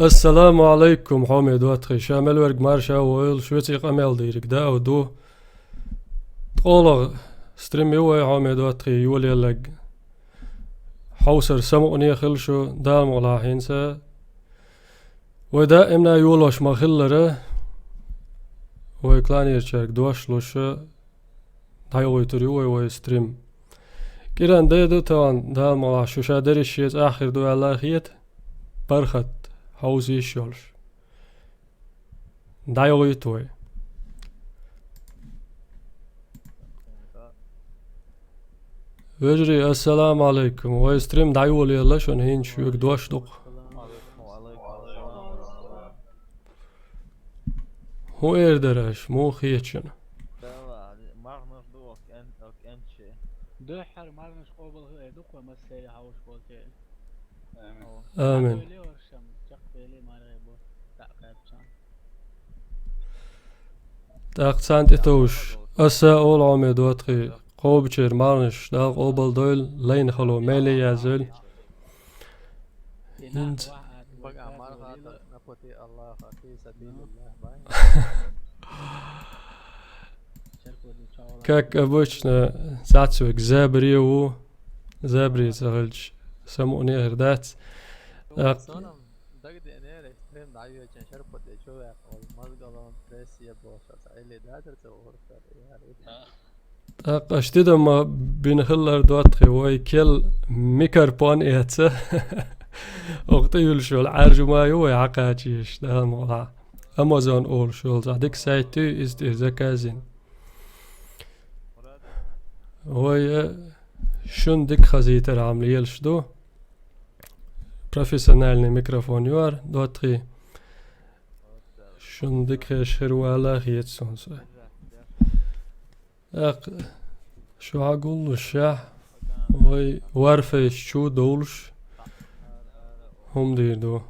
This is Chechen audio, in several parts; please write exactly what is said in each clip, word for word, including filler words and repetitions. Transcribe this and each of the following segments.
Ассаламу алайкум, хьоме доттагӀий. Ша мел верг марша войла, шуьца къамел дийриг да а ду. ТкъолагӀа стрим ю вай, хьоме доттагӀий, йолаелларг. Хьовсар самукъане хила шу, Дала мукъалахь хӀинца. Вай даимна йолош ма-хиллара, вай кланерчаьрга дош луш, дӀайохуьйтур ю вай, вай стрим. КӀиранде ду тахана, Дала мукъалахь, шу ша дерриш шеца ахир ду аьлла хета, паргӀат хьовса йиш йолуш. ДӀайохуьйту вай. Вежарий, ассаламу алайкум. Вай стрим дӀайолаелла шуна, хӀинца шуьга дош ду-кх. ХӀун эр дара аша? Муха хета шуна? Дуьххьара марханаш къобал хила эр ду-кх вай массеран хьовсуш болчеран. Амин. ТӀаккха царна тӀетовжаш, аса а олу, хьоме доттагӀий, кхобучеран марханаш Дала къобал дойла, лайна хало мел а язйойла. ХӀинца. Как обычно, цхьацца верг забаре ву, забаре ца хилча, самукъане хир дац. ТӀаккха ТӀаккха аша тидам ма бина хилар, доттагӀий, вай керла микропфон эца. Оха тӀе юьллуш йолу Ӏаьржа ма ю вай хьакхачийша, Дала мукъалахь. Amazon олуш йолу цхьа дика сайт ю, иза тӀера заказ йина. Вай, э, шуна дика хазийтархьама лелаш ду. Профессиональный микрофон ю хӀара, доттагӀий. Шуна дика хезаш хир ву аьлла хета суна со. ТӀаккха шу хьагуллушехь, вай Warface чу довлуш хӀума дийр ду.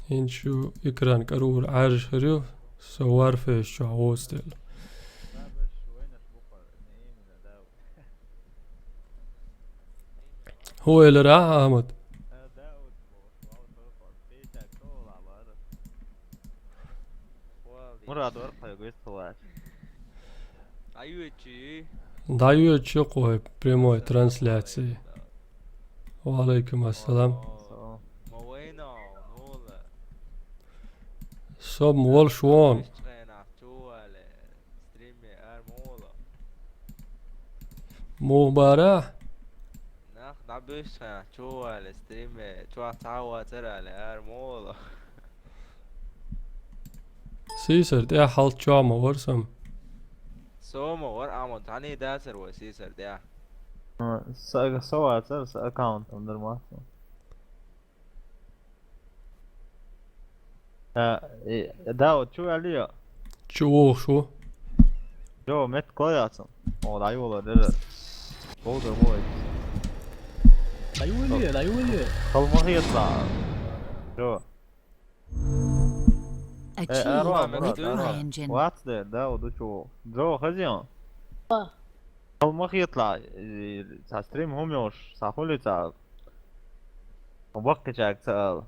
ХӀинца шу экран кӀарура Ӏаьржа хир ю, со Warface чохь воцу дела. ХӀун элира ахьа, Ахьмад? Мурад, вара хьоьга вистхилар. ДӀайоьдучу ю-кх вай прямой трансляций. Ва алайкум ассалам. Со-м волуш вон. Муха бара? Нах дӀабуьссу хьан, чу вале стриме, чохь цхьа а вацара аьлла, ара ма волу. Сийсара тӀехь хьалт чохь ма вара сан. Со ма вара, амма цхьаьний дацара вай сийсара тӀехь. А, са, са вацара, са аккаунт ма дара массо. А, э, Дауд, чу ваьллий? Чу вогӀуш ву. Джо, меттиг кхоъ яц хьуна? О, дӀайолор дера. Бовдар мо вай. ДӀайоле, дӀайоле. Хала ма хеталахь. Джо. Э, арва, Мурад, арва. Вац дера, Дауд, чу вогӀу. Джо, хазий хьуна? Хала ма хеталахь, э, цхьа стрим хӀума йолуш, цхьа хуьлий цхьа баккхийчаьрга ца ала.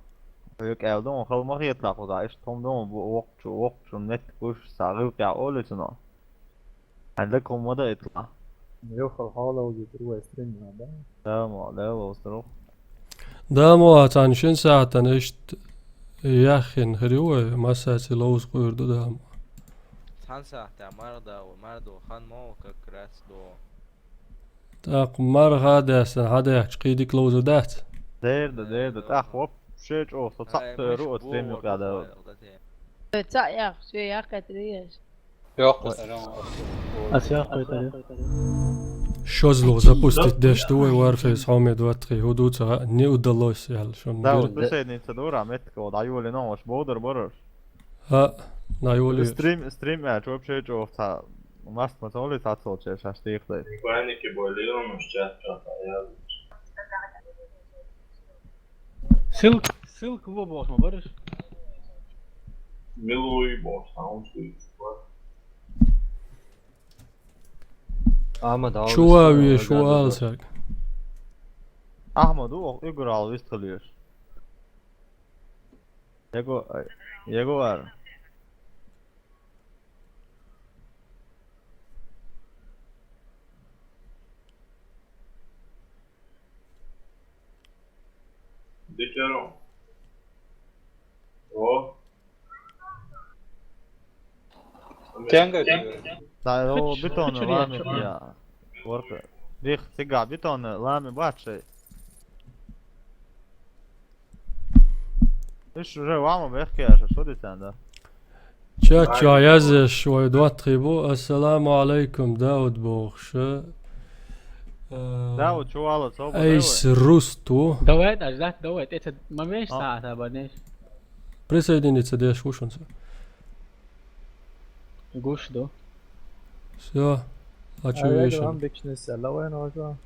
Хьоьга аьлла ду, хала ма хеталахь кхузахь, иштта хӀума ду, воккхачу, воккхачун меттиг гуш, цхьа гӀиллакхехь олий цунах. Хьайн дага хӀума ма даийталахь. Юххал хьо ловзуьйтур вай стрим, да? Да, ма, да, ловзуьйтур ву. Да, ма, цхьана шина сахьтана иштта яххина хир ю вай, массаьрца ловза кхуьур ду, да, ма. Цхьана сахьтехь марха да ву, марха ду, хан ма ву, как раз ду. ТӀаккха марха а даьстина, хьан даьхча кхин дика ловзур дац? Дера ду, дера ду, тӀаккха вообще чӀогӀа со цхьаъ тойр ву оцу стрим юкъа дала. Ой, цхьаъ яхча, шен яккхийтарий аш? Йоккха салам. Ас йоккхийтарий. Шозлух запустить деш ду вай Warface хьоме доттагӀий, хӀун ду ца хаьа, не удалось аьлла шуна. Да, гира. Вот беседница дура, меттиг ву, дӀайолийна, ваша бовдар бараш. А, дӀайолийна. Стрим, стрим аьлча, вообще чӀогӀа цхьа маст ма ца хуьлий цхьаццалчаьрга шаьш дийхадайта. Никогда не кибой лилан, уж чат чат аьлла. Ссылка, ссылка ву боху ма бараш. Милуй боху, саунд. Ахьмад, чу а веш ву ала саг. Ахьмад ву, оха уьгар ала вистхилийша. Jagu-, Jaguar. Dičero. O. Tenga. Tā ir Bitona lāmi, jā. Vorka. Dih, cigā Bitona lāmi bāčai. Viņš jau vāma vehkjā, šodien, da. Čačā jāzēš vai dotrību. Assalamu alaikum, Daud bohša. Daud, čuvalo, sobo. Eis rustu. Давай, да, ждать, давай. Это момент А. Саата, баднеш. Присоединиться деш, слушай. Гуш, да. Всё. А чё вечером? Вам вечный салавен, Ожа.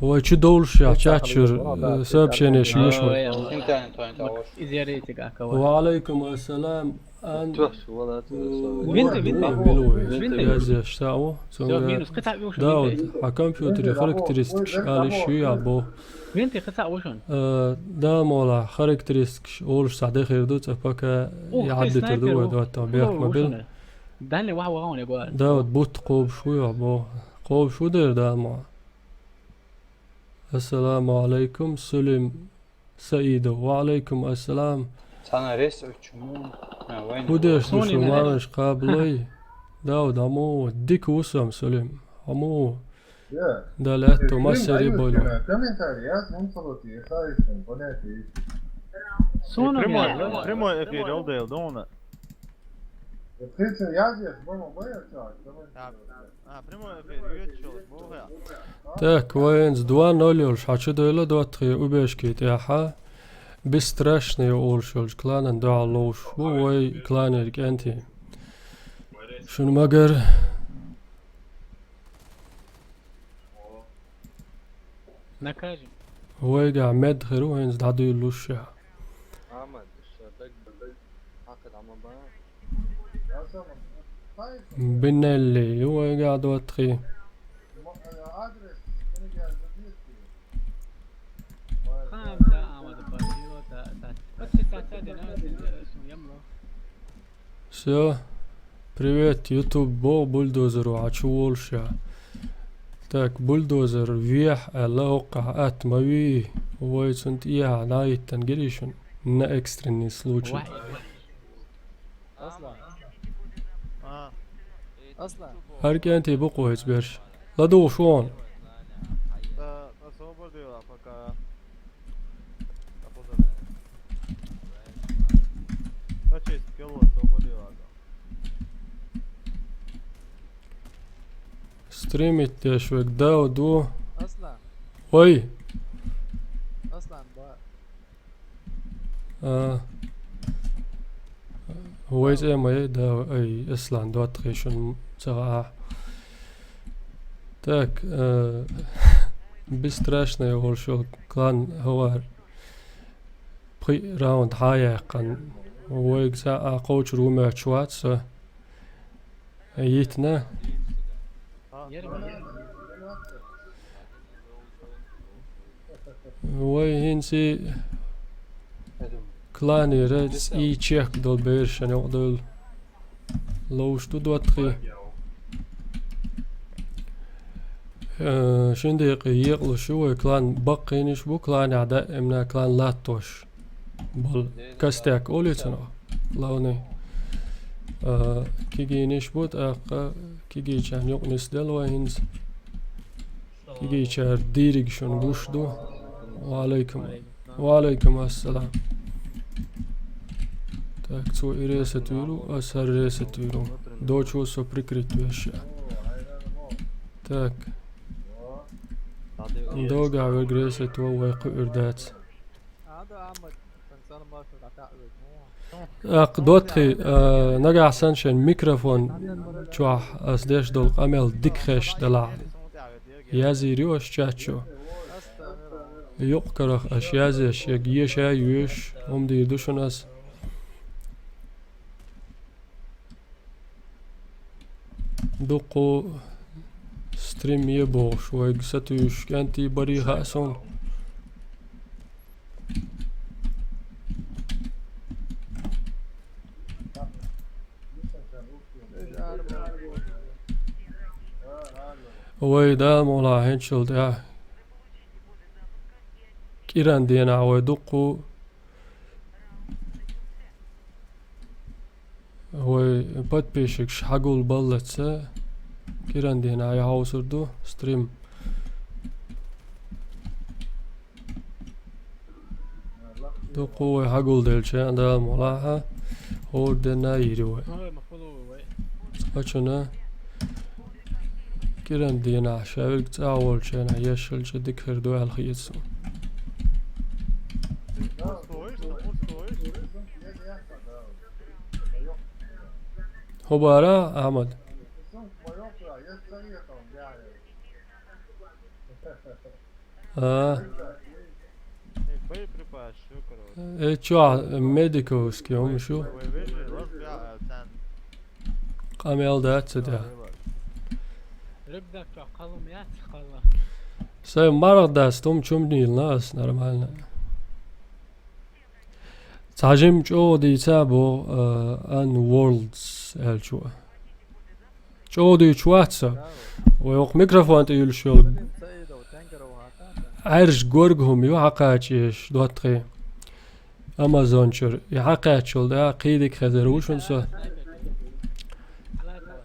Ой, чё дольше, я чачур, э, сообщение шьёшь, ой. Интернет, ой, это ож. Изъярите, как его. Ва алейкум ассалам. Ан-, Чё, вала, э, чё, Винты, винты. Милуй. Винты. Я здесь, что? Всё, минус. Кыта, Илюша, да, винты. Вот, а компьютер характеристики шкали шуя, бо. Винты, кыта, ушун. Э, да, мола, характеристики ш-, олуш саде хирду, цапака. Ух, я ты адды снайпер, турду, ух. Да, там, бях, мобил. Ушун. Дальний ваха, ваха, он, я говорю. Да, вот, бут кобшуя, бо. Кобшу дер, да, мо. Ассаламу алейкум, Сулим Саидов. Ва алейкум ассалам. Цана рес учуму. А, вайн. Худеш Сони душу на малыш каблой. Да, вот, аму, дик усам, Сулим. Аму. Да, лето, массери болю. Комментарий, я смотрю, я хайшен, понятие. Сони прямой, я, да? Прямой эфир, Олдейл, да, он? Так. А, прямой эфир, ютчулуш, бухя. Так, вайнц два ноль йолуш хьачудойла доттагӀе убежки тӀехьа. Бесстрашный олуш йолчу кланан дуьхьал ловш бу вай кланера кӀентий. Шуна магар. Накажем. Вайгахь мед хир ву хӀинца дӀадуьйлуш ша. Бинелли ю вайгахь доттагӀий. Всё. Привет, YouTube, бо бульдозер ву хьачу волуш я. Так, бульдозер вехь аьлла, хӀоккхахь атта ма вий, вай цунна тӀехьа дӀахӀиттина гирий шуна, на экстренный случай. Аслан. А. Аслан. ХӀара кӀентий бу кху хӀинца берш. ЛадугӀуш вон. Та, та собар дела пока. Та поза. Та честь, келла собар дела. Стримить деш вег Дауд ву. Аслан. Ой. Аслан, ба. А. Вай цӀе ма яй, да, ай, Аслан, доттагӀий шуна ца хаьа. Так, э, бесстрашный волуш йолу клан хӀавар. Пхи раунд хьа а яьккхина. Вайга цхьа а кхочур ву моьттуш вац со. Йитна. Вай хӀинца и кланера и чехка долу бераш шайн юкъа довла. Ловш ду доттагӀий. Э, шин декъе екъалуш ю вай клан, баккхийнаш бу кланехь даимна клан латтош болу. Костяк олу цунах, главный. Э, кигийнаш бу, тӀаккха кигийчарна юкъа нисделла вай хӀинца. Кигийчара дийриг шуна гуш ду. Ва алейкум. Ва алейкум ассалам. Так, цо и ресет вуьйлу, ас хӀара ресет вуьйлу. Дочо со прикрыть веш. Так. Догахь верг ресет ву, вай кхуьур дац. Аккха, доттагӀий, а, нагахь санна шайн микрофон чохь ас деш долу къамел дика хезаш делахь, язйийр ю аш чат чу. Юкъ-карах аш язъеш, я еша а йоьшуш, хӀума дийр ду шуна ас. Дуккху стрим е бохуш, вайга сатуьйсуш кӀентий барий хаьа суна. Вай, Дала мукъалахь, хӀинцачул тӀаьхьа кӀиран дийнахь вай дуккха вай подписчикаш хьагулбаллалц, кӀиран дийнахь яхьовсур ду стрим. Дуккха вай хьагулделча, Дала мукъалахь, хӀора денна йийр ю вай. Цкъачунна кӀиран дийнахь ша верг цӀа волча хенахь еш хилча дика хир ду аьлла хета суна. ХӀун бара, Ахьмад? А. Э, чохь медиковский хӀума шу? Къамел дац ца тӀехь. Рюкзак чохь кхаллам яц, кхалла. Сайн марха дац, тум чум дийла ас нормально. Цхьа жимма чӀогӀа дийца боху, а, Unworlds аьллачо. ЧӀогӀа дуьйцуш вац со. Вай хӀокху микрофон тӀе юьллуш йолу Ӏаьржа горга хӀума ю хьакхача еш, доттагӀий. Amazon чуьра. И хьакхаьччул тӀаьхьа кхин дика хезар ву шуна со.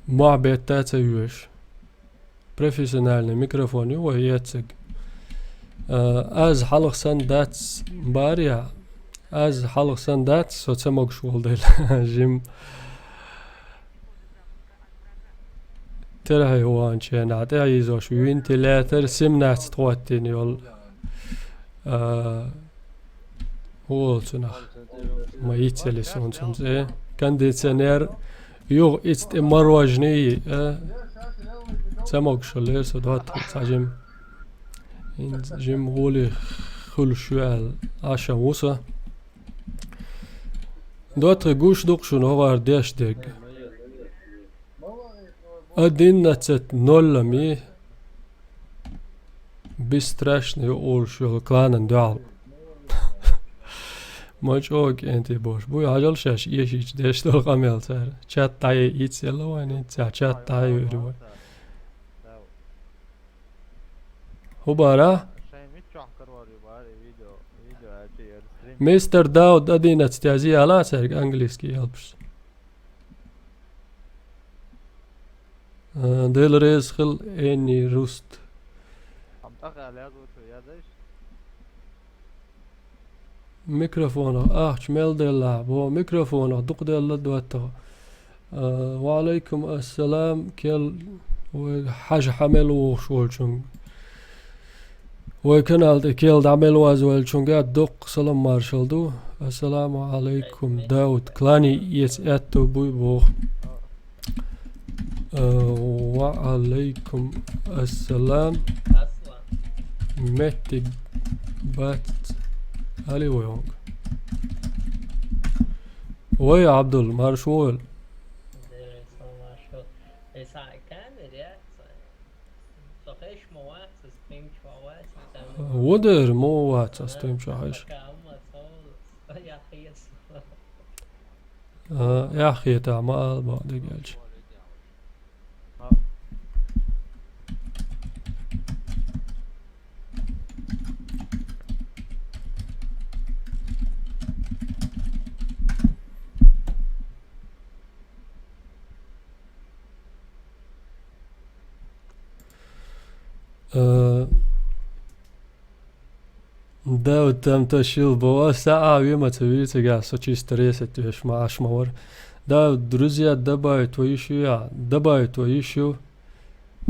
Мохь бетта а ца йоьшу. Профессиональный микрофон ю вай эцциг. А, аз хьалха санна дац, барехь. Аз хьалха санна дац, со ца могуш волу дела. Жим. Терхье ваханчу хенахь тӀехь йийзош вентилятор семнадцать хӀоттийна йолу. А, хӀун олу цунах? Ма йицъелла суна цунна цӀе. Кондиционер, юха ица тӀе мороженое, а, ца могуш хиллера со, доттагӀий, цхьа жим. ХӀинца жим гӀоле хуьлуш ю аьлла, Ӏаш ву со. ДоттагӀий, гуш ду-кх шуна хӀокхара деш дерг. Одиннадцать ноль-м и бесстрашный олуш йолу кланан дуьхьал. Ма чӀогӀа кӀентий бохуш бу, хьажал шаьш эшийча деш долу къамел цара. Чат дӀаяйа йицъелла вайн, хӀинца чат дӀаяйа йуьйр ю вай. ХӀун бара? Мистер Дауд одиннадцать язъяла цаьрга английский ялпаш. А, Дела реза хила, Энни Руст. Микрофонах ахча мел делла, бо микрофонах дукха делла доттагӀа. А, ва Ӏалайкум ассалам, кел вай хьажа хьан мел вогӀуш волчунга. Вай канал тӀе кел дӀа мел вазвеллачуьнга доккха салам маршалла ду. Ассаламу Ӏалайкум, Дауд. Клани эца аьтту буй боху. Э, ва Ӏалайкум ассалам. Меттиг бац али вай хьонга. Вай, Абдул, марш вогӀийла. Ву дера, ма вац ас тӀемчохь хьаьжа. А, эхь хетахь ма ала бакъ дегӀ аьлча. Э, Дауд, там то шил бо, а саӀа вема ца вийцигахь, со чисто ресет веш ма Ӏаш ма вара. Дауд, друзья, добавить вай йиш ю, я, добавить вай йиш ю.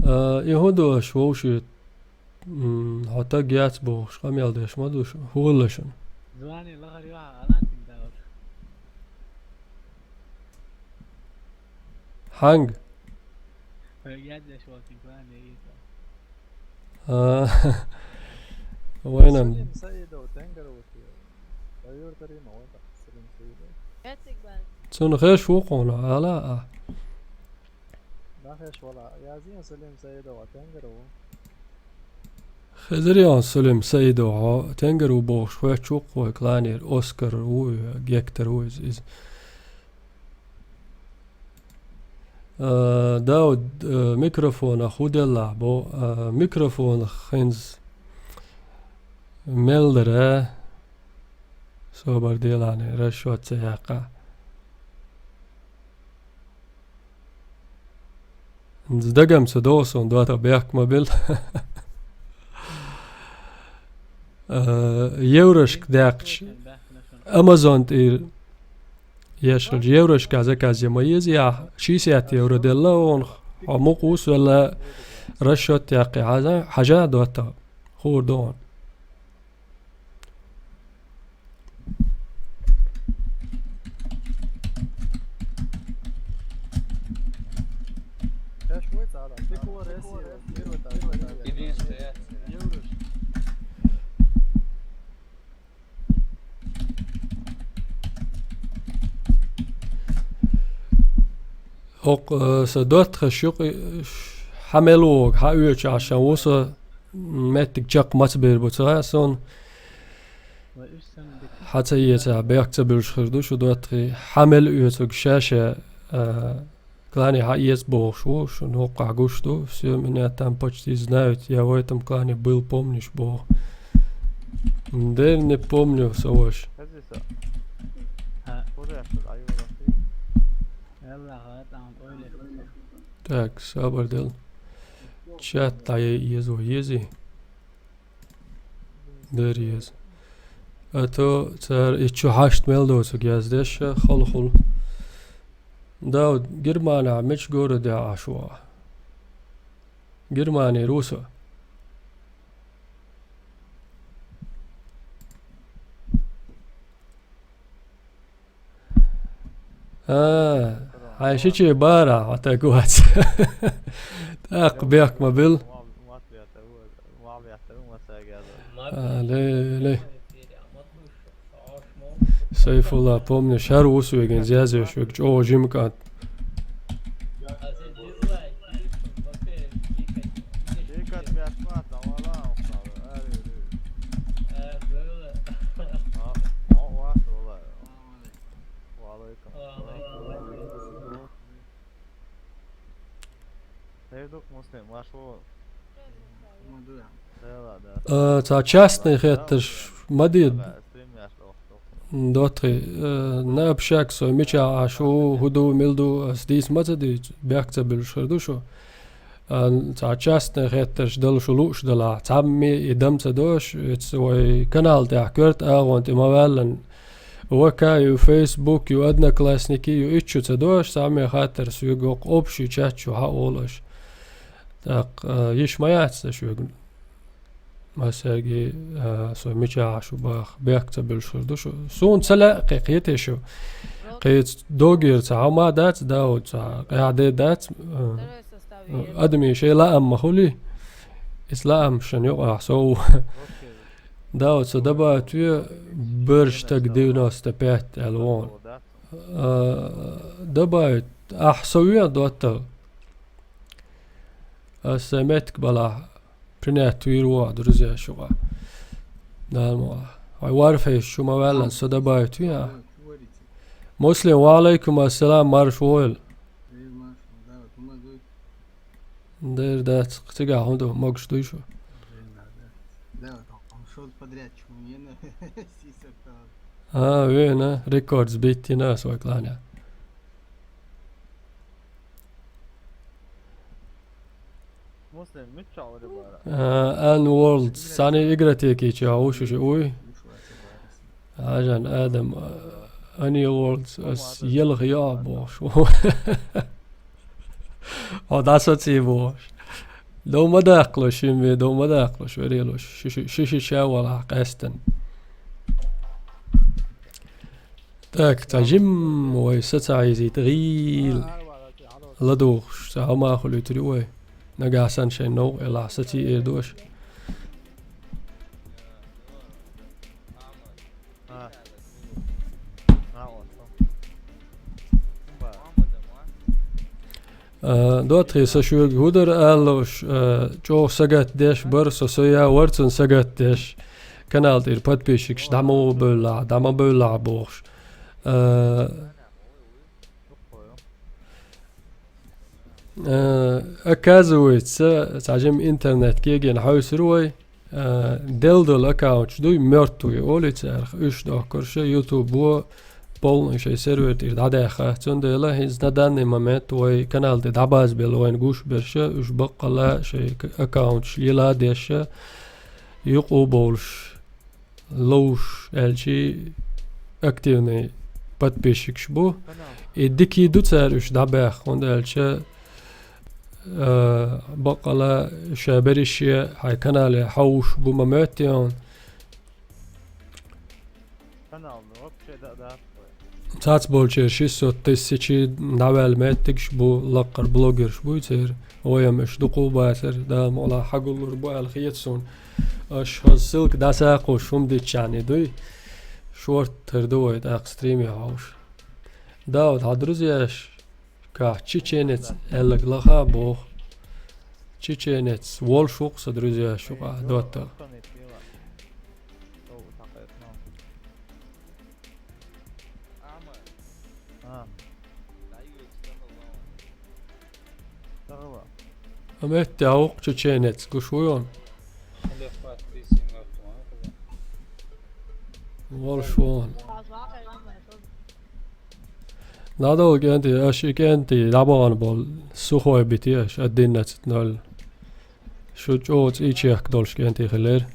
Э, и хӀун ду аша вовший, м, хьо таг яц бохуш, къамел деш ма ду шу, хӀун хилла шуна? Звани лахар ю хьан, Алантин Дауд. Хьанга? Хьоьга яздеш волчунга ван яйта. А, вайнам. Салим Саидов, тенгар ву те. Вай юртаре ма ван Салим Саидов. Цунна хеш ву кхуна, ала а. Нахеш вала, язйина Салим Саидов, а тенгар ву. Хезарян Салим Саидов, хьо тенгар ву бохуш, хоьттуш ву кху вай кланера, Оскар ву, Гектор ву иза, иза. А, Дауд, а, микрофонах хӀу деллахь бо, а, микрофонах хӀинца мел дара, собар делахьа, расчёт ца яьккха. Дагам ца догӀу суна, дота бехк ма бил. А, еврошка даьккхача, Amazon тӀера еш хилча, еврошка заказ е ма еза, я шестьдесят евро делла вон, хьо мукъа вусвелла расчёт яьккхи хьажа, хьажа дота, хуур ду хьуна. Окх, э, са доттагӀаш юкъе, э, хьа мел вогӀу, хьа оьцуш Ӏаш ву со, меттиг чекх маца бер бу ца хаьа суна. Хьа ца эца, бехк ца буьллуш хир ду шу доттагӀий. Хьа мел оьцург ша-ша, э, клане хьа эца бохуш ву, шуна хӀокхахь гуш ду. Все меня там почти знают, я в этом клане был, помнишь, боху. Дер не помню, со ваша. Так, сабар дел. Чат дӀаяй еза вай, езий? Дер еза. А то цара и чу хьашт мел доцург яздеш, халхул. Дауд, Германехь мича городе Ӏаш ву ахь? Германера ву со. А, хьайн шиче бара, хьо таг вац. ТӀаккха бехк ма бил. А, ле, ле. Сайфулла, помнишь, хӀара ву соьган зязеш вег чӀогӀа жима кӀант. Э, цхьа частный хеттарш ма де доттагӀий, э, на общак со мичахь Ӏаш ву, хӀу ду, мила ду, ас дийца ма ца дуьйцу, бехк ца буьллуш хир ду шу. А, цхьа частный хеттарш дала шу лууш далахь, цхьамме и дам ца дош, эца вай канал тӀехь коьрта агӀон тӀе ма ваьллан, ВК ю, Facebook ю, Одноклассники ю, итт шу ца дош, цхьамме хаттар соьга воккха общий чат чу хьаолаш. ТӀаккха, а, йиш ма яц сан шуьга. Массаьрга, а, со мичахь Ӏаш ву баха, бехк ца буьллуш хир ду шу. Суна ца лаьа кхин кхетий шу. Кхин догера цхьа хӀума дац, Дауд, цхьа къаьхьа де дац, а, адамийн шайн лаам ма хуьлий. Иза лаам шун юкъахь сов. Дауд, со добавить ве, берш таг девяносто пять аьлла вон. А, добавить, ахь со ве доттагӀа. Ас сайн меттиг балахь, принять вийр ву ахь, друзья, шугӀа. Дала ма вахь. Хьайн варфейс шу ма ваьллан, со добавить ве ахь. Муслим, ва алайкум ассалам, марш войла. Дер дац, цигахь хӀун ду, могуш дуй шу? А, вена, рекорд сбить йина ас вай клане. А, Unworld, цхьана игротеки чохь ву шу, шу, уй. Хьажан Адам, а, Unworld, ас елха йоӀ бохуш. Хьо дӀасаций бохуш. Дов ма даккхалаш, шимме, дов ма даккхалаш, верелаш. Ши, ши, ши, ши ша валахь, къаьстина. Так, цхьа жимма вай са ца хьийзийта гӀийла ладугӀуш, цхьа хӀума хуьлуьйтур ю вай. Нагахь санна шайн новкъа элахь, саций эр ду аша. А, доттагӀий, со шуьга хӀу дара алалуш, а, чӀогӀа сагатдеш бара, со, со я вара цунна сагатдеш. Канал тӀера подписчикаш дӀа ма бевллахь, дӀа ма бевллахь бохуш. А, Э, оказывается, цхьа жима интернет кегийна хьовсур вай, э, делдал аккаунташ дуй, мертвый олу царах, уьш дохкурш YouTube-о полный шайн сервер тӀера дӀадаьхна. Цундела хӀинца на данный момент вай канал тӀе дӀабазбелла вайна гуш берш, уьш баккъала шайн к-, аккаунташ йила а деш, юкъа а бовлуш, ловш аьлчи активный подписчикаш бу. И дикий ду цара уьш дӀабаьхна, хӀунда аьлча, э, баккъала ша берриге хьайн канале хьовсуш бу ма моьтту хьуна. Канал, ну, вообще, да, да. Цацболчеран шестьсот тысячи дӀаваьлла меттигаш бу, лаккхара блогерш буй церан. Вай-м уьш дукха бацара, Дала мукъалахь хьагуллур бу аьлла хета суна. Аша хаза ссылка дӀасакхуш хӀума дитчахьана дуй. Шорта хир ду вай тӀаккха стриме хьовсуш. Да, вот хьан друзьяш кху чеченец аьлларг лаха боху. Чеченец волуш ву-кх сан друзьяш юкъахь доттагӀа. А. Амма меттехь ву-кх чеченец, гуш вуй хьуна? Волуш ву хьуна. ДӀадала, кӀентий, аша и кӀентий дӀабахана болу сухой бити аша, одиннадцать ноль. Шу чӀогӀа цӀий чехка долуш кӀентий хилира.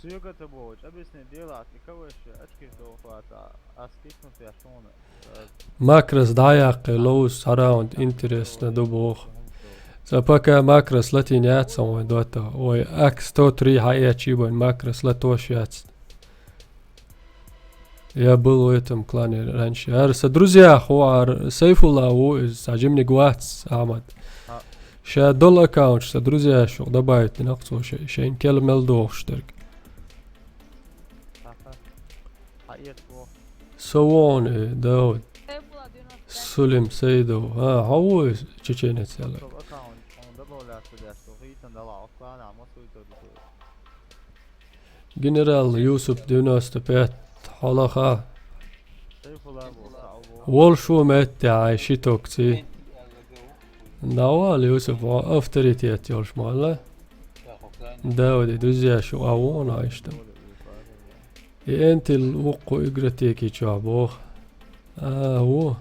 Соьга ца бохучу, объясни делахь, и кавайша очкиш долу хӀота, ас кикнув теш хьуна. Макрос дӀаяккхий, ловза цхьа раунд интересно ду боху. Сан пока макрос латийна яц сан вайн доттагӀа. Вай ак сто три хьаэцчий вайн макрос латош яц. Я был в этом клане раньше. ХӀара сан друзьях ву, хӀара Сайфулла ву, иза цхьа жиманиг вац, Ахьмад. А. Ша долу аккаунташ сан друзьяш юкъа добавить дина-кх цо шай-, шайна кел мел дохуш дерг. Аха. Хьан эца ву? Со вон, э, Дауд. Сулим Саидов. А, хьо ву иза чеченец аьлла? Со аккаунт, хьуна добавляться деш, со хийцан дала, оха клана, ма суьйтур ду. Генерал Юсуп девяносто пять хьо лаха. Волуш ву меттехь хьайн ши токций. Давал, Юсуп, хьо авторитет йолуш ма-алла. Дауди, друзьяш юкъа вон, а иштта. И Энтил вукху игротеки чохь боху. А, ву.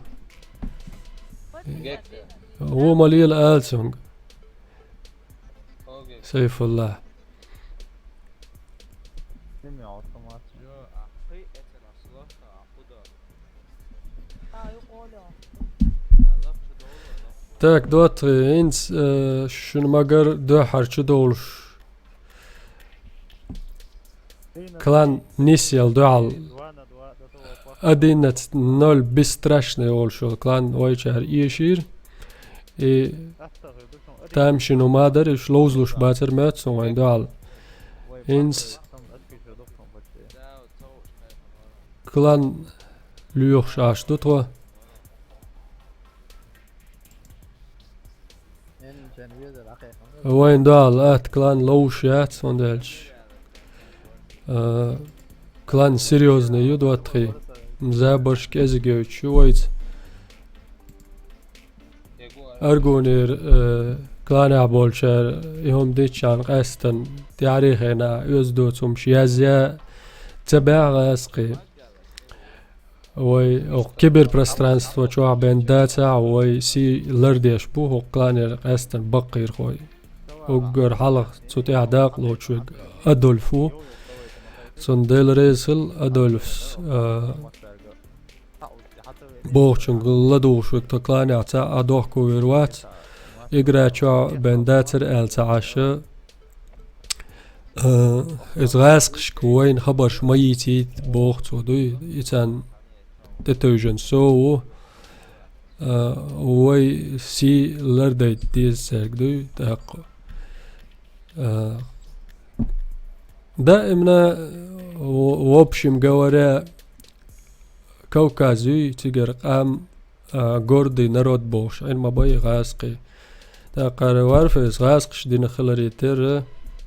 Ву ма лела ала цуьнга. Сайфулла. Так, доттагӀий, хӀинца, э, шуна ма-гарра дуьххьара чу довлуш. Клан нисъяла дуьхьал. Одиннадцать ноль бесстрашный олуш йолу клан вайчара эшийра. И тамашийна хӀума дара, уьш ловзалуш бацара моьтту суна вайн дуьхьал. ХӀинца клан лоьхуш Ӏаш ду тхо. Вайн дуьхьал атта клан ловзуш яц, хӀунда аьлча, а, клан серьёзный ю, доттагӀий. Забарш кӀезиг йойтуш ю вайца. Аргунера, э, кланехь болчара и хӀума дитчахьана къаьстина тӀаьхьарий хенахь оьзда доцу хӀумаш язъян ца баьхьа гӀазкхий. Вай хӀокху киберпространство чохь бен дацахь а, вай сий лардеш бу хӀокху кланера къаьстина баккхийрхой. Уггар хьалха цу тӀехь дакъа лоцуш верг Адольф ву. Цунна Дела реза хила, Адольфс, а, бохучуьнга ладугӀуш верг тхан кланехь цхьа а дохко вер вац. Игра чохь бен дацара аьлла ца Ӏаш, а, иза гӀазкхашка вайна хабарш ма йийцийта боху цо дуй. И царна тӀетевжина со ву, а, вай сий лардайта деза цаьрга дуй, тӀаккха. А, даимна, в-, в общем говоря, Кавказ юй, цигара къам, а, гордый народ бохуш, Ӏин ма бай гӀазкхий. ТӀаккха варфейс гӀазкхаш дина хиларе терра,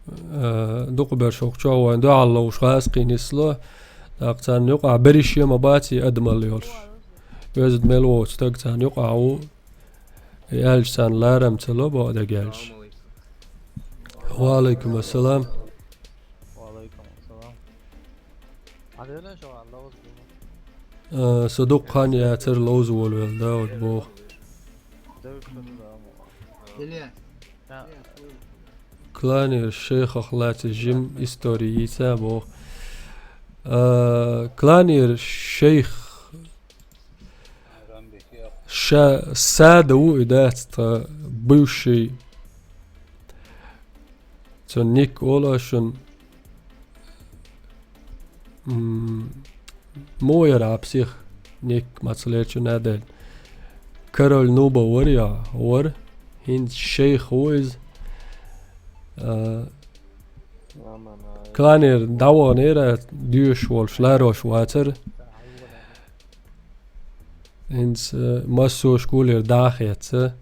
Э, дукха берш хӀокху чохь вайн дуьхьал ловш гӀазкхийн нисло, тӀаккха царна юкъахь берриш а ма бац и адамалла йолуш. Оьзда мел воцу стаг царна юкъахь ву, и аьлча царна ларам ца ло боху дерг аьлча. Ва алейкум ассалам. Ва алейкум ассалам. Э, со дукха хан яцара ловза волавелла, Дауд боху. Кланера шайхах лаьцна жима истори йийца а боху. А, Кланера шайх ша сада ву и дац тхан бывший. Цуьнан ник олу ас шуна. М, муха яра а псих, ник мацалерчу надель. Король Нуба вара я, вара. ХӀинца шайх ву иза. А, Кланера дӀаваханера доьшуш волуш ларош вацара. ХӀинца, э, массо а школера дӀа а хеца.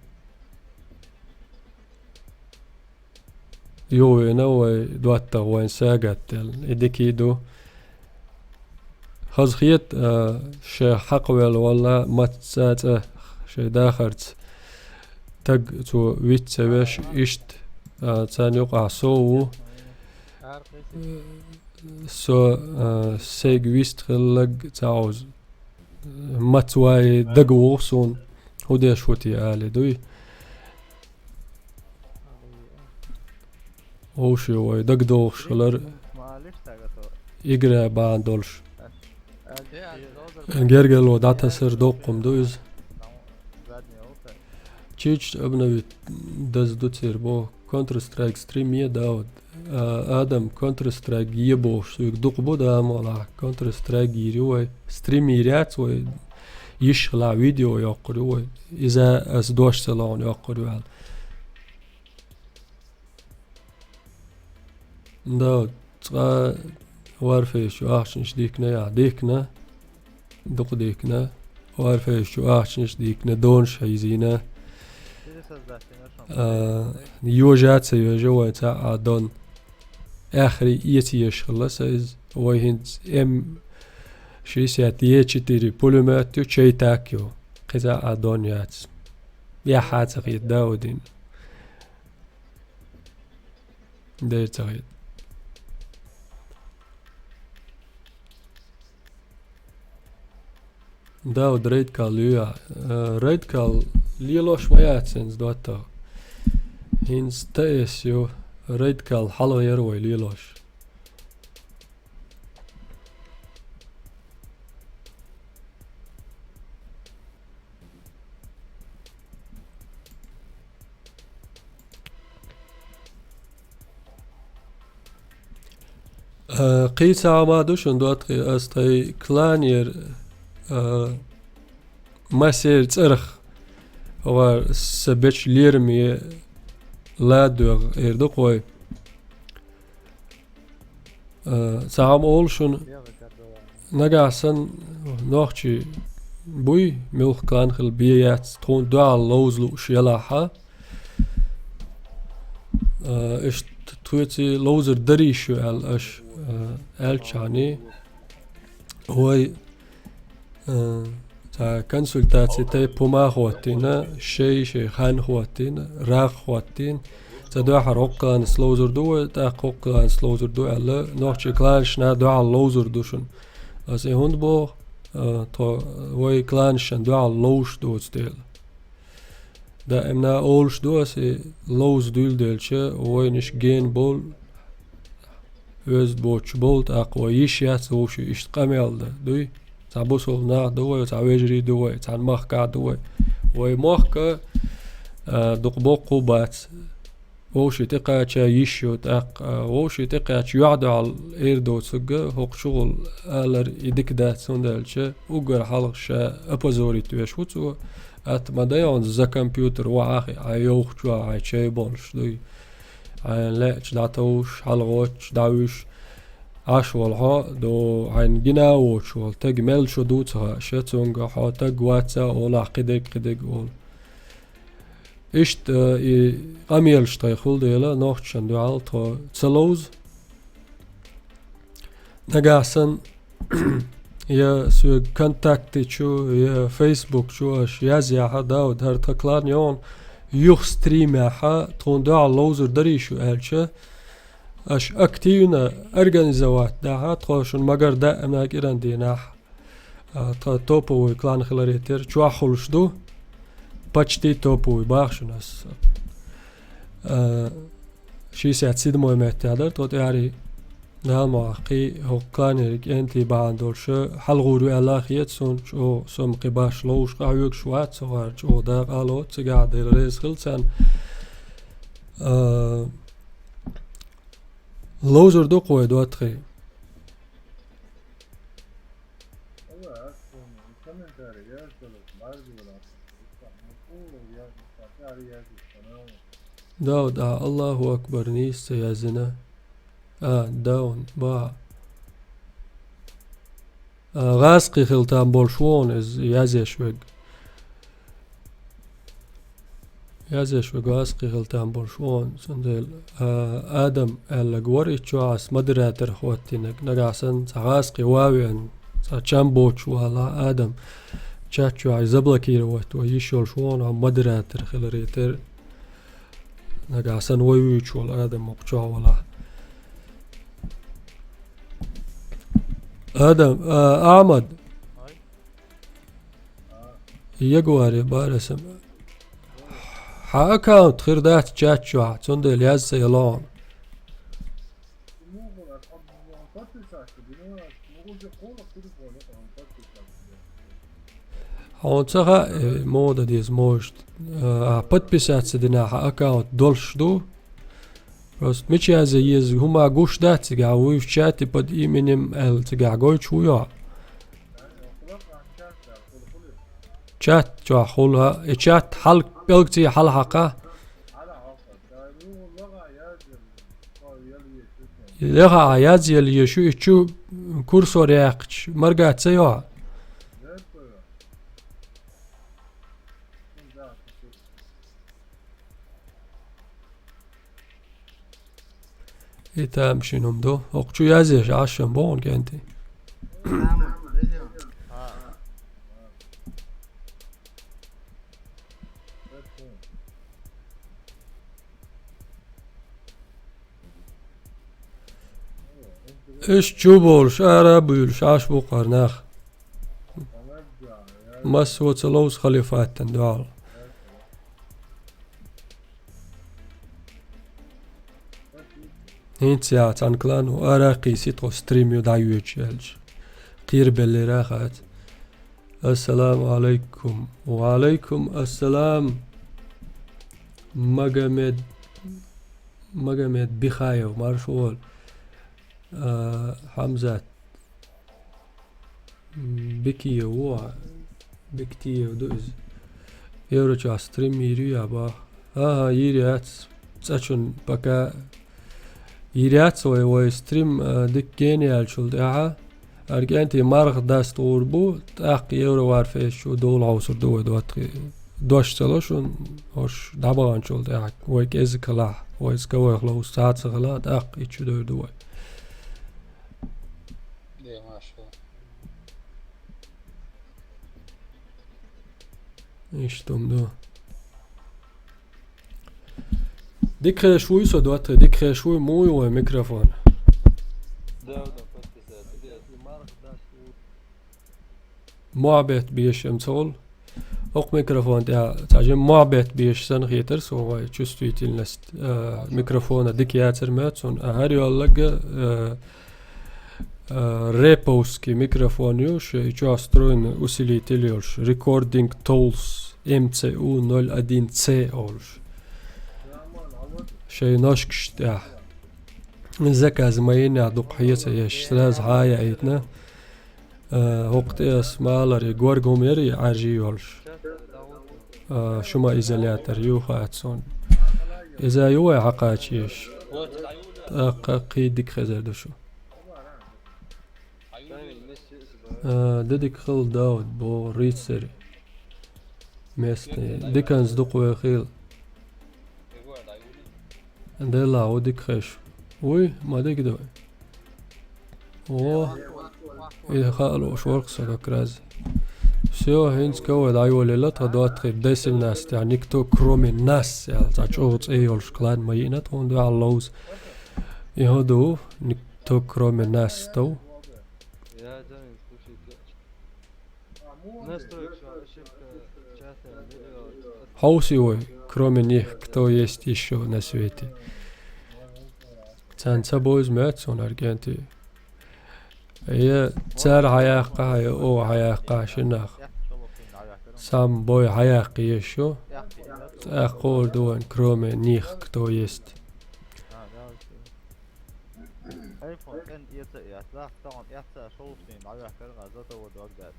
Юхавеана вай доттагӀа вайн сагатделла. И дика а ду. Хаза хета, а, ша хьакхавелла валла, мацца цӀа шайн дахарца. Таг цо виц ца веш, иштта, а, царна юкъахь со ву. Со, а, сайга вист хилларг ца Ӏовза. Мац вай дага вогӀу суна, хӀун деш ву те али дуй? Вовший вай дагадогӀуш хилар игра бахьана долуш. Гергарло дӀатасар доккхум ду иза. Чича обновить даза ду церан боху. Counter-Strike стрим е Дауд. А, Адам, Counter-Strike е бохуш соьга дукха бу, да, амма Counter-Strike йийр ю вай. Стрим йийр яц вай. Йиш хилахь видео йоккхур ю вай. Иза ас дош ца лохна йоккхур ю аьлла. Да, цкъа Warface чу ахчанаш дихкина яхь? Дихкина. Дукха дихкина. Warface чу ахчанаш дихкина, донаш хьийзийна. А, йожа а ца йожа вай цхьа а дон. Эххарий эца еш хилла сан иза. Вай хӀинца М шестьдесят Е четыре пулемёт ю, чай так ю. Кхин цхьа а дон яц. Яхьа а ца хета Даудин. Дера ца хета. Дауд, рейд кал луьйа. Э, рейд кал лелош ма яц хӀинца доттагӀа. ХӀинца Т С ю, рейд кал хьалха яра вай лелош. Э, кхин цхьа хӀума ду шуна доттагӀий, ас тхайн кланера, э, массеран цӀарах, хӀора сан бечу лераме ладоьгӀу эр ду-кх вай. Э, цхьа хӀума олу шуна, нагахь санна нохчий буй, муьлхха клан хила бен яц, тхуна дуьхьал ловза лууш елахь а. Э, иштта тхоьца ловзар дарийша ю аьлла аша, э, аьллачхьаний, вай Э, цхьа консультаци тайпа хӀума а хӀоттийна, шай-шай хан хӀоттийна, рагӀ хӀоттийна. Цхьа дуьххьара хӀокху кланца ловзур ду вай, тӀаккха хӀокху кланца ловзур ду аьлла, нохчийн кланашна дуьхьал ловзур ду шуна. Аса и хӀунда боху, э, тхо вай кланашна дуьхьал ловзуш доцу дела. Даимна олуш ду аса, и ловза дуьйладелча, вайнаш гена болу, оьзда боцуш болу, тӀаккха вай йиш яц вовшийн иштта къамел дан, дуй? Цхьа бусулба нах ду вай, цхьа вежарий ду вай, цхьана махкахь ду вай. Вай мохк а, а, дукха боккха а бац. Вовшийн тӀекхача йиш ю, тӀаккха, а, вовшийн тӀекхаьчча юьхь-дуьхьал эр доцург а, хӀокху чухула алар и дика дац, хӀунда аьлча уггар хьалха ша опозорить веш ву цо. Атта ма дай хьуна за компьютер вахьа а хиъ, хьайн йовхачу а хьайн чай болуш дуй. Хьайна лаьача дӀатовш, хьалагӀоттуш, дӀавуьйш, Ӏаш волу хьо, до хьайна гина а воцуш волу, таг мел шо ду ца хаьа, ша цунга хьо таг вац а олахь, кхидерг, кхидерг олу. Иштта, э, и къамелаш тхайх хул дела, нохчашна дуьхьал тхо ца ловза. Нагахь санна, я соьга контакте чу, я фейсбук чу аша язъяхьа, Дауд, хӀара тхан клан йогӀу, юха стримехьа, тхуна дуьхьал ловзур дарий шу аьлча, аша активно организовать дахьа, тхо шуна магар даимна кӀиран дийнахь. А, тха топовый клан хиларе терра чохь хуьлуш ду. Почти топовый бахаш ас. А, шестьдесят седьмой меттехь дара, тхо тӀаьхьарий Дала мукъ лахь кхин хӀокху кланера кӀентий бахьана долуш хьалагӀур ю аьлла а хета суна, чӀогӀа со-м кхин баш ловзуш къахьоьгуш вац, со гӀара чӀогӀа дакъа а лоцу, цигахь Дела реза хила царна. А, ловзур ду-кх вай, ДоттагӀий. Дауд, а, Аллаху Акбар нийса ца яздина. А, Дауд, бахьа. А, гӀазкхи хила там болуш ву хьуна иза язъеш верг. Язъеш верг гӀазкхи хила там болуш ву хьуна, цундела, а, Адам аьлларг вара итт чохь ас модератор хӀоттийнарг, нагахь санна цхьа гӀазкхи ван а веана, цхьа чам боцуш валахь Адам, чат чохь заблокировать ван йиш йолуш ву хьуна, хьо модератор хиларе терра. Нагахь санна вай вуьйцуш волу Адам мукъа чохь валахь. Адам, а, Ахьмад. Ягуаре, барасам. Хьан аккаунт хир дац чат чохь, цундела яз ца ялахь. Хьуна ца хаьа, э, муха дан деза, может. А, подписаться дина хьан аккаунт долуш ду. Просто мича язъе еза хӀума гуш дац цигахь, вуьйш чате под именем аьлла цигахь гойтуш ву йо. Чат чохь хуьлу, и чат хьал, пӀелгций хьалхьакха. Леха а яз ела езаш ю, и чу курсор яьккхича, марга ца йо. И тамашийна хӀума ду. ХӀокху чу язъеш Ӏаш шун боху кӀентий. Иштта чу болуш, ара а буьйлуш, Ӏаш бу кхара нах. Массо а ца ловза халифатан дуьхьал. ХӀинца яц цхьана клано, арахь кхийсий тхо стрим ю дӀайоьдуш аьлча. Кхерабеллера а хаьца. Ассаламу алайкум. Ва алайкум ассалам. Магомед, Магомед Бихаев, марша волу. А, Хьамзат. М, Бикиев ву, а, Биктиев ду иза. Еврочохь стрим йийр ю я боху? ХӀан-хӀа, йийр яц. ЦӀа чун пока йийр яц вай, вай стрим, а, дика гена яьллачул тӀаьхьа. Ара кӀентий марха даста гӀур бу, тӀаккха Евро Варфейс чу дола хьовсур ду вай, ДоттагӀий. Дош ца ло шуна, хӀорш дӀабаханчул тӀаьхьа вай кӀезиг хилахь, вай ска вайх ловза цхьа а ца хилахь, тӀаккха и чу дойр ду вай. Де, машалла. Иштта хӀума ду. Дика хезаш вуй со, ДоттагӀий, дика хезаш вуй, муй вай микрофон? Да, да, подписаться. Мохь бетта безаш ам ца волу. Окху микрофон тӀехь цхьа жимма мохь бетта безаш санна хетара суна вай чувствительность, а, микрофона дика яцар моьтту суна. А хӀара йолларг, а, а, реповский микрофон ю, шен и чохь встроенный усилитель йолуш, Recording Tools M C U ноль один C олуш. Шайн ножкаш тӀехь. Заказ ма йина, дукха хье ца еш, сразу хьа а яийтина. Э, хӀокху тӀе ас ма аллара, и горга хӀума яра, и Ӏаьржий йолуш. Э, шумоизолятор ю хаьа суна. Иза ю вай хьакхачийша? ТӀаккха кхин дика хезар ду шу. Э, де дика хила, Дауд, боху рыцарь. Местный. Диканца дукха вехийла. Делла, удик хеш. Уй, ма дик дой. О, и хаалуш воркса как раз. Всё, хинц кого дайволила, та двадцать десять нас, я никто кроме нас, я, за чё вот эй, олш клан мои на, он два лоуз. И ходу, никто кроме нас, то. Я, да, слушайте. Настройка, ошибка, чата, э, Ховсий вай, кроме них, кто есть ещё на свете. Цан ца боз мёц он аргенти. Е цар хаяхка, е о хаяхка шинах. Сам бой хаяхка ещё. Ахор дуан, кроме них, кто есть. iPhone тӀен эца эцла, тахана эцца шовшни дӀавехкар, гӀаза тӀа вадваг дац.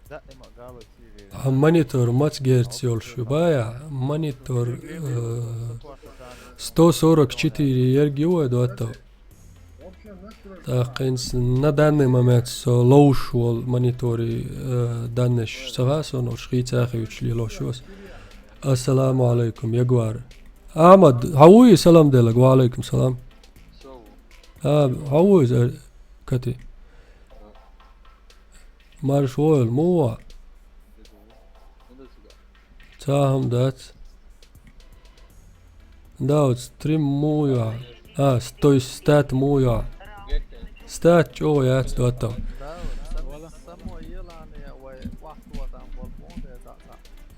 Даима Galaxy ве. А монитор мац герц йолш ю бая? Монитор, э, сто сорок четыре ерг ю вай доттав. Так, инс на данный момент со лоуш вол монитори, э, данныш сага сон олш хи цахи уч лилош вос. Ассаламу алейкум, Ягуар. Ахмад, хьо вуй, салам делаг, ва алейкум салам. А, хьо вуй, э, Кати? Марш вол, муа? Цахам дац. Дауц, трим муя. А, с-, то есть стат муя. Стат чё яц доттав.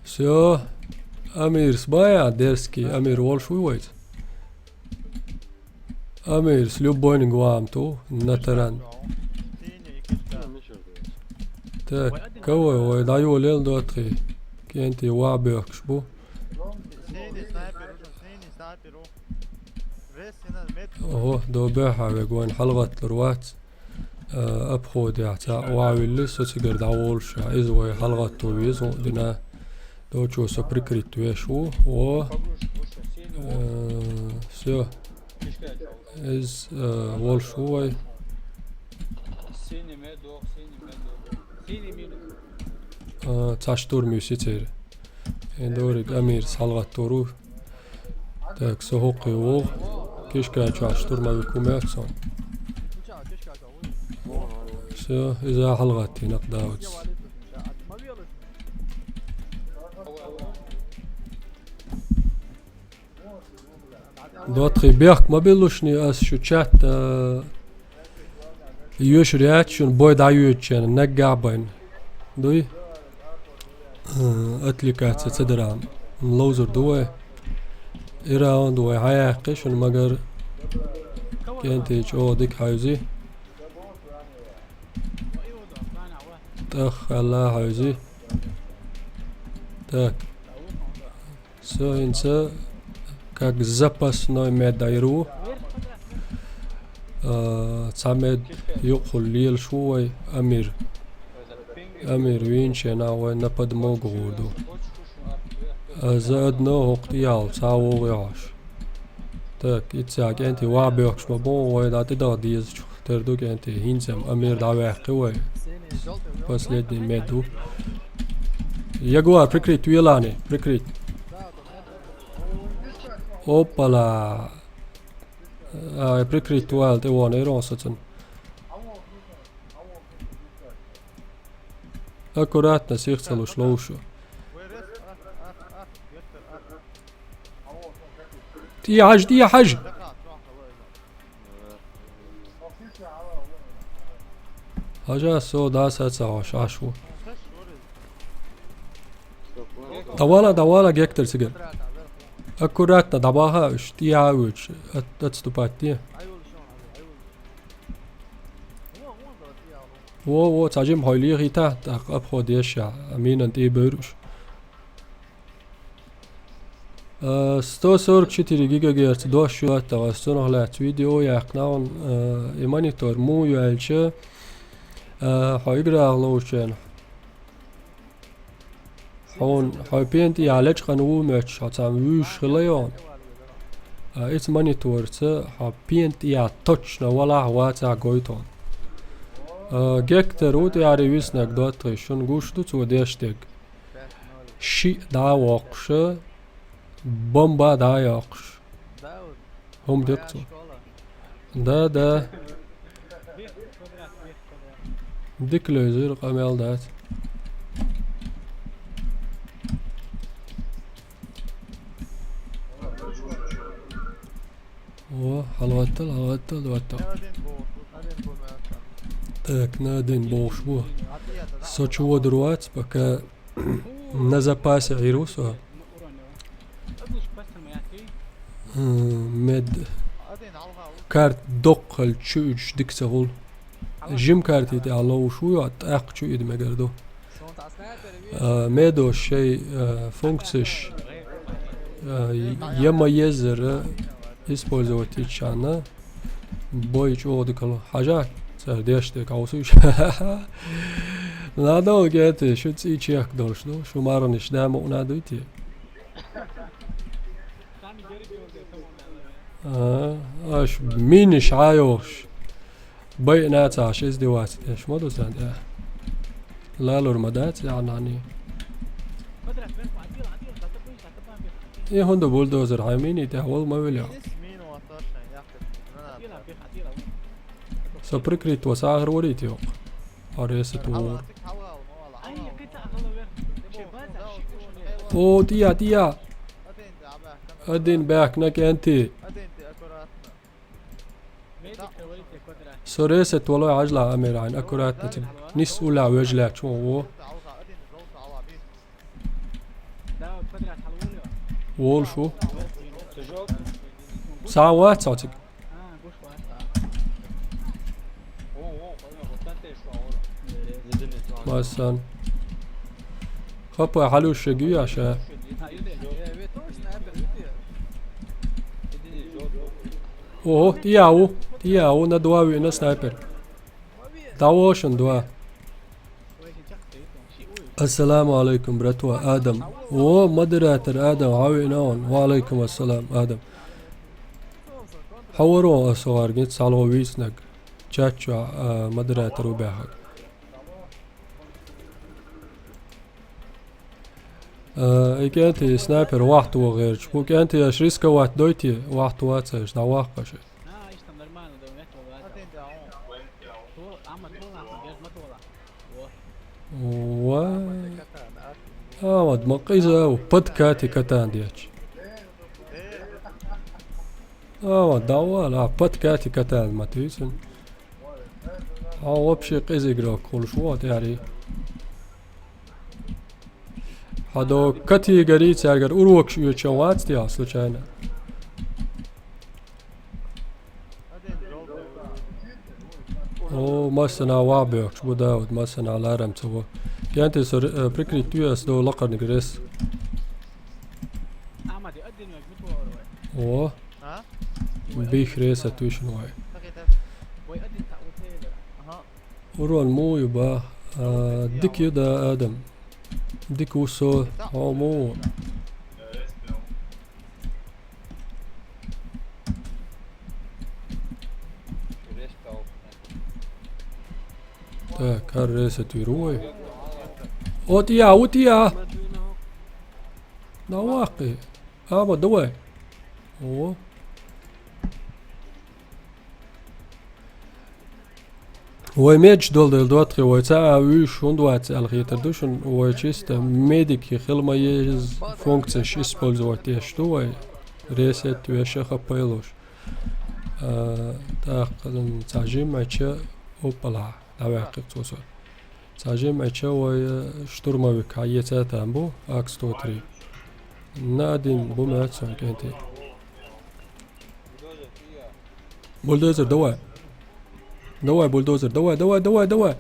Всё. Амирс бая, дерзкий, Амир волш вуй вайц. Амирс любойн гвам ту, на таран. Так, кого вай даю лел дотхи. Кенти ва бёхкш бу. Ого, до бёха ве гван халгат лур вац. Э, обходе ца вавилли, со цигар дӀаволуша. Иза вай хьалгӀатто веза гӀо дина. Дочо со прикрыть веш ву. О. Э, всё. Из, э, волуш ву вай. Э, ца штурм ю сицер. Э, дориг Амирс хьалгӀатто ру. Так, со хӀокхуьй вогӀу. Кишкачохь штурмовик ву моьтту сон. Всё, иза хьалагӀаттина Дауц. Дотхи бехк ма биллушни ас шу чат, а, йоьшур яц шуна бой дӀайоьдучарна наггахь байна. Дуй? Э, отвлекаться ца дара. Ловзур ду вай. И раунд вай хьаяьккхи шуна, магар кӀентий чӀогӀа дика хьаьвзи. ТӀаккха аьлла хьаьвзи. Так. Со хӀинца как запасной мед дӀайра ву. А, цхьа мед юкъахула лелаш ву вай Амир. Амир вийначу хенахь вай на подмогу гӀур ду. А, за одно хӀокху тӀехьа цхьа вогӀу яхьаш. Так, иццехь кӀентий ваха боьхкуш ма бу, вай дӀа тӀедала дезачух тера ду кӀентий. ХӀинца-м Амир дӀаваьккхи вай. Последний мед ву. Ягуар, прикрыть велани, прикрыть. Оппала! Ай, прикрыть вала тӀе вон, Эрон сацан. Аккуратно, сих ца луш ловшу. ТӀехьажа, тӀехьажа! Хьажа, со даса ца хьош, Ӏаш ву. ДӀавала, дӀавала, Гектор цигара. Аккуратно, дӀабаха уьш, тӀехьа а вуьйцуш, от-, отступать де. Во, во, цхьа жима хьой лехийта, тӀаккха обход еш ша, минан тӀе а бевр уьш. Э, сто сорок четыре гигагерц дош ю аттагӀа, ас цунах лаьцна видео яьккхина хьуна, э, и монитор муха ю аьлча, э, хьо играх ловчарна. Хьуна, хьо пен тӀехьа лечкъана ву моьттуш, хьо цхьаьна вуьйш хила йогӀу. А, иза мониторца хьо пен тӀехьа точно валахь вацахь гойту хьуна. А, Гектор ву тӀаьхьарий виснарг доттагӀий, шуна гуш ду цо деш дерг. Шиъ дӀа а воккхуша, бомба а дӀа а йоккхуш. Да, вот, ХӀума декъ цо. Да, да. Дика левзира, къамел дац. О, хьалгӀаттал, хьалгӀаттал, доттагӀа. Так, на один бохуш бу. Со чу водар вац, пока на запасе Ӏийр ву со. Э, мед карт доккхал чу уьдуш дика ца хуьлу. Жим карти тӀехь ловуш ву, йо, тӀаккха чу ида мегар ду. А, медо шайн, а, функцеш, а, я ма еззара использовать йиччхьана, бой чӀогӀа дика ло. Хьажа, цара деш дерг хьовсуш. Надо, гети, шу цӀий чехка долуш ду, шу маргӀанаш да мукъна дуй те? А, аш миниш хьайохуш. Байъина ца Ӏаш, издеваться деш ма ду сан тӀехь. Лалур ма дац, яхьанани. И хӀунда бульдозер хьайн мини тӀехь вала ма вилла. Со прикрыть ва сахар варийта йоккху. Аресат вора. О, тӀе а, тӀе а! Один баьхкина кӀентий. Со ресет валой хьажла Амир хьайн, аккуратно цига. Нис уллехь вежа лаьтташ вон во. Волуш ву. Схьа вац хьо цига. Массан. Хапа хьалуш шег ю аша. Ого, тӀе а ву, тӀе а ву, на два виъна снайпер. ДӀавошан два. Ассаламу алейкум, братва, Адам. О, модератор Адам, хьо виъна ван. Ва алейкум ассалам, Адам. Хьо варо аса гӀаргит, схьалгӀо вийцнаг. Чат чу, а, модератор ву баьхьаг. А, и кӀентий снайпер вахт ву гӀерташ. Ву кӀентий аш рисковать дойтий, вахт вац аш, дӀаваккха аш. Ва. А, вот, ма къиза ву, подкати катан дечи. А, вот, давай, а, подкати катан, ма туьйцун. А, вообще къиза игрок, хуьлуш ву, тӀаьхьарий. Хьадо категори цаьргара урокаш оьцуш вац те, случайно? О, массана вахь боьхкуш бу, Дауд, массана ларам ца во. КӀентий со, э, прикрыть туьйас до лакхарниг рес. О. Бих ресет вуьшна вай. Урон муй ю бах? А, дика ю да, Адам. Дика ву со, хьо муй ву? Так, хӀара ресет вир ву вай. О, тӀе а, ву тӀе а! На ваккхи. Аба, давай. О. Вай медж долу дела доттагӀий, вай ца а вуьйш хӀунда вац аьлла хетар ду шуна, вай чисто медик хила ма еза функцеш использовать деш ду вай, ресет веша хаппайлуш. А, тӀаккха, м, цхьа жимача оппалахь, дӀаваьккхира цо со. Цхьа жимача вай, э, штурмовик хьаеца там бу, АК сто три. На один бу моьтту сан кӀентий. Бульдозер, давай. Давай, бульдозер, давай, давай, давай, давай.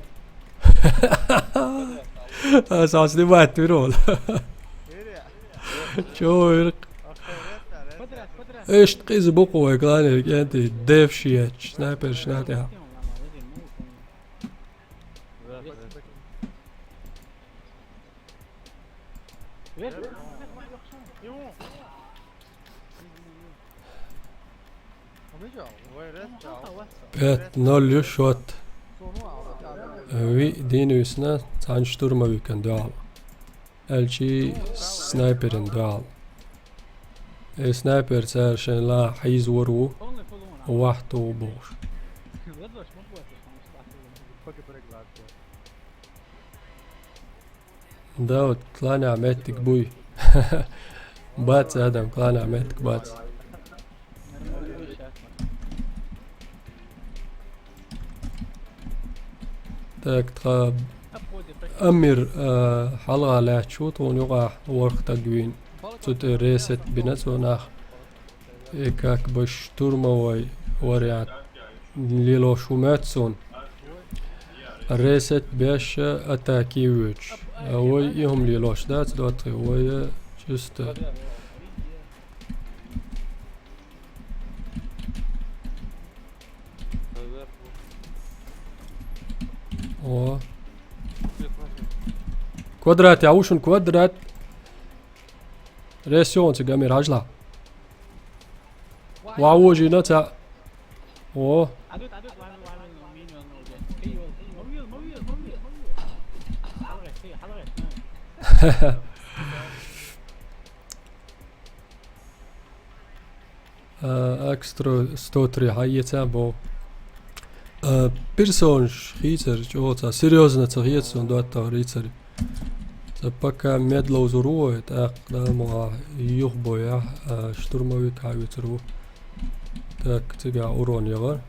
А, сас не бать, ты рол. Чё, Ирк? Эшт къиза букъу вай кланер, кӀентий, дев шиеч, снайпер шнатя. Пять ноль ю счёт. Виъ дийна висна цхьана штурмовикан дуьхьал. Аьлчи снайперан дуьхьал. Э, снайпер цара шайн ла хьийзавар ву. Вахьто ву бохуш. Да, вот, кланя меттиг буй. Бац, Адам, кланя меттиг бац. Так, тха Амир, а, хьалха лаьтташ ву, тхуна юкъахь ворхӀ стаг вийна. Цу тӀе ресет бина цо нах. И как бы штурмовой вариант лелош ву моьтту суна. Ресет беш атаке воьдуш. А вай и хӀума лелош дац, доттагӀий, вай, э, чисто. О. Квадрат, я ушун квадрат. Ресет цига, Амир, хьажал. Ва вожина ца. О. А, экстра сто три хьаэца бо. А, персонаж хийцар чӀогӀа ца, серьёзно ца хета суна доттагӀа рицари. Ца пока мед ловзур ву вай, тӀаккха Дала мукъалахь юхабой, а, штурмовик хьавуьйцур ву. Так, цигахь урон яхар.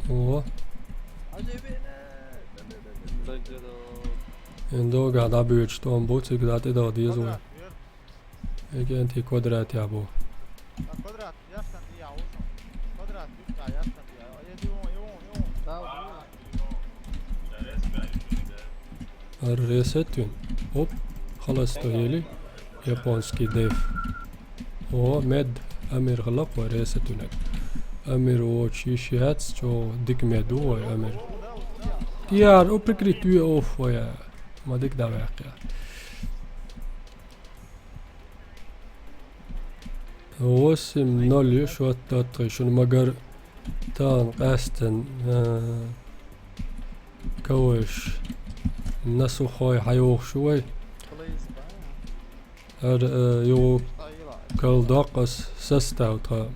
О. Эн догахь дӀабоьдуш тӀом бу, цига дӀа тӀедала деза вай. Агенти квадрат я бу. Ар ресет вин. Оп, халасто ели. Японский деф. О, мед Амир гӀалакх вай ресет винарг. Амир вочу йиш яц, чӀогӀа дика мед ву вай Амир. Яр, о, прикрыть ве оф вай. Ма дика дӀаваьккхи. Восемь ноль ю шот доттагӀий шуна, магар тахана къаьстина, а, кавайш на сухой хьайохуш вай. Ар, а, югӀу кал доккху ас состав тха.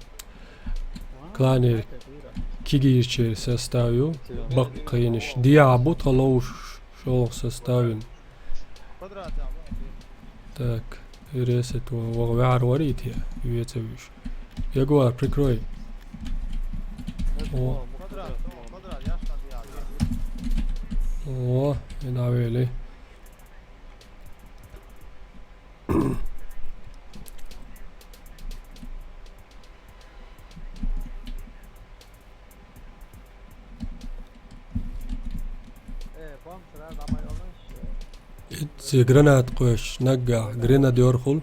Кланера кигийчеран состав ю. Баккхийнаш диа бу тха ловш шолгӀа состав ю. Так, и ресет ву, ваха ваьхьар варий те, веца вуьш. Ягуар, прикрой. О. О, и навели. Итт гранат кхоьш наггахь гренадер хуьлу,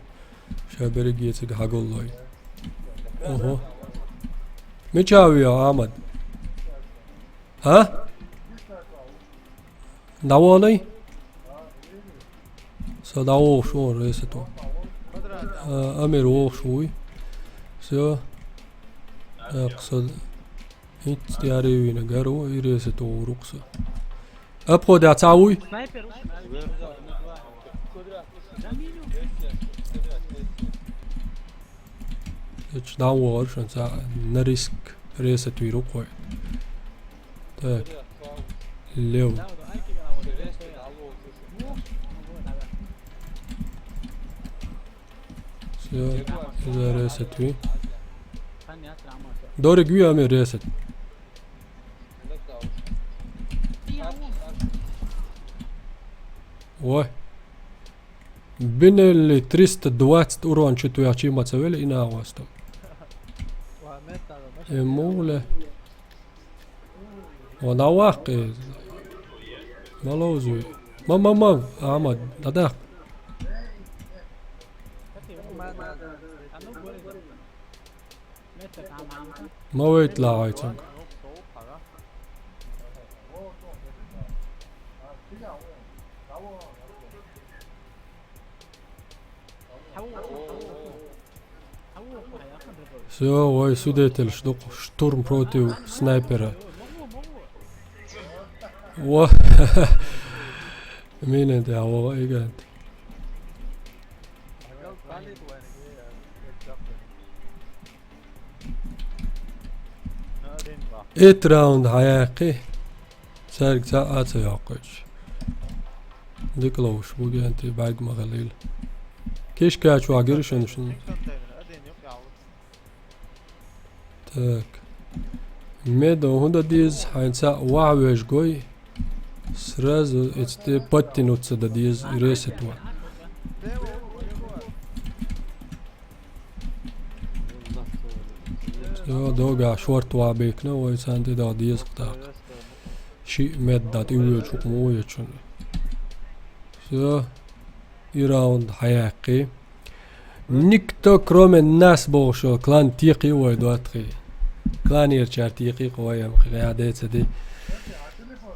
ша берриге цига хьагуллой. Ого. Мича веа, Ахьмад? А? ДӀаволий? Со дӀавогӀуш ву, ресет ву. А, Амир вогӀуш вуй. Всё. Так, со хӀинцца тӀаьхьа вийна гар ву, и ресет ву вурук со. Обхода цхьа вуй? Эчу дӀавогӀуш, ца на риск ресет вийр ву кхой. Так. Лев. Всё, иза ресет ви. Дориг ви ами ресет. Ой. Бинелли триста двадцать урон чу туя чима ца вели и на госту. Э, муле. Вон а ваккхи. Ма ловзуй. Ма, ма, ма, Ахьмад, дӀадаккха. Ма вайтла хьайцунга. Всё, вай свидетелаш ду-кх, штурм против снайпера. Во. Мина тӀехь вогӀу и гӀант. Итт раунд хьаяьккхи. Цаьрга цхьа а ца йоккхуьйтуш. Дика ловш бу, генти бӀарг ма хилийла. Кишка чохь гира шуна шуна. Так. Медо хӀун дан деза, хьайна цхьаъ вахьа веш гой, сразу эцу тӀе подтянуться дан деза, ресет ван. Всё, догахь шорта вахьа бекна, вай царна тӀе дан деза тӀаккха. Шиъ мед дан тӀе воьдуш хӀума ма ву ечунна. Всё, и раунд хьаяьккхи. Никто, кроме нас, бохуш йолу клан текхий вай доттагӀий. Кланерчара текхий-кх вай, амма кхин а де ца де.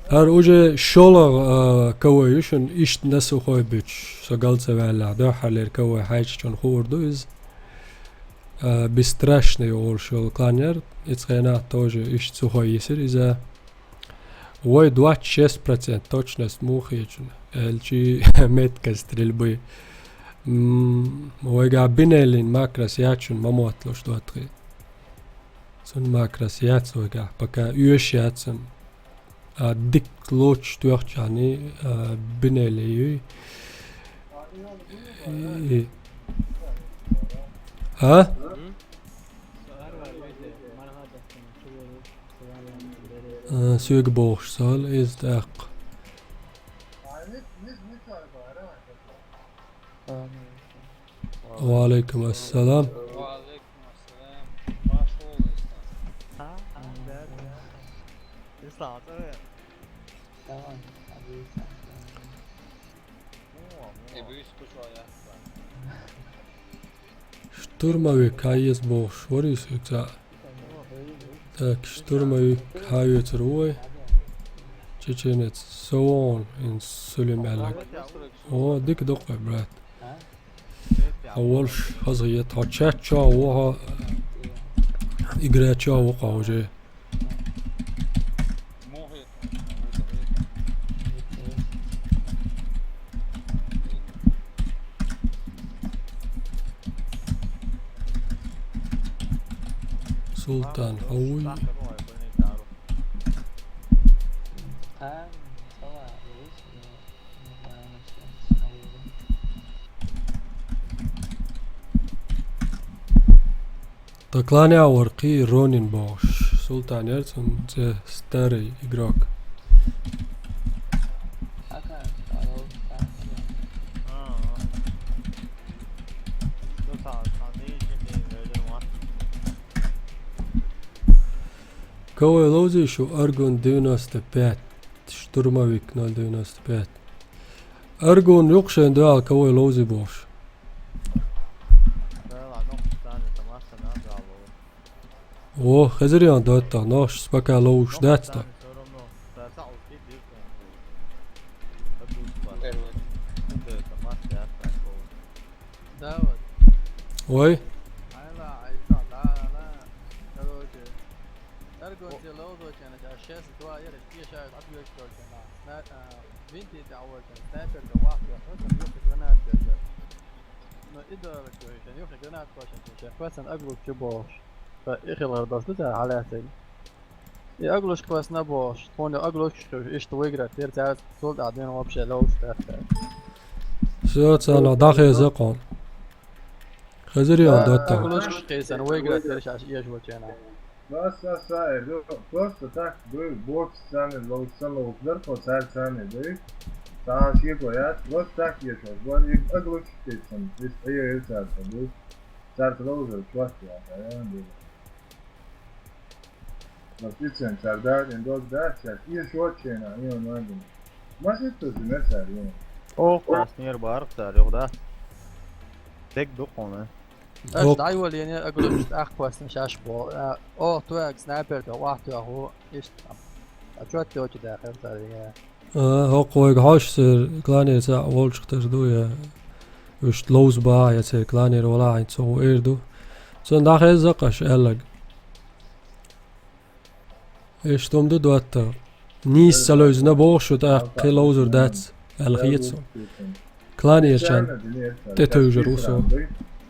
ХӀара уже шолгӀа, а, КВ ю шуна, иштта на сухой буьтуш, со гал ца ваьллехь, дуьххьарлера КВ хьаьжча шуна хуур ду иза. А, Бесстрашный олуш йолу клан яра, иза хенахь тоже иштта сухой йисира иза. Вай двадцать шесть процент точность муха хетачун, аьлчи меткость стрельбы. М, вайгахь бинеллин макрас яц шуна ма мотталуш доттагӀий. Цунна макрас яц вайгахь, пока оьшуш яц цунна. А, дика лоцуш тоьхчахьний, а, бинелли юй. И, а? А, соьга бохуш сал, иза тӀаккха. Ва алейкум ассалам. Штурмовик хьаэца бохуш, вари соьга цхьаъ. Так, штурмовик хьаэцар ву вай. Чеченец, со вон инсулим аьлларг. О, дика ду-кх вай, брат. Хьо волуш хазахета, хьо чат чохь ву хьо, игра чохь ву хьо уже. Султан, хьо вуй? Ткъа клан яхь вара кхий Ронин бохуш. Султан яра цунна цӀе, старый игрок. Кого ловзий шу, Аргун девяносто пять, штурмовик ноль девяносто пять. Аргун юкъ шайн дуьхьал кого ловзий бохуш. О, хезар ян доттагӀ, нохчас пока ловзуш дац тхо. Вай? Короче, Аргун те ловзоченаш, а шесть два яра, тешают объёкторчена. Винти тӀе а волчун, снайперка вахтехь, хӀокхунна юххе гранат кхоьссина. Ну, и дала кхоьссина, юххе гранат кхоьссина, ша хӀокхунна аглуш чу бохуш. Ткъа и хилар долуш ду цара хьалаьцнарг. И аглуш кхоьссина бохуш, тхуна аглуш кхуьуш, иштта выиграть дира цаьрца, цул тӀаьхьа дуьйна вообще ловзуш дац цара. Всё, царна дӀахеза кхуьн. Хезар ян доттагӀ. Аглуш кхийсана выиграть дира шаьш эшоченах. Ас, ас, ас, эр ду, просто так ду, бокс царна ловзуш, сан ловзуш дар, кхо цара царна ду. Цхьа шеко яц, просто так эшош бара, и аглуш кхийсана, иза айо эр цара ду. Цара ловзар чохь яц, а, ду. Просто иццен цара дагӀа ин дог дац, шаьш эшоченах, и он ван гина. Маситтаза мер цара, и он. Ох, ас нера барх цара, юха да. Дерг ду кхуна. Аш дӀайолийна аглуш тӀаккха кхоьссина шаьш боху. А, оха тоьга снайпер тӀе охьатоьху, иштта. А чот йочу даьккхира цара, и. А, хӀокху вайга хьожуш церан кланера цхьаъ волчух тера ду, я уьш ловза бахьа, я церан кланера валахьа, хӀинца хӀун эр ду. Цунна дӀахеза-кх аша аьлларг. Иштта хӀума ду доттагӀ. Нийса ца левзина боху шу, тӀаккха кхин ловзур дац, аьлла хета суна. Кланерчарна тӀетевжар ву со.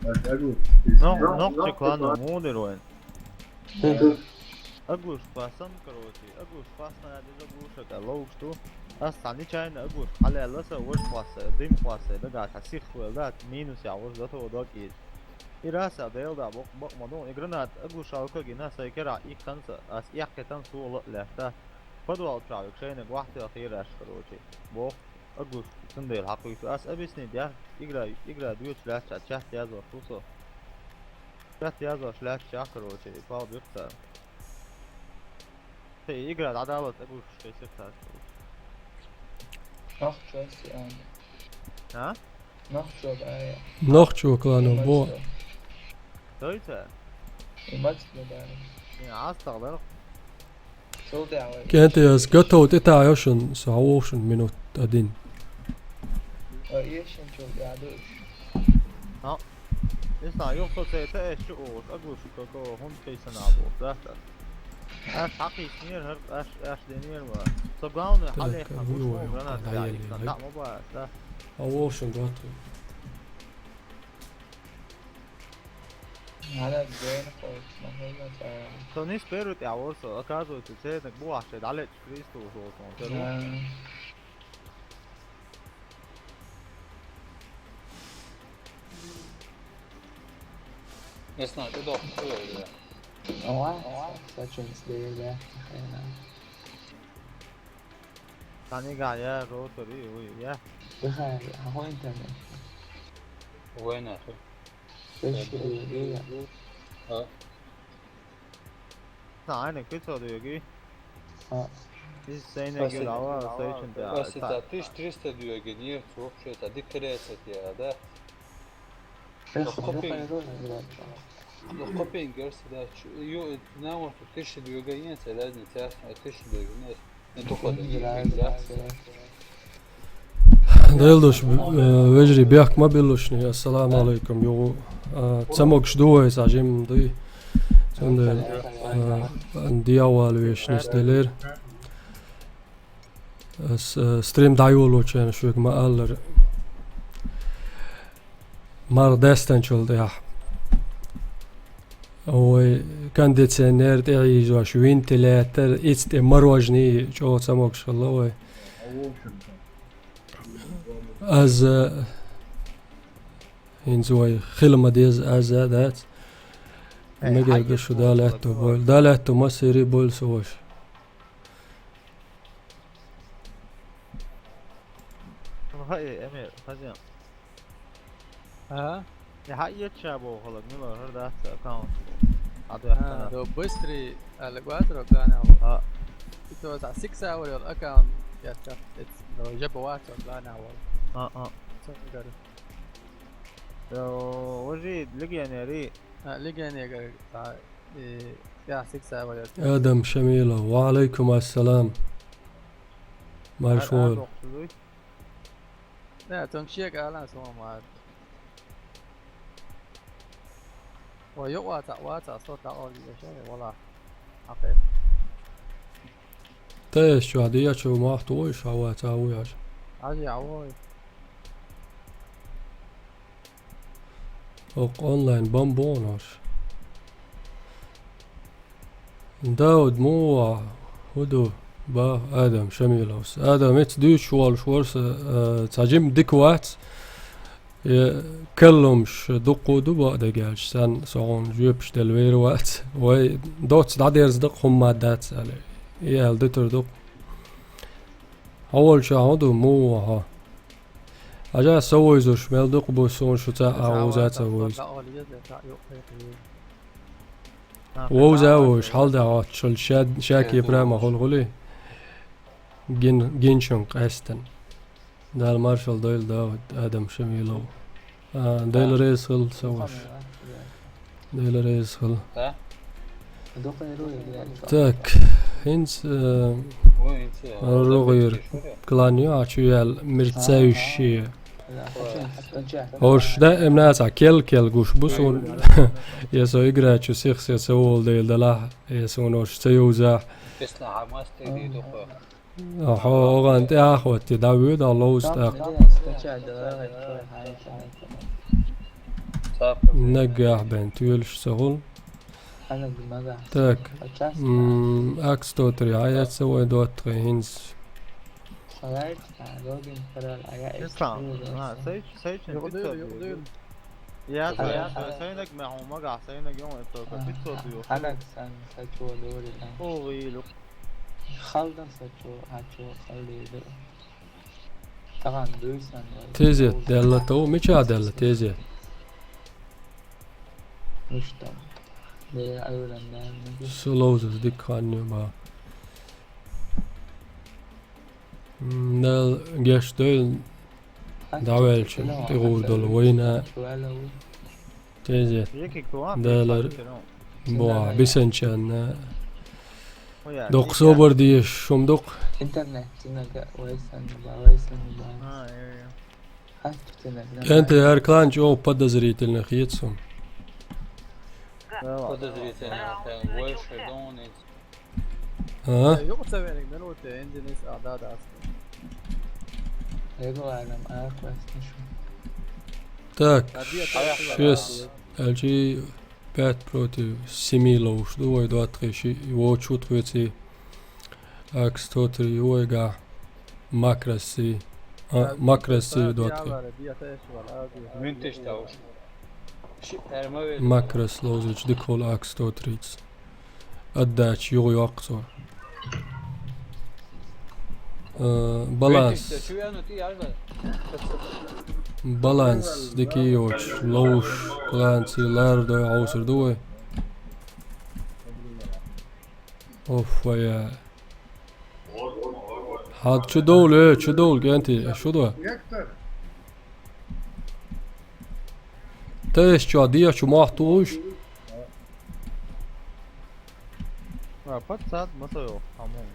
Нох-, нохчи клана муха дир вайн? Агуш пасан, короче, агуш пасан, я даже агуша, ка лоуш ту. Ас цхьа ничайна агуш хьалаьлла са, вож хваса, дим хваса, дага цхьа сих хвел да, минус я вож зато дог из. И раса дел да, бок, бок ма дон, и гранат агуш алка гина, сай кера, и ханса, ас яхке тан сула лехта. Подвал чавик шайна гвахтел хираш, короче. Бок, агуш, цундел хакуйсу, ас объяснить, я, игра, игра дюч лаца, чат язва фусо. Чат язва шляц ча, короче, и пал бирца. Ты игра дадала, ты будешь шестьдесят. Нохчо сиан. А? Нохчо бая. Нохчо клана бо. Дойца? И мать бая. Не, астагъ да. Шо да. Кенте яз готов, ты та ёшин, са вошин минут один. О, ешин чё да душ. А? Не знаю, ёхо цо цаьрта эс чу олуш, агуш, како хӀунда кхийсана боху, да, так? Аш хьакхийсинера, хӀара аш, аш денера ма. Со главное, так, хьалеха, а гуш вуй, вон гранат да, даьлла, да, ма бац, да. А вошин готов. Гьанна зена кхойчу, ма хӀунда ца. Со нис беру тӀе а вора со, оказывается, церниг бу ахь шайн дӀалечу Христос волчун, ца ду? Да. Не знаю, ты дохуй хуёвый, да. Ой, ой, сачунс дер, да, хрена. Танигая ротори, уй, я. Дыхай, а хой интернет. Война, хой. Слышь, э, э, э. А? Цхьа айниг пицо дуьйги? А. Иза сайниг юлава, сайчун тӀе. Аса та тысяча триста дуьйги, нет, вообще, та дикарецет я, да? Эс лохопин, лохопин герси да, чу, ю, намо тысяча дуьйги, нет, разница, а тысяча дуьйги, нет. Делдуш, э, вежарий бехк ма биллушни, ассаламу алейкум, югу, э, ца могуш ду вай, ца жим дуй. Цундела, э, диавал вешнис делер. Ас, э, стрим дӀайолочу шуьга ма аллара. Марха даьстанчул тӀехь. Вай кондиционер тӀе хьийзош, вентилятор, ица тӀе мороженое чӀогӀа ца могуш хилла вай. Аз, э, хӀинца вай хила ма деза, аз а дац. Э, мегар ду шу, Дала аьтту бойла. Дала аьтту массери бойла со ваша. Хьо, э, Эмир, хаза. А? Я хьаэца ша боху хӀаллак, мила хӀара дац аккаунт. Хьан дуьхьа. А, до быстрый, аьлла, гуатро главное. А. Итоза сикса варел аккаунт, я так, это, до жаба ватро главное. А, а. Цо гар. До, вожи, легионери. А, легионери, а, и, я сикса варел. Адам Шамилов, ва алейкум ассалам. Марш вол. Да, цунна шега алан суна ма. Ва, юкъа ца, ва ца, со та олу дешай, вала. Апе. Теш чу, а диячу махту вой, ша ва ца вуй аш. Аж я вой. Окх онлайн бомбон аш. Дауд, муха, хӀу ду? Бах, Адам Шамиловс. Адам, эца дуьйцуш волуш вара сан, э, цхьа жима дика вац. Э, каллумаш дуккха ду бакъдерг аьлча, сан со хьуна жоьпаш делла вер вац. Вай доцца дӀадерза дакъа хӀумма дац аьлла. И аьлла дитар ду. Хьо волчохь хӀун ду, муха хьо? Хьажа, со вуйзуш, мел дукха бу суна шу цхьаъ а вовза а ца вуйзу. Вовза а вуйш, хьалда хьоццушал ша, ша кепара ма хуьлу хуьлий? Гин-, гинчун къаьстина. Дала маршалла дойла, Дауд, Адам Шамилов. А, Дела реза хила, сан ваша. Дела реза хила. Так, хӀинца, э, рогӀера клан ю, а чу яьлла мерцающие. ХӀорш даим нацахь кел-кел гуш бу суна. Я со игра чу сих-сих ца волу дела далахь, я суна хӀорш ца йовзахь. Хьо охан тӀе а хӀотти, дӀавоьду, а ловза тӀаккха. Скачать давай, давай, давай, давай. Наггахь бен туьлуш ца хуьлу. Так. М, Акс сто три, а яц вай доттагӀий хӀинца. Ислам, а, Сайч-, Сайчен пиццо дуьйла. Я, я, я, сайнаг мехьу магахь, сайнаг йома, это только пиццо дуьйла. О, вилу. Тезет делла тов, мича делла тезет? Со ловзуш дика хан ю бах. М, Дала гечдойла, дӀаваьлча тӀегӀур долу вайна. Тезет. Далар бохьа бисанчанна. Доккха собар дезаш хӀума дукха. Интернет, цунага вайсан, вайсан, вайсан. КӀентий, хӀара клан чӀогӀа подозрительный хета суна. Подозрительный, вай ши дон. А? Юкъа ца веаниг минуте, хӀинца а да дац. Так, шесть, аьлчи пять против семи ловуш ду вай доттагӀий, ши вочу тхоьций. Акс сто три ю вайгахь. Макросси. А, Макросси доттагӀий. Макрос ловзуьйтуш дика хуьлу Акс сто тридцать. Отдача юха йоккху цо. Э, баланс. Баланс дика йоцуш, ловзуш, кланций лардой хьовсур ду вай. Оф, вая. Хьан чу довлу, э, чу довлу, кӀентий, шу до. Тайс чу, дехьа чу мохь тухуш. А, пацан, ма со йо, хамон.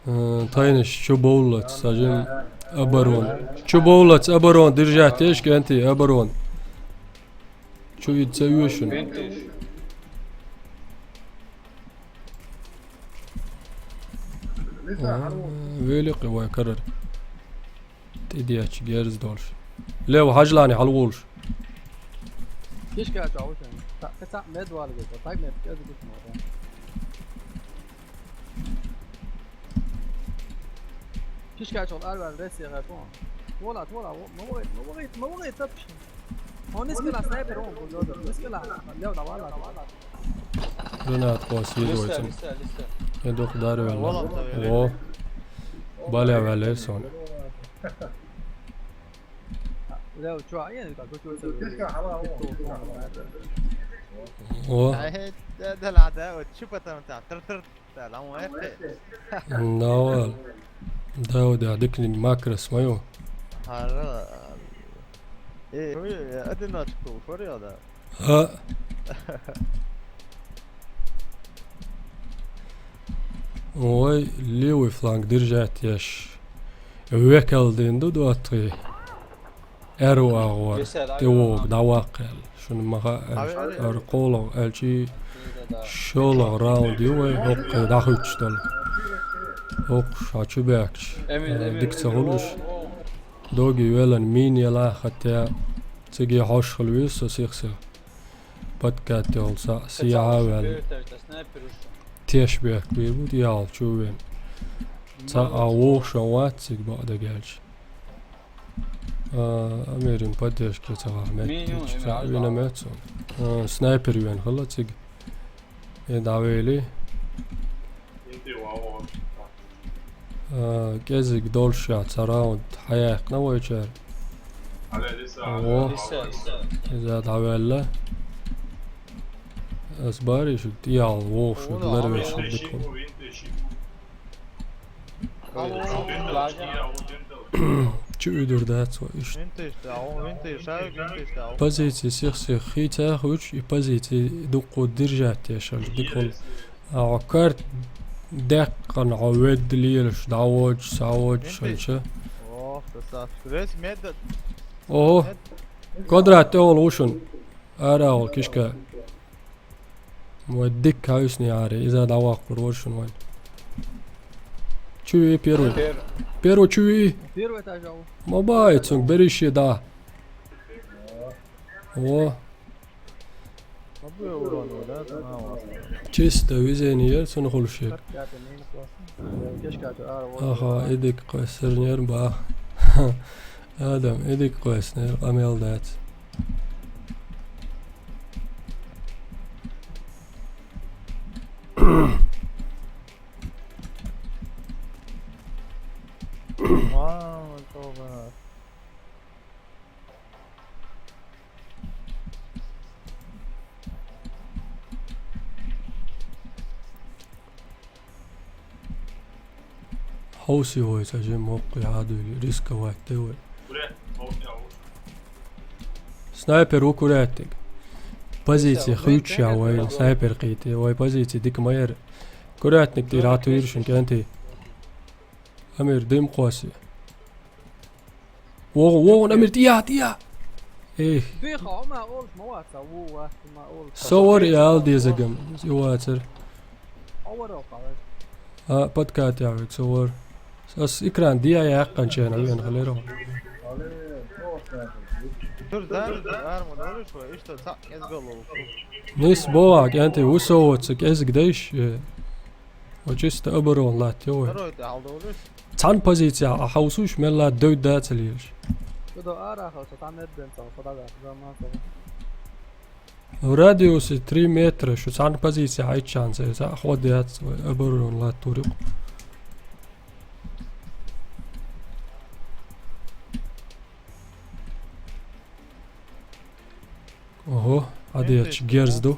Э, тайнаш чу бовллац, сажим оборон. Чу бовллац, оборон, держать, еш, кӀентий, оборон. Чу и ца оьшуш. А, великъи вай карара. ТӀедеача герз долуш. Лев, хьажлани хьалаволуш. Кишка чу ву шен. Та, та мед вала геза, та мед геза гуш ма. Кишка чу арван ресси гапон. Вола, вола, ма вогӀийта, ма вогӀийта, ма вогӀийта, тапш. Хьо нискала снайпер вон, бульдозер. Нискала, лев, давай, давай. Гранат хьо сийдойтун. Э, дукха дарвелла. Во. Баля ваьллера сон. Лев, чу, а, я не так, чу, чу. Во. Ай, да, да, ладно, вот чё потом там, тр-тр. Давай. Давай, да, дикни макрос мою. Ара. Э, ой, одиночку, форёда. А. Ой, левый фланг держать еш. Векал дин ду доттагӀий. Аьрру агӀор тӀевогӀу, дӀаваккха аьлла. Шуна ма хаьа аьлча, ара кхоалгӀа аьлчи, шолгӀа раунд ю вай, хӀокху дӀахуьттуш долу. ХӀокхуш хьан чу баьхкаш, э, дика ца хуьлуш. Доги велан мин яла хатта, циге хьош хила веза со сих-сих. Подкат йолу цхьаъ сехьа а ваьлла. Теш бехк бийр бу, тӀехьал чу вен. Цхьа а вогӀуш вац цига бакъ дагаьлча. А, Америн поддержка ца гӀахь меттачу цхьаъ вина меца. А, снайпер вен хала цига. Э, дӀавели. А, кӀезиг долуш яц цхьа раунд хьаяьккхина вайчара. Во. Иза дӀаваьлла. Ас бари шу тӀехьал вогӀуш ларвеш дика. Чу уьдур дац вай иштта. Позици сих-сих хийца хуьлуш, и позици дуккха держать еш хилча дика хуьлу. А хьо карт деккхана хьо ведда лелаш, дӀаводаш, схьаводаш хилча. Ох, красавчик. Весь меда. Ого. Квадрат тӀе олу ву шуна. Ара олу кишка. Вай дикка хьаьвсина яре, иза дӀаваккхур вара шуна вайн. Чу ве первый. Первый чуи. Первый этаж, ау. Ма бай, цунг берище да. О. Ма бай урон, да, цунг ау. Чисто везение, цунг хулшик. Пятый минус класс. Кешка, а, вот. Аха, идик къоьссарнер ба. Адам, идик къоьсснер, къамел дац. Вау, это да. Хьовсий вай, ца жимма воккхий хьадуьйли, рисковать де вай. Снайпер ву курятник. Позици хуьйцуш яхь вай, снайпер кхийти. Вай позици дика ма яра. Курятник тӀера хьатуьйра шун кӀентий. Амир, дим кхоссий. Вогъу, вогъу, Амир, тӀе яхь, тӀе яхь. Эх. Биха, ма олуш, ма вац, ву, вац, ма олуш. Со вара и ала дезагам, и вацар. Хьо вара, хьо вара. А, подкат яхь вег, со вара. Ас экран дӀа яьккхинчу хенахь веана хилира. Тур дар, дар ма долуш вай, иштта цхьаъ кӀезга лову. Нис боху, кӀентий, ву со воцу кӀезиг дайш, э, вай чисто оборона латтайо вай. Второй тӀе хьалдолуш. Цхьана позици а хьовсуш, мелла девдда а ца лелаш. Шу до арахь, со цхьа метр бен цхьа, со дагахь, заман со. Радиусе три метра, шу цхьана позици хьаьжча цхьа, цхьа хьо дац, вай оборона латтур ю. Ого, хьадечу герз ду.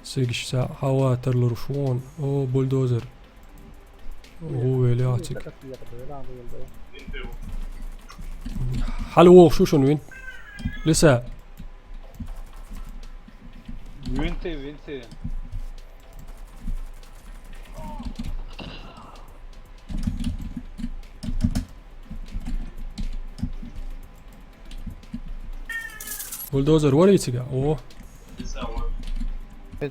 Цигаш цхьа хьава тарлур шу вон. О, бульдозер. О, велла циг. Хьала вогӀуш шу шуна вин. Лиса. Винти, винти. Бульдозер варий цига? О. Чё,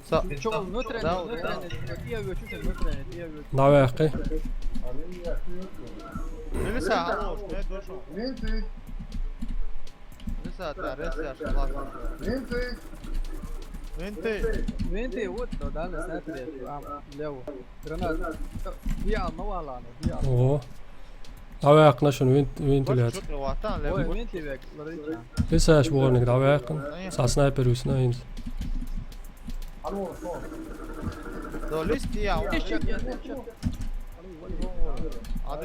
внутренний, внутренний, тӀе а воьду, внутренний, тӀе а воьду. ДӀаваьккхи. Лиса, алло, что я душу? Лиса, та, ресляш, классно. Винты. Винты, вот, то, да, на снайпере, там, лево. Гранат. Я, ну, ладно, я. Ого. ДӀаваьккхина шуна винт-, винтиляция. Ой, винтовик, ларича. Лисаш бохург дӀаваьккхина. Цхьа снайпер висна хӀинца. До лист я. Адит,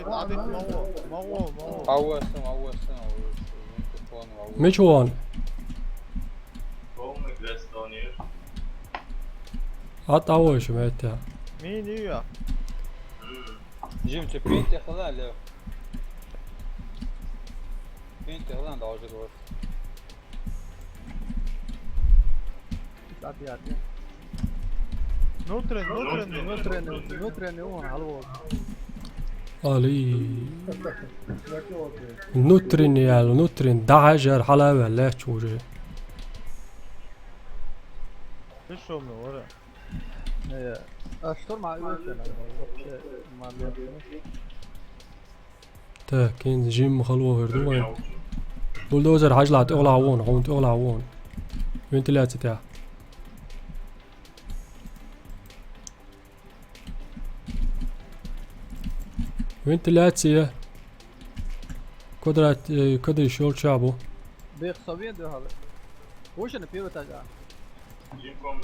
адит, маво, маво, маво. Аввасан, аввасан, аввасан. Мича вон? Полный грязь тонешь. Ат авой шу меття. Мин ю я. Жим, чё, пинтер хила, лев? Пинтер хила, должен вот. Внутренний, внутренний, внутренний, внутренний, он, алло. Али. Внутренний, ал, внутренний. Да, жар, хьала ваьлла, лаьтташ уже. Ты что, мы, ура? Э, а штурма вообще, вообще, момент. Так, кхин жимма хала вогӀур ду вайн. Бульдозер хьажалахь, тӀехула вон, хьуна тӀехула вон. Вентиляция тӀехь. Вентиляция. Квадрат, э, кадыш йолча бу. Бех, совет дуьхьал. Вуьшта первый этаж а.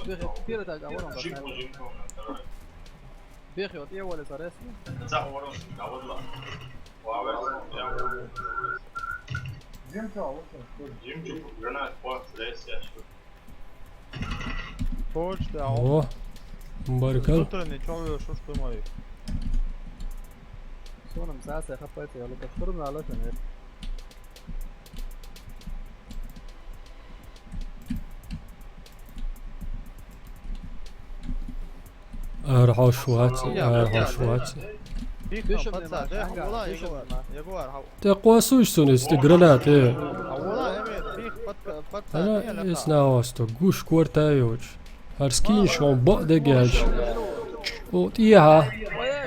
Бех, первый этаж а, вон он. Бех, вот я волю за ресми. Почта, а он. О, баркал. Внутренний, чё вы, что ж ты мой? Сонам саса хапать, я лука штурм на лошадь. Ара хьош вац, ара хьош вац. ТӀе кхоссуш цунна иза тӀе гранат, э. Ана, эс нагӀа сто гуш корта йоч. ХӀара скинаш хьуна бакъдерг яьлча. О, тӀехьа.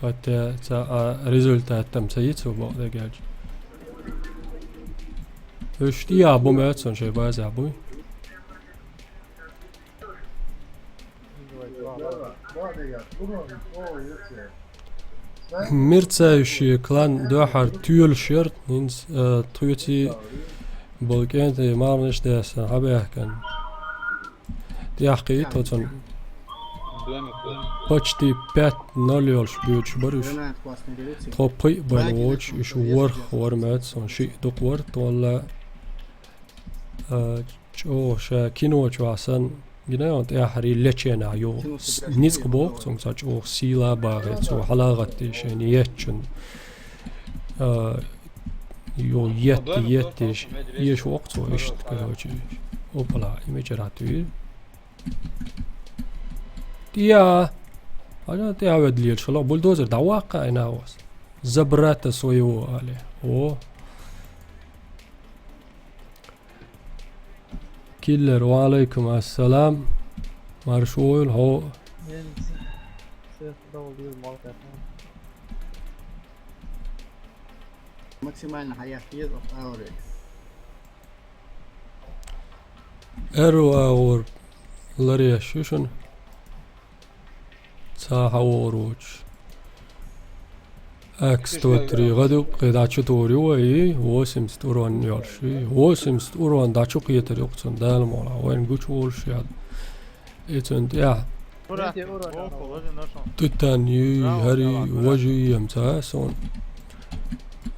ХӀаьта цхьа а результат там ца йицу бо дегелча. Уьш тӀехьа бу моьтту суна шайн база буй. Мерцающий клан дуьххьара тоьлуш яра, хӀинца, э, тхоьций болу кӀентий марханаш деш санна хьабаьхкина. ТӀехкхийта оцунна почти пять ноль йолуш буьйцуш бара уьш. Тхо пхиъ бан воцуш, уьш ворхӀ вара моьтту суна, шиъ дукха вара, тхо валла, а, чӀогӀа ша кино чохь санна, гина йолу тӀаьххьара леченахь йо, с-, ницкъ боху цунга, цхьа чӀогӀа сийла а бахе, цо хьалагӀаттий шайна еттачунна. А, йо, етта, етта, еш, еш воккху цо иштта, короче. Опала, и мичара туьйра. ТӀехьа, хьажа, тӀехьа ведда лелаш хилла, бульдозер дӀаваккха айна ас. За брата своего, али. О. Киллер, ва алейкум ассалам. Маршо йойла хьо. Максимально хьаяккха еза оцу агӀорехь. Аьрру агӀор ларъеш ю шуна. Цхьа хьан вогӀур воцуш. Ак сто три гӀа ду, кхин дӀа чу тухур ю вай, и восемьдесят урон йолуш, и восемьдесят урон дӀа чу кхетар ю-кх цунна, Дала мукъалахь, вайна гучуволуш яц. И цунна тӀехь тутан юй, хӀара важа юй ца суна.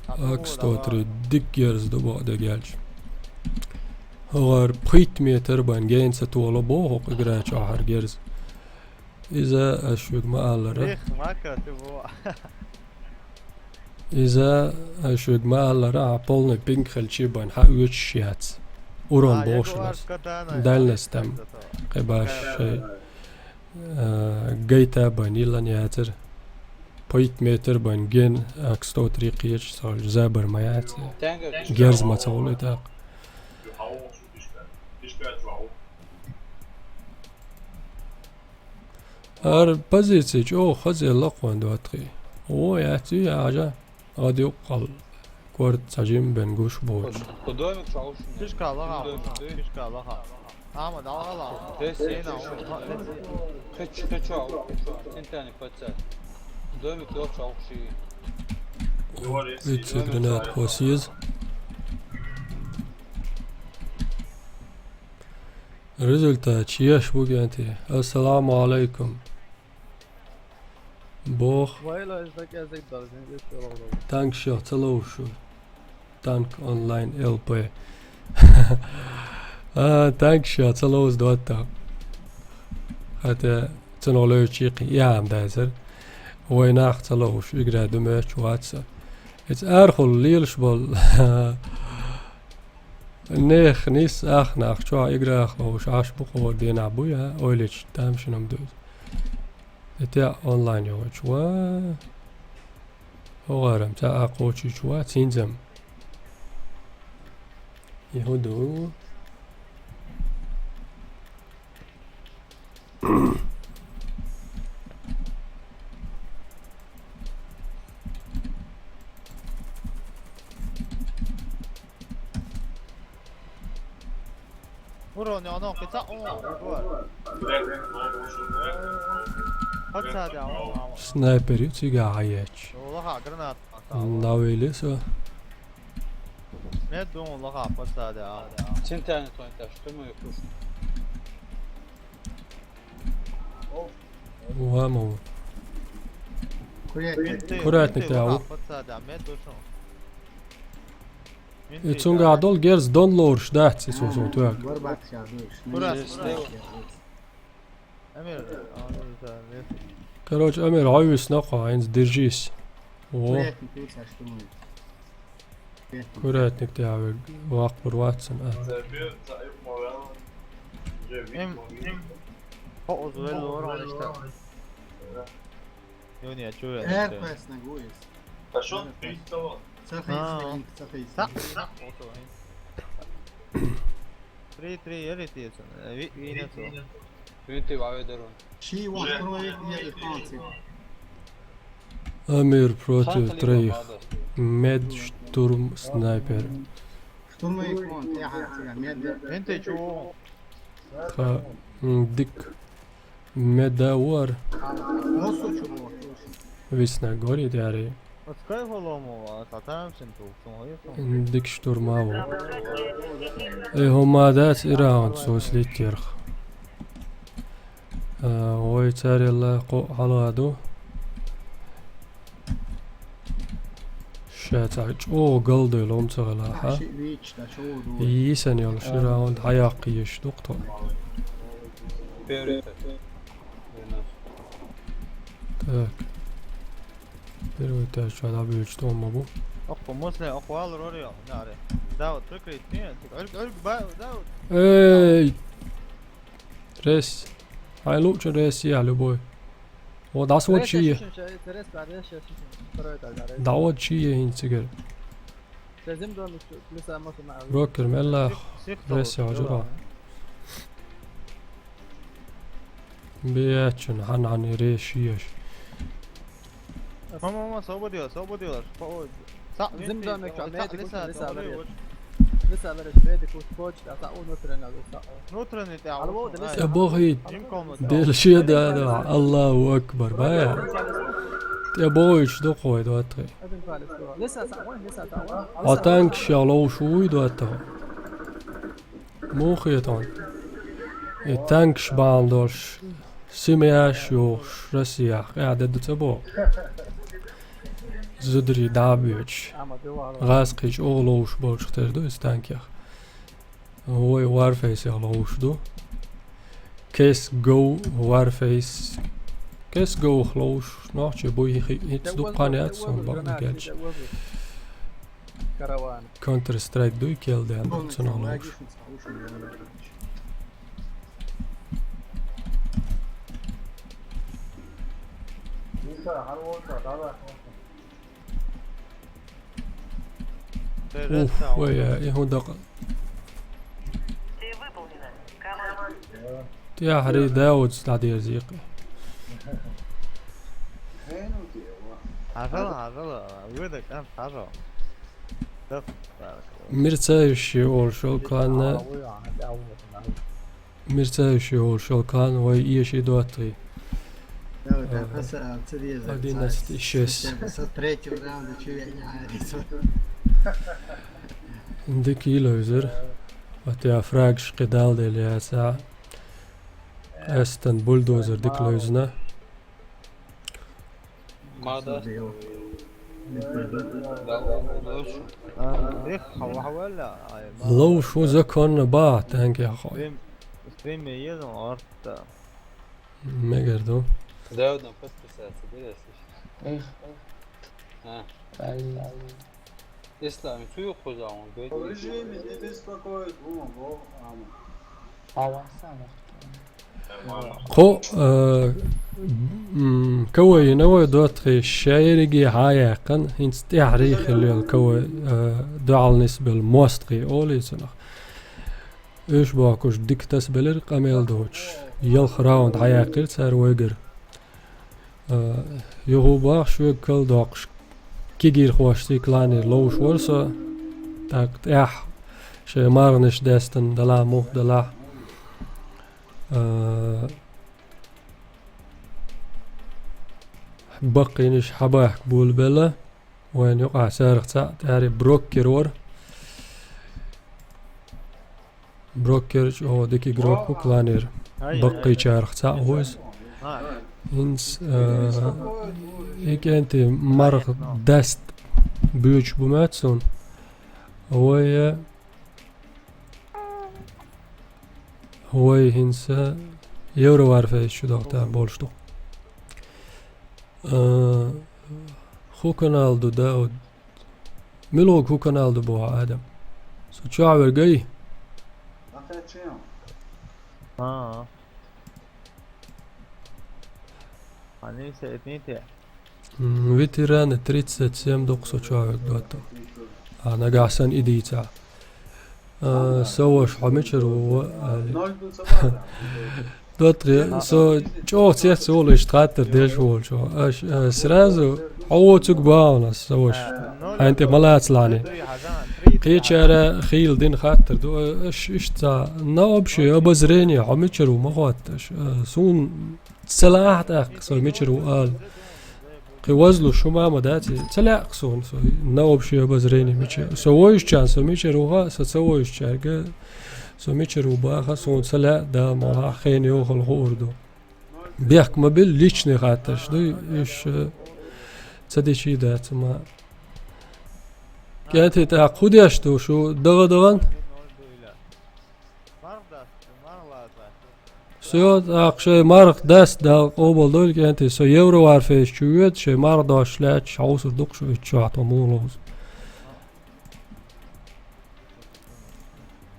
Ак сто три дика герз ду бакъдерг аьлча. ХӀара пхийтта метр бан гена ца толо боху хӀокху игра чохь хӀара герз. Иза ас шуьга ма-аллара. Иза ас шуьга ма-аллара, хьан полный пинг хилчий бан хьан оьцуш яц. Урон бохуш ас. Дальность там кхин баш шай, а, гайта бан йиллан яцара. Пхийтта метр бан ген, ак сто три кхеча, цхьа забар ма яц. Герз ма ца хуьлу тӀаккха. ХӀара позици чӀогӀа хаза лакхван доттагӀий. О, яц, яжа. Ад юккъал корта цхьа жим бен гуш боцуш. Кху домик чу хьовшина. Фишка лаха, домик дуй? Фишка лаха. Ама, дӀалахала. Тесина, тесина. Кхечу, кхечу, кхечу. Тинтани паца. Домик йолчу хьовший. Ицциг гранат хосийз. Результат еш бу генти. Ассаламу алейкум. Бох. Вайла, иза дакъазик дара, зен, эшшо ловрал. Танк шо ца ловшу. Танк онлайн Л П. А, танк шо ца ловзу доттагӀа. ХӀаьта цунах лоьчу кхин яам дацара. Вай нах ца ловшу, игра ду моьттуш вац со. Эца арахула лелаш болу. Нех нис ах нах чохь играх ловуш Ӏаш бу кхо денахь буй, а, ойлича тамашинам ду иза. И тӀе онлайн йогӀучу ва. ХӀогӀарам цхьа а кхочуьйтуш ва, цинзам. И хӀун ду? Урон, я, ну, кица, о, урон. Пацан, я, о, мама. Снайпер ю цига хьаечу. Лаха гранат. Навели со. Мед дун лаха, пацан, я. Цинтяне тонь таш, ты мой куш. Ваму. Курятник. Курятник, я, у. Пацан, я, мед душон. И цунгахь долу герз дон лоруш дац, и цо сов тоьга. Амир, Амир, да, нет. Короче, Амир, хьо вуьсна кхо, хьайнца держись. Во. Курятник тӀехь ваккхур вац сан, а. Эм, эм. Хо узвелло, вон иштта. Юния, чу я. Эр пес на гуис. Та шо хийтта ван? Ца хийтта, ца хийтта. Са, са, ото. Три, три, ери тиеца. Ви, вина цо. Винти ваве дарун. Ши ван, крови, я и ханци. Амир против троих. Мед, штурм, снайпер. Штурмовик вон, я ха, циган, мед. Винтый чё? Тха, м, дик. Меда вар. Мосу чё? Висна горит яри. Отскай голому, а татам сен ту, сен. Дик штурмовик. Э, хӀума дац, и раунд сос литтерх. Э, вай царелла кхо хьалха ду. Ша цхьа чӀогӀа галдой лом ца гӀала, хьа? Йисан йолу ши раунд хьаяккха йиш ду-кх тхо. Так. Первый этаж чохь дӀабуьйлуш тӀом ма бу. Окху Муслим, окху валар вара йо, наре. Давид, прикрыть, нет, Ольг, Ольг, ба-, Давид. Эй! Рес. Хьайн луучу рес я, любой. О, дӀасавод шие. ДӀавод шие хӀинца цигара. Брокер, мелла рес я хьожура. Бечун, хьан-хьан реш еш. Мама, мама, свободила, свободила. По-, о, са-, зим винти, домик, о, са-, медик, лиса, лиса, лиса, лиса, лиса. Лиса, лиса, медик, уж почта, са, внутренний, лиса. Внутренний, да, алло, вот, да, лиса. Э, бохи. Дим комната. Дел шеда, да, Аллаху акбар, бая. Те боюч, до кой, до три. Один палец, лиса, са, вон, лиса, са, вон. А танк шалоу шуй, до три. Муха хетон. И танкаш бахьана долуш, семьяш йохуш, Россияхь, къаьхьа де ду ца боху. Зударий дӀа а боьдуш. ГӀазкхий чӀогӀа ловш болчух тера ду иза танкех. Вай Warface-ех ловш ду. Кес гов Warface. Кес говх ловш, нохчий буй хи-, хи-, хӀинца дуккха яц сон бакъна кеча. Караван. Counter Strike дуй кел ден, цунах ловш. Уф, вай, и хӀун дакъа. ТӀехьарий Дауд дӀадерзийкхи. Хьажал, хьажал, вуьйда кӀант, хьажал. Мерцающий олуш йолу кханна. Мерцающий олуш йолу кханна вай эший доттагӀий. Давай, так, аса, а, ца деза, одиннадцать и шесть. Со третьего раунда чу я не арится. Дика йила визар. Ат я фрагаш кхидал дели яца. Эстон бульдозер дика левзина. Мада. Ловш ву законна ба, танки хо. Стрим, стрим езам орта. Мегар ду. Давид, подписаться, дерес. Эх. А. Ислам, цу юххуза он говорит. Режиме не беспокоит, вон, вон, ама. Авансана. Кхо, э, м, кавайна вай доттагӀий шайриге хьаяьккхина, хӀинца тӀаьхьарий хилла йолу кавай, э, дуьхьал нисбелла мостагӀий олий цунах. Уьш бохкуш дика тасабелира къамел доцуш. Ялх раунд хьаяьккхира цара вайгара. Э, юху бах шуьга кал доккхуш, кигирхошций кланера ловш вара со. ТӀаккха тӀаьхьа шайн маргӀанаш дестина далахь, мух далахь. Э, баккхийнаш хьабахка болабелла. Вайн юкъахь царах цхьаъ тӀаьхьарий брокер вара. Брокер чӀогӀа дика игрок ву кланера. Баккхийчарах цхьаъ ву иза. ХӀинца, э, и кӀентий марха даста буьйцуш бу моьтту суна. Вай, э, вай хӀинца Евроварфейс чу дохуьйтур болуш ду. Э, хӀун канал ду, Дауд? Мила ву хӀун канал ду боху, Адам? Со чохь верг ай? А. Ветераны тридцать семь дукха со чохь верг дотту. А, нагахь санна и дийца. А, со ваша хьо мичара ву, али? ДоттагӀий, со чӀоагӀа цецволуш хаттар деш волчо. Аш, э, сразу хьо воцург бахьанас, ца ваша. Хьайна тӀе ма лацалахьаний. Кхечара хийла дина хаттар ду, э, аш иштта на общее обозрение, хьо мичара ву ма хотташ. Э, суна ца лаахь тӀаккха, со мичара ву ала. Кхин вазлуш хӀума ма дац, ца лаьа суна, со на общее обозрение мича. Со вуьйцучарна со мичара ву хаьа, со ца вуьйцучаьрга со мичара ву баха, суна ца лаьа, Дала мукъалахь, хенан йохалла хуур ду. Бехк ма билла, личный хаттарш ду, уьш, э, ца дичий дац ма. КӀентий, тӀаккха хӀун деш ду шу, дагӀа-дагӀан? Всё, тӀаккха шайн марха дац, Дала къобалдойла, кӀентий, со Евро Варфейс чу воьду, шайн марха дош лаьтташ хьовсур ду-кх шу итт чохь тхо муха ловзу.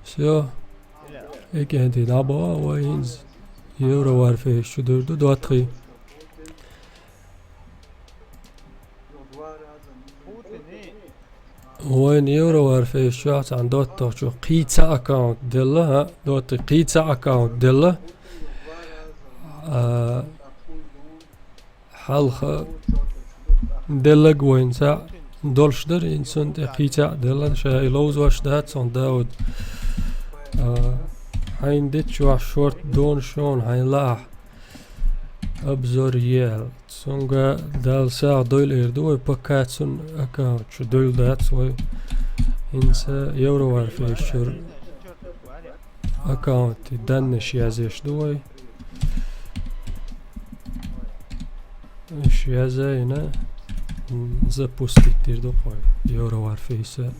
Всё. И кӀентий, дӀабахьа вай хӀинца Евро Варфейс чу, дуьйр ду, доттагӀий. Вайн Евро Варфейс чохь цхьана доттагӀчо кхин цхьа аккаунт делла, хӀа, доттагӀий, кхин цхьа аккаунт делла. А, хьалха делларг вайна цхьаъ долуш дара, хӀинца цунна тӀе кхин цхьаъ делла, ша и ловзош дац хьуна, Дауд. А, хьайна дитта чохь шорта дона шуна, хьайна лаахь обзор е аьлла. Цуьнга Дала сагӀа дойла эр ду вай, пока цуьнан аккаунт чу дойла дац вай. ХӀинца Евро Варфейс чуьра аккаунтан данныш язъеш ду вай. Уьш язйина, м, запустить дийр ду-кх вай Евро Варфейса.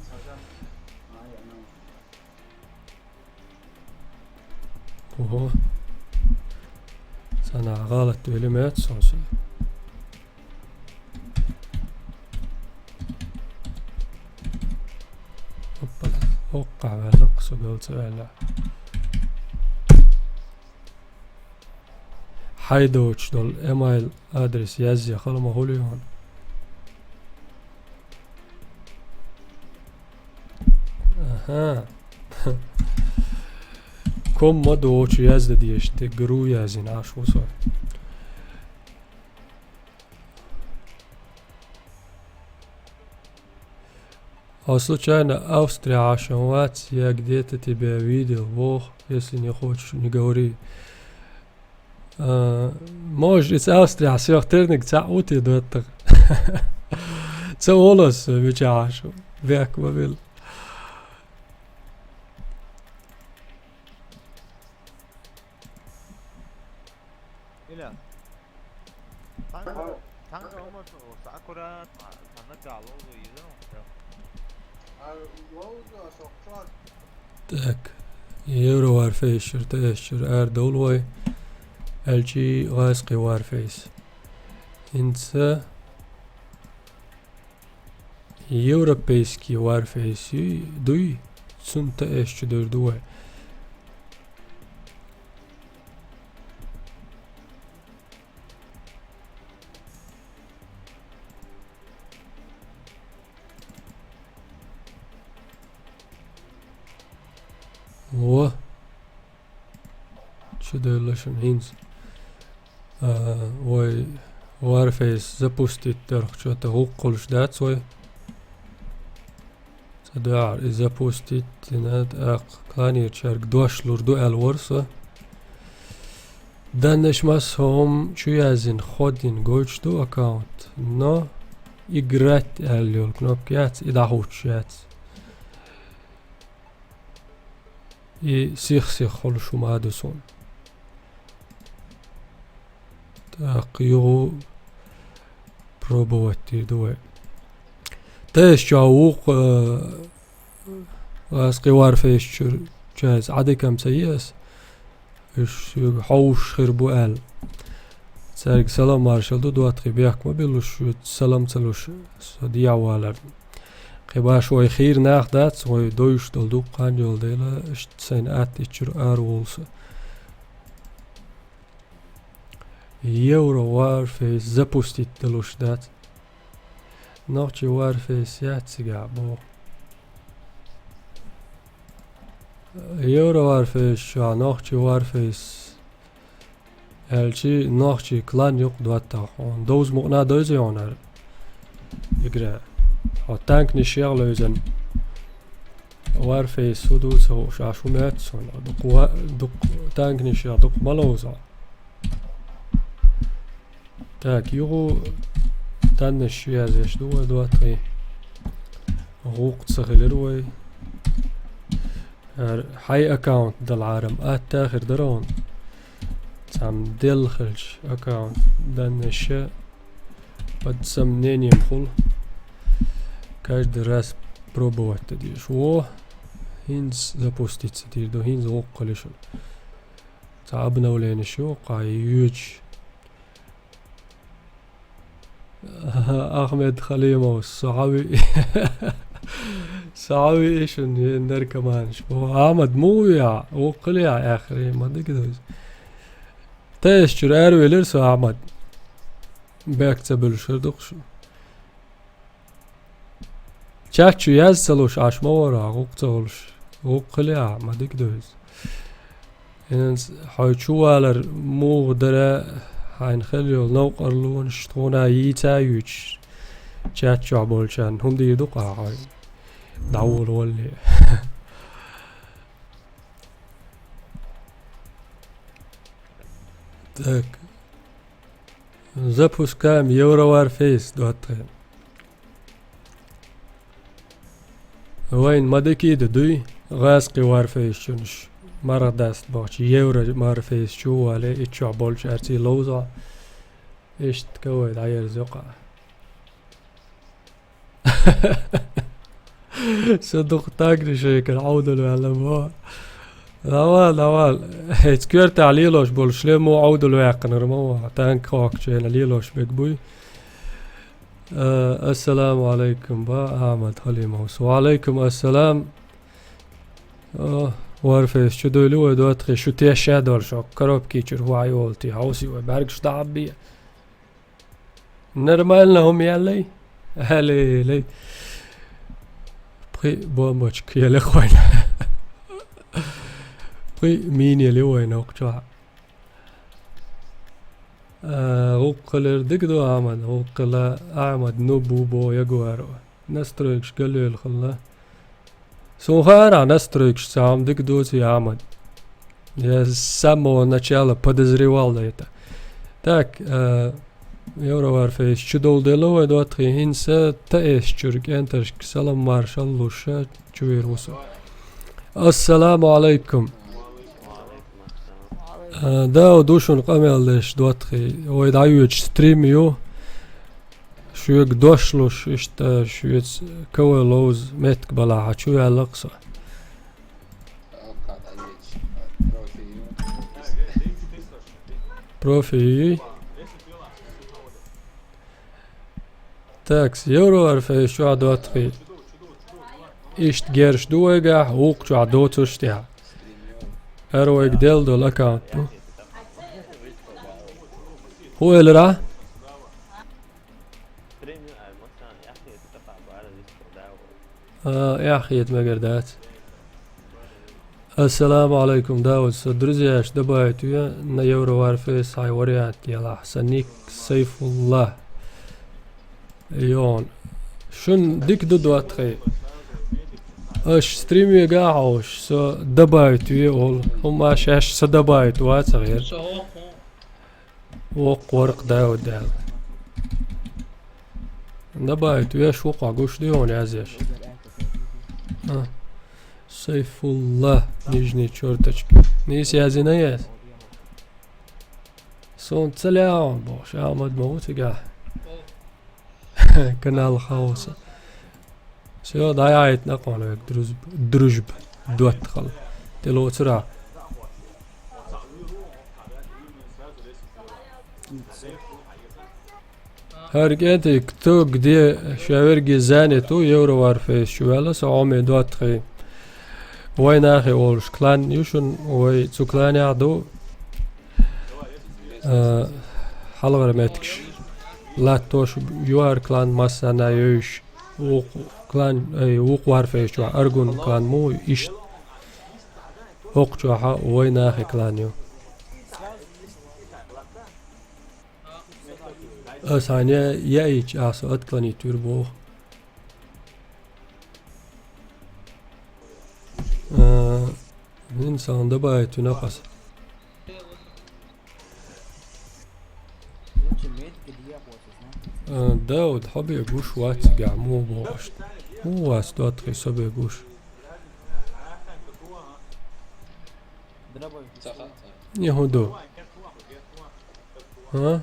Ого. Цхьана гӀалат велла моьтту суна. Опа, хӀоккхахь ваьлла-кх со, гал ца ваьлла. Хьайн доцуш долу эмайл адрес язъе хала ма хуьлий хьуна. Аха. Ком ма доцуш яздан дезаш, те гру язйина Ӏаш ву со. А случайно Австрия Ӏаш вац, я где-то тебя видел, вох, если не хочешь, не говори. А, может, иза Австрия сох терниг цхьаъ ву те, доттагӀа? Ца олу аса, мичахь Ӏаш ву, бехк ма билла. Ила. Танга, танга умар со аккурат, танга гало иза. Так. Евро Варфейс чуьра, ТС чуьра арадовла вай. Аьлчи гӀазкхи Варфейс. ХӀинца Европейский Варфейс дуй, цунна ТС чу дер ду вай. Во. Чу девлла шуна хӀинца. А, вай Варфейс запустить дерг чу тӀе гӀуллакх хуьлуш дац вай. Ца дуьхьал и запустить дина, тӀаккха кланерчаьрга дош лур ду аьлла вара со. Даннаш массо хӀума чу яздина, ходдина гойтуш ду аккаунт, но играть аьлла йолу кнопка яц, и дӀахӀуттуш яц. И сих-сиха хуьлуш хӀума а ду суна. ТӀаккха юха пробовать дийр ду вай. ТС чохь вукху, э, ас кхин Варфейс чуьра чуьнца Ӏадика ца йи ас. Уьш соьга хьовсуш хир бу аьлла. Цаьрга салам маршалла ду, доттагӀий, бехк ма билла шуьца салам ца луш со дехьаваларна. Кхин баш вай хийра нах дац, вай довзуш долу дуккха хан йолу дела, иштта сайна атта иччуьра араволу со. Евро Варфейс запустить далуш дац. Нохчи Варфейс яц цигахь боху. Евро Варфейс чохь нохчи Варфейс Аьлчи нохчий клан юкъа доттагӀа хьуна. Довза мукъана дойза йогӀнар. Игра. Хьо танкнаш ягӀ левзан. Warface хӀу ду ца хууш, аш хӀу моьтту суна. Дукха ва-, дукха танкнаш ягӀ, дукха ма ловза. Так, юху таннаш язъеш ду вай доттагӀий. ГӀуллакх ца хилира вай. Ар-, хьай аккаунт дала Ӏарам атта хир дара хьуна. Цхьамма делла хилча аккаунт даннаша под сомнением хул. Каждый раз пробовать дан дезаш. Во, хӀинца запуститься дийр ду, хӀинца гӀуллакх хилира шуна. Цхьа обновление шу, кхай юьйцуш. Ахмед Халимов, со хьави-, со хьавиъ шуна, е наркоманаш. О, Ахмад, муха виъ? Вукху хила яхь, аьххе, ма дика ду иза. Тайс чуьра аравелира со, Ахмад. Бехк ца буьллуш хир ду-кх шу. Чат чу яз ца луш, Ӏаш ма вара, гӀуллакх ца хуьлуш. ГӀуллакх хила яхь, ма дика ду иза. ХӀинца хьо чувалар муха дара, хьайна хила йолу новкъарлонаш тхуна йийца а юьйцуш, чат чохь болчарна хӀума дийр ду-кх ахьа хьо дӀаволавалале. Так. Запускаем Евро Warface, доттагӀий. Вайн ма дика ду дуй, гӀазкхи Warface чунаш. Марха даста бохучу Евро Warface чу а вале, итт чохь болчу арций ловза. Иштта ка вай дӀаерза юкъа. Со дукха танкнаш шайкара Ӏовдал ваьлла бо. Давай, давай. Эцу коьртахь лелош болу шлем Ӏовдал ваьккхинарг ма ву. Танк хоккхучу хенахь лелош берг буй. Э, ассаламу алайкум, ба, Ахмад Халимовс. Ва алайкум ассалам. О, Warface чу дуйла вай доттагӀий, шу тешша долуш, коробки чуьра хӀун йолу те, хьовсий вай, бӀаьргаш дӀа а бе. Нормально хӀума яьллий? Алей, алей. Пхи бомбочка елех вайна. Пхи мин еле вайна хӀокху чохь. А, гӀуллакх хилира дика ду, Ахмад, гӀуллакх хилла, Ахмад, ну, бу бо ягуаро. Настройкаш галвелла хилла. Суна хаьара настройкаш цхьа хӀума дика доций, Ахмад. Я с самого начала подозревал это. Так, э, Евро Warface чу долу делла вай доттагӀий, хӀинца Т С чуьра кӀенташка салам маршалла луш чувер ву со. Ассаламу алайкум. Э, Дауд, ду шуна къамел деш доттагӀий. Вай дӀайоьдуш стрим ю. Шуьга дош луш, иштта шуьца ка вай ловза меттиг балахь, хьан чу ваьлла-кх со. Профи юй. Такс, Евро Warface чохь доттагӀий. Иштта герш ду вайгахь, вукху чохь доцурш тӀехь. Ара вайга делла долу аккаунт ду. ХӀун элира? А, эхь хета мегар дац. Ассаламу алайкум, Дауд. Со друзьяш добавить ве на Евро Warface, хьайн вариант елахь. Сан ник Сайфулла. Йон. Шун дика ду доттагӀий. Аш стримега а хьовш, со добавить ве олу. ХӀумма шаьш са добавить вац а гӀерта. Воккха воркъ Дауд аьлла. Добавить веш ву, кхо гуш ду хьуна язъеш. А. Сайфулла, нижний черточка. Нийса яздина яз? Суна ца лаьа хьуна бохуш, Ахмад ма ву цигахь. Канал хаоса. Всё, дӀаяйтина кхуьнан век дружб-, дружб доттагӀал. ТӀелоцура. ХӀара кӀентий, кто где, ша верге занят ву, Евро Warface чу ваьлла, со Ӏоме доттагӀий. Вай нахе олуш клан ю шуна, вай цу кланехь ду, а, хьалхара меттигаш. Латтош ю хӀара клан массарна йовзуш. Вукху клан, ай, вукху Warface чохь Аргун клан ма ву, иштта. ХӀокху чохьа вай нахе клан ю. Ас хьайна яйча аса отклонить вир боху. А, хӀинца сан добавить вина хьаса. А, Дауд, хьо бе гуш вац цигахь, муха боху аша? ХӀун вац доттагӀий со бе гуш? Не хӀун ду? А?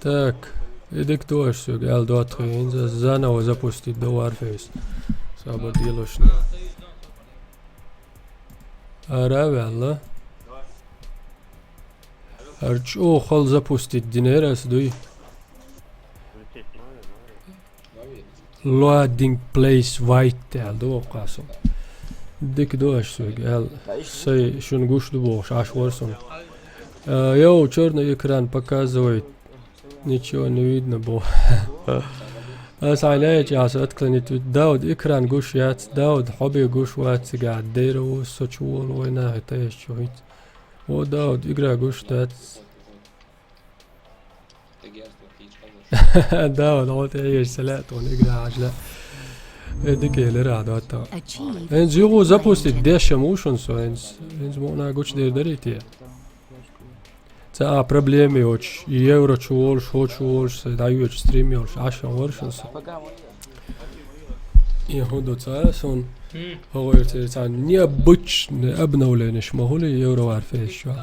Так, и дика ду аша соьга, аьлла доттагӀий, хӀинца заново запустить до Warface. Саба делошна. Ара а ваьлла. ХӀара чӀогӀа хала запустить динера аса дуй. Loading place wait аьлла ду воккхасо. Дика ду аша соьга аьлла. Сай шуна гуш ду бохуш, Ӏаш вара суна. А, йоу, чёрный экран показывает. Ничего не видно бо. Аса хьайна яйча аса отклонить вина. Дауд, экран гуш яц. Дауд, хьо бе гуш вац цигахь, дера ву, со чу волу вай нахе тайша чу хӀинца. О, Дауд, игра гуш дац. Дауд, хьо тӀе еш ца лаьа тхуна игра хьажла. Э, дика элира а доттагӀа. Achieved. ХӀинца юха запустить деш ма ву шуна со, хӀинца, хӀинца мукъана гучудер дарий те? Ца а проблема йоцуш, евро чу волуш, хӀо чу волуш, сайн дӀайоьдуш стрим йолуш, Ӏаш вара шуна со. И хӀун ду ца суна? ХӀокхуьйцу цхьа необычный обновленеш ма хуьлий Евро Warface чохь.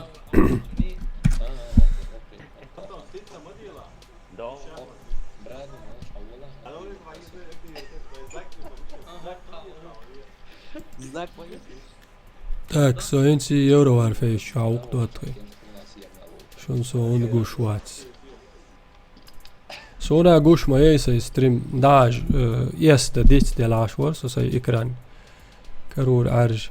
Так, со хӀинца Евро Warface чохь ву-кх доттагӀий. Шуна со хӀунда гуш вац. Суна гуш ма яй сайн стрим, даже, э, эс дан диц делахь вара со сайн экран. Карур Ӏаьржа.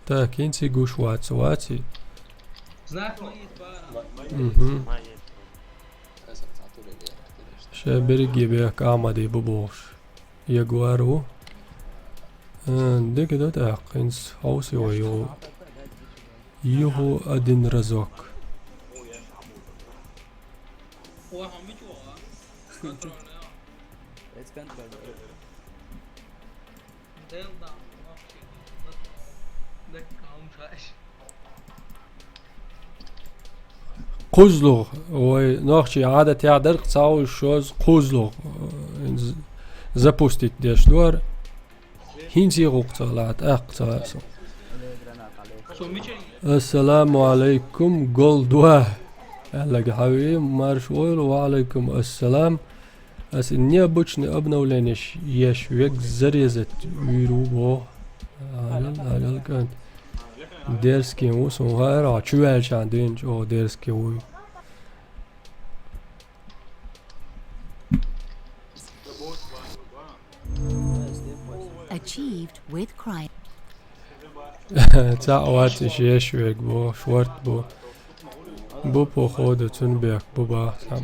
Так, хӀинца гуш вац, ваций? Мгм. Ша берриге бехк Ахмаде бу бохуш. Ягуар ву. А, дика ду тӀаккха, хӀинца хьовсий вай юху. Юху один разок. КхозлагӀа, вай нохчий Ӏадатехь дара-кх, цхьа а шозза кхозлагӀа, э, з-, запустить деш дара. ХӀинца а гӀуллакх ца лаьа, тӀаккха ца лаьа со. Ассаламу алейкум, Голдва. Аьллага хьави, марш войла, ва алейкум ассалам. Аса необычный обновленеш еш вег зарезать вийр ву боху. Алал, алал, кӀант. Дерзкий ву, суна хаьара, чу ваьлча дуьйна чӀогӀа дерзкий вуй. Achieved with Cry. Цхьаъ вац, иша еш верг бу, шорт бу. Бу походу цунна бехк бу бах сам.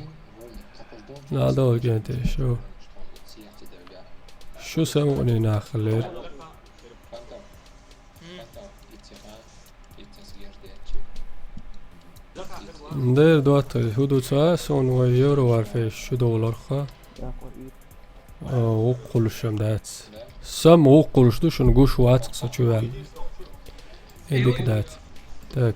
Надо кӀанте шу. Шу самукъане нах хилар. Дера доттагӀий, хӀун ду ца, суна вай Евро Warface чу довларха. А, вукхулуш ам дац. Сам вукхулуш ду, шуна гуш вац-кх со чу ваьлла. И дика дац. Так.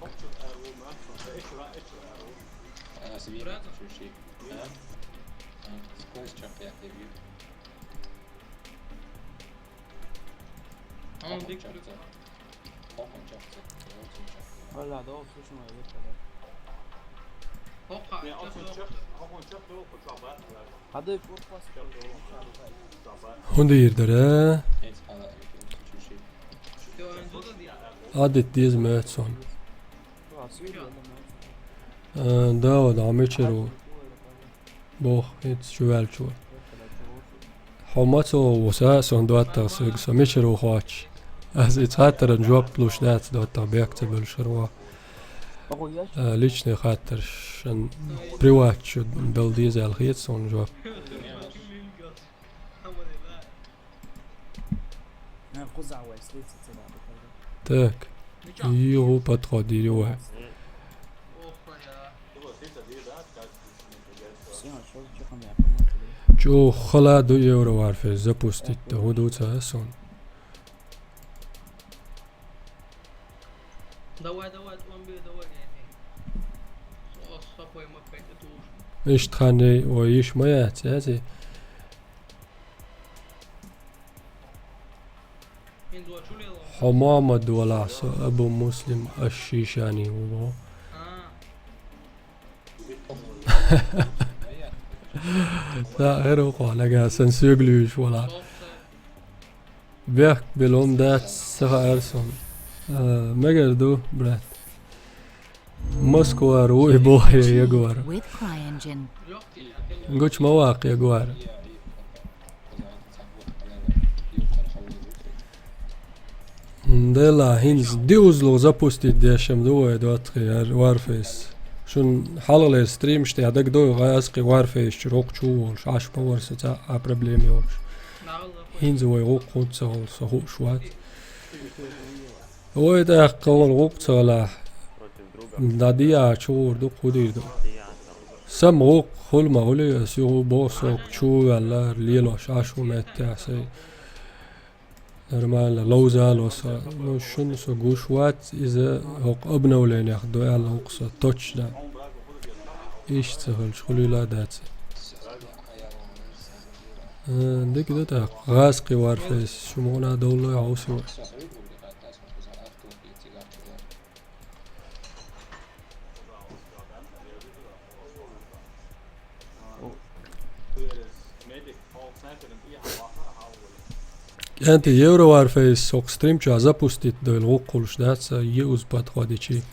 ХӀун дийр дара? Адит деза моьтту суна. А, Дауд, хьо мичара ву? Боху, хӀинца чу ваьлча ву. Хьо маца ву, са, сон доттагӀа соьга, со мичара ву хоьттуш. Аса и цхьатаран жоп луш дац, доттагӀа бехк ца буьллуш хир ву. А, личный хаттар шун приват чу дала дезал хет сон жоп. Так. Юху подходи, юху. Чу хала ду Евро Варфейс запустить да, ху ду ца сон. Давай, давай, Томби, давай, я не. Со, со пойму, как это уж. Ишт хани, ой, иш моя, цязи. Хьо Мухьаммад валахь со, Абу Муслим аш-Шишани ву. Са хӀара ву кхо нагахь сан соьга луьйш валахь. Бехк белом дац, ца хаьара сон. А, мегар ду, брат. Москвара ву и бохе Ягуар. Гуч ма ваккха Ягуар. Дела, хӀинца диузлух запустить дешам ду вай доттагӀий, яр Варфейс. Шун хьалхалера стримаш тӀехь дагадой, гӀазкхи Варфейс чуьра гӀуллакх чу волуш, Ӏаш ма вара со цхьа а проблема йолуш. ХӀинца вай гӀуллакх хӀунда ца хуьлу, со хууш вац. Вай тӀаккха вала гӀуллакх ца хилахь, дӀадиа чу гӀур ду, кху дийр ду. Сам гӀуллакх хуьлу ма хуьлу, ас юху боху со чу ваьлла, лелош Ӏаш ву меттехь сай. Нормально, ловзало со. Ну, шуна со гуш вац, иза хӀокху обновлениях ду аьлла хӀокху со, точно. Иштта ца хилча, хуьлийла а дац. А, дика ду тӀаккха. ГӀазкхи Варфейс, шу мукъана довллой хьовсо. КӀентий, Евро Варфейс хӀокху стрим чохь запустить дойла гӀуллакх хуьлуш дац, сан юуз подходичи.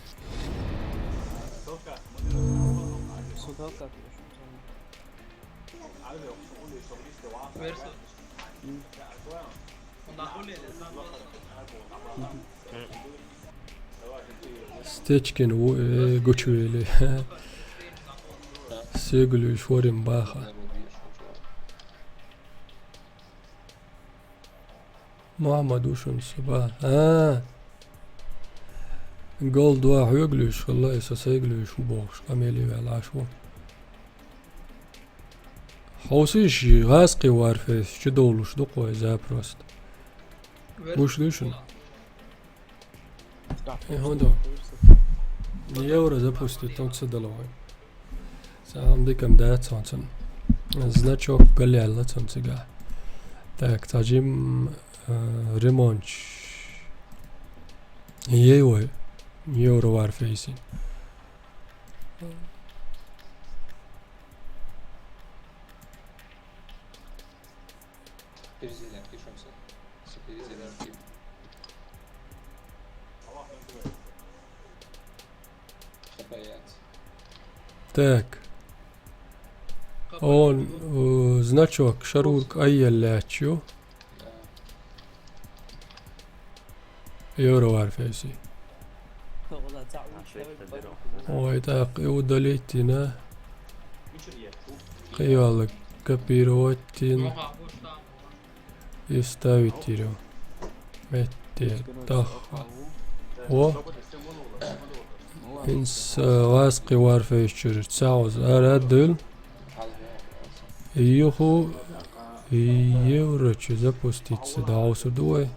Стечкин ву, э, гучувели. Сегулуьйш ворим баха. Мухьаммад ву шуна суба. А. Гол дуа хьоьга луьйш хилла, и со сайга луьйш ву бохуш, къамеле ваьлла Ӏаш ву. Хьовсийша, гӀазкхи Варфейс чу довлуш ду кхо и запрос. Гуш дуй шуна? Э, хӀун ду? Евро запустить, тун ца дала вай. Цхьа хӀума дика ма дац хьуна цунна. Значок галъяьлла цунна цигахь. Так, цхьа жим, э, ремонт. Ей вай, Евро Варфейсин. Так. Он, э, значок, шарург айъелла лаьтташ ю. Евро Варфейси. Ой, так, и удалить йина. Кхийолу копировать йина. И вставить йира. Метте, тахха. Во. ХӀинца, э, гӀазкхи Варфейс чуьра цхьа хьоза ара а дуьйла. Юху евро чу запуститься дӀахьовсур ду вай.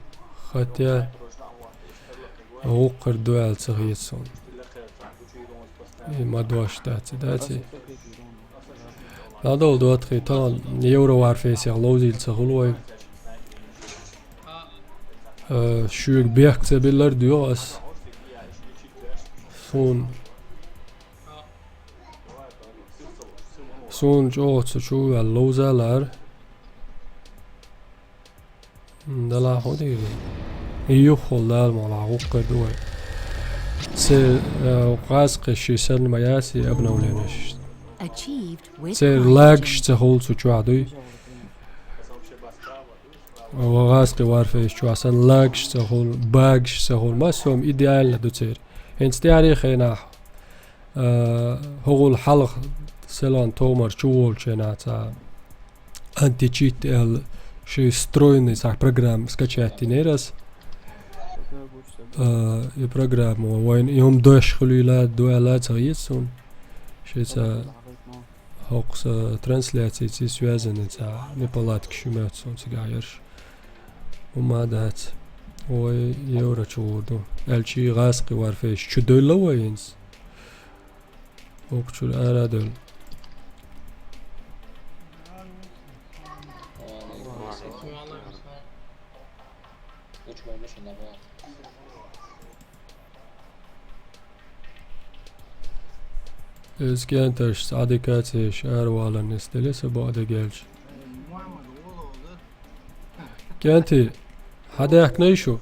Хотя гӀуккхар ду аьлла ца хета суна. И ма дош дац, дац и. ДӀадовла доттагӀий, тахана Евро Варфейсех ловзийла ца хуьлу вай. Э, шуьга бехк ца биллар доьху ас. Суна, суна чӀогӀа ца чу ваьлла ловза а лара. М, дала хӀун дийр ду? И юххул дала ма лахь, гӀуккхар ду вай. Церан, э, гӀазкхи ши санна ма яц и обновленеш. Церан лагаш ца хуьлу цу чохь дуй. Ва гӀазкхи Варфейс чохь санна лагаш ца хуьлу, багаш ца хуьлу. Массо а идеально ду церан. ХӀинца тӀаьхьарий хенахь А, хӀогӀул хьалха селан томар чу волчу хенахь цхьа античит аьлла, ши стройный цхьа программа скачать динера ас. А, и программа вайн и хӀума дош хуьлийла, дуьйла ца хета суна. Ши цхьа хӀокху сан трансляцица связанный цхьа неполадкаш ю моьтту суна цигахь ерш. ХӀума дац. Вай евро чу гӀур ду. Аьлчи гӀазкхи варфейш чу девлла вай хӀинца. ХӀокху чуьра ара а девлла. Иза кӀенташца Ӏадика ца еш аравалан нисделира сан бакъдерг аьлча. КӀентий, хьан даьхкина шу?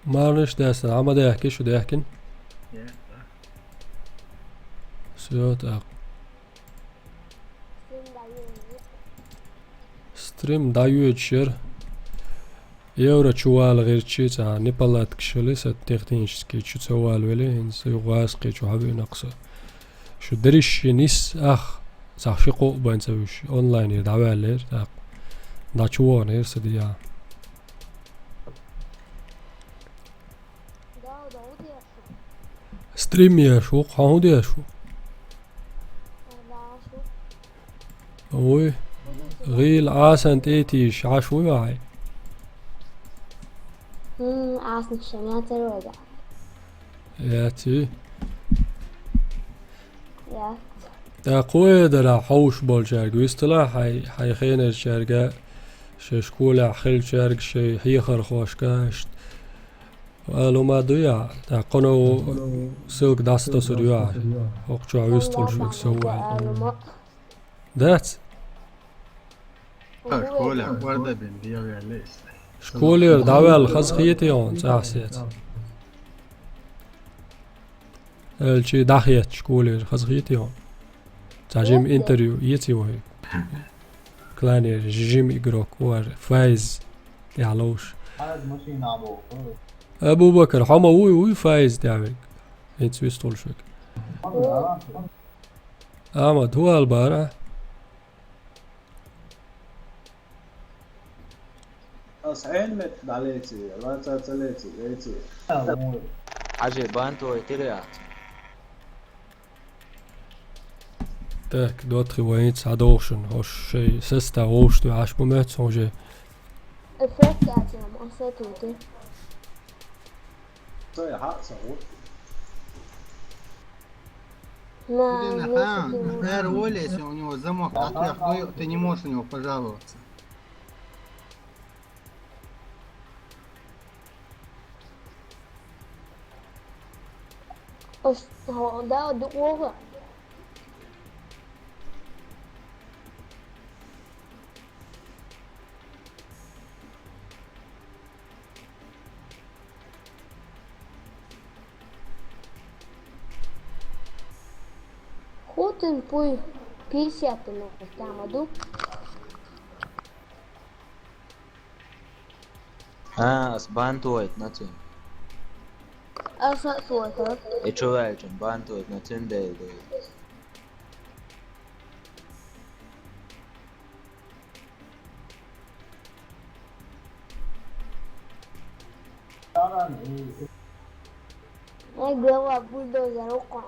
Марнаш даьсна, хьан ма даьхки шу даьхкина? Всё, так. Стрим дӀайоьдуш яра. Евро чу вала гӀирчи цхьа неполадкаш хили сан технический чу ца вала веле, хӀинца юха гӀазкхи чу хьавеана-кх со. Шу дерриш ши нис ах, цхьа ши кхоъ бан ца вуьш, онлайнера дӀаваьллера, тӀаккха дӀа чу ваханера сан диа. Стрим еш ву, хьо хӀун деш ву? Вуй, гӀийла Ӏасан тӀе тийша Ӏаш вуй ахьа? М, Ӏасан шен яцара вайга. Яций? Яц. ТӀаккха хӀун эр дара хьовш болчаьрга? Вистхила хьайн, хьайн хенарчаьрга, шайн школехь хиллачаьрга, шайн хьехархошка, иштта. Ала хӀума дуй ахь, тӀаккха кхуьнан ссылка дӀасатосур ю ахь. ХӀокху чохь вистхуьлуш верг со ву аьлла. Дац? Школера дӀаваьлла хаза хетий хьуна цӀахь сецна? Аьлчи дӀахетта школера хаза хетий хьуна? Цхьа жима интервью эций вай? Кланера жима игрок вара, Файз тӀехь ловш. Абу-Бакар, хьо ма вуй, вуй Файз тӀехь верг? ХӀинца вистхуьлуш верг. Ахьмад, хӀун ала бара? Ас хьенан метта дӀалеций, лаца ца леций, леций. Хьажи, бан тӀе вайтира яц. Так, Дотхи, вайца хьадохушан, хӀорш шайн сестав вовшах дуьхьаш бу моьтту хьуна уже. Эффект яц, аса тути. Со я хьаъ ца гӀу. На, Блин, не ага, сути. Эр воля, если у него замок отверт, ну, ты не можешь на него пожаловаться. Ас, хьо, да, ду, ога. Хутин пуй писятина тама ду. А, ас бан тойту, нацин. Аса тойту. Э, чу ваьлчун бан тойту, нацин дел ду. Ай, глава бульдозер, окко.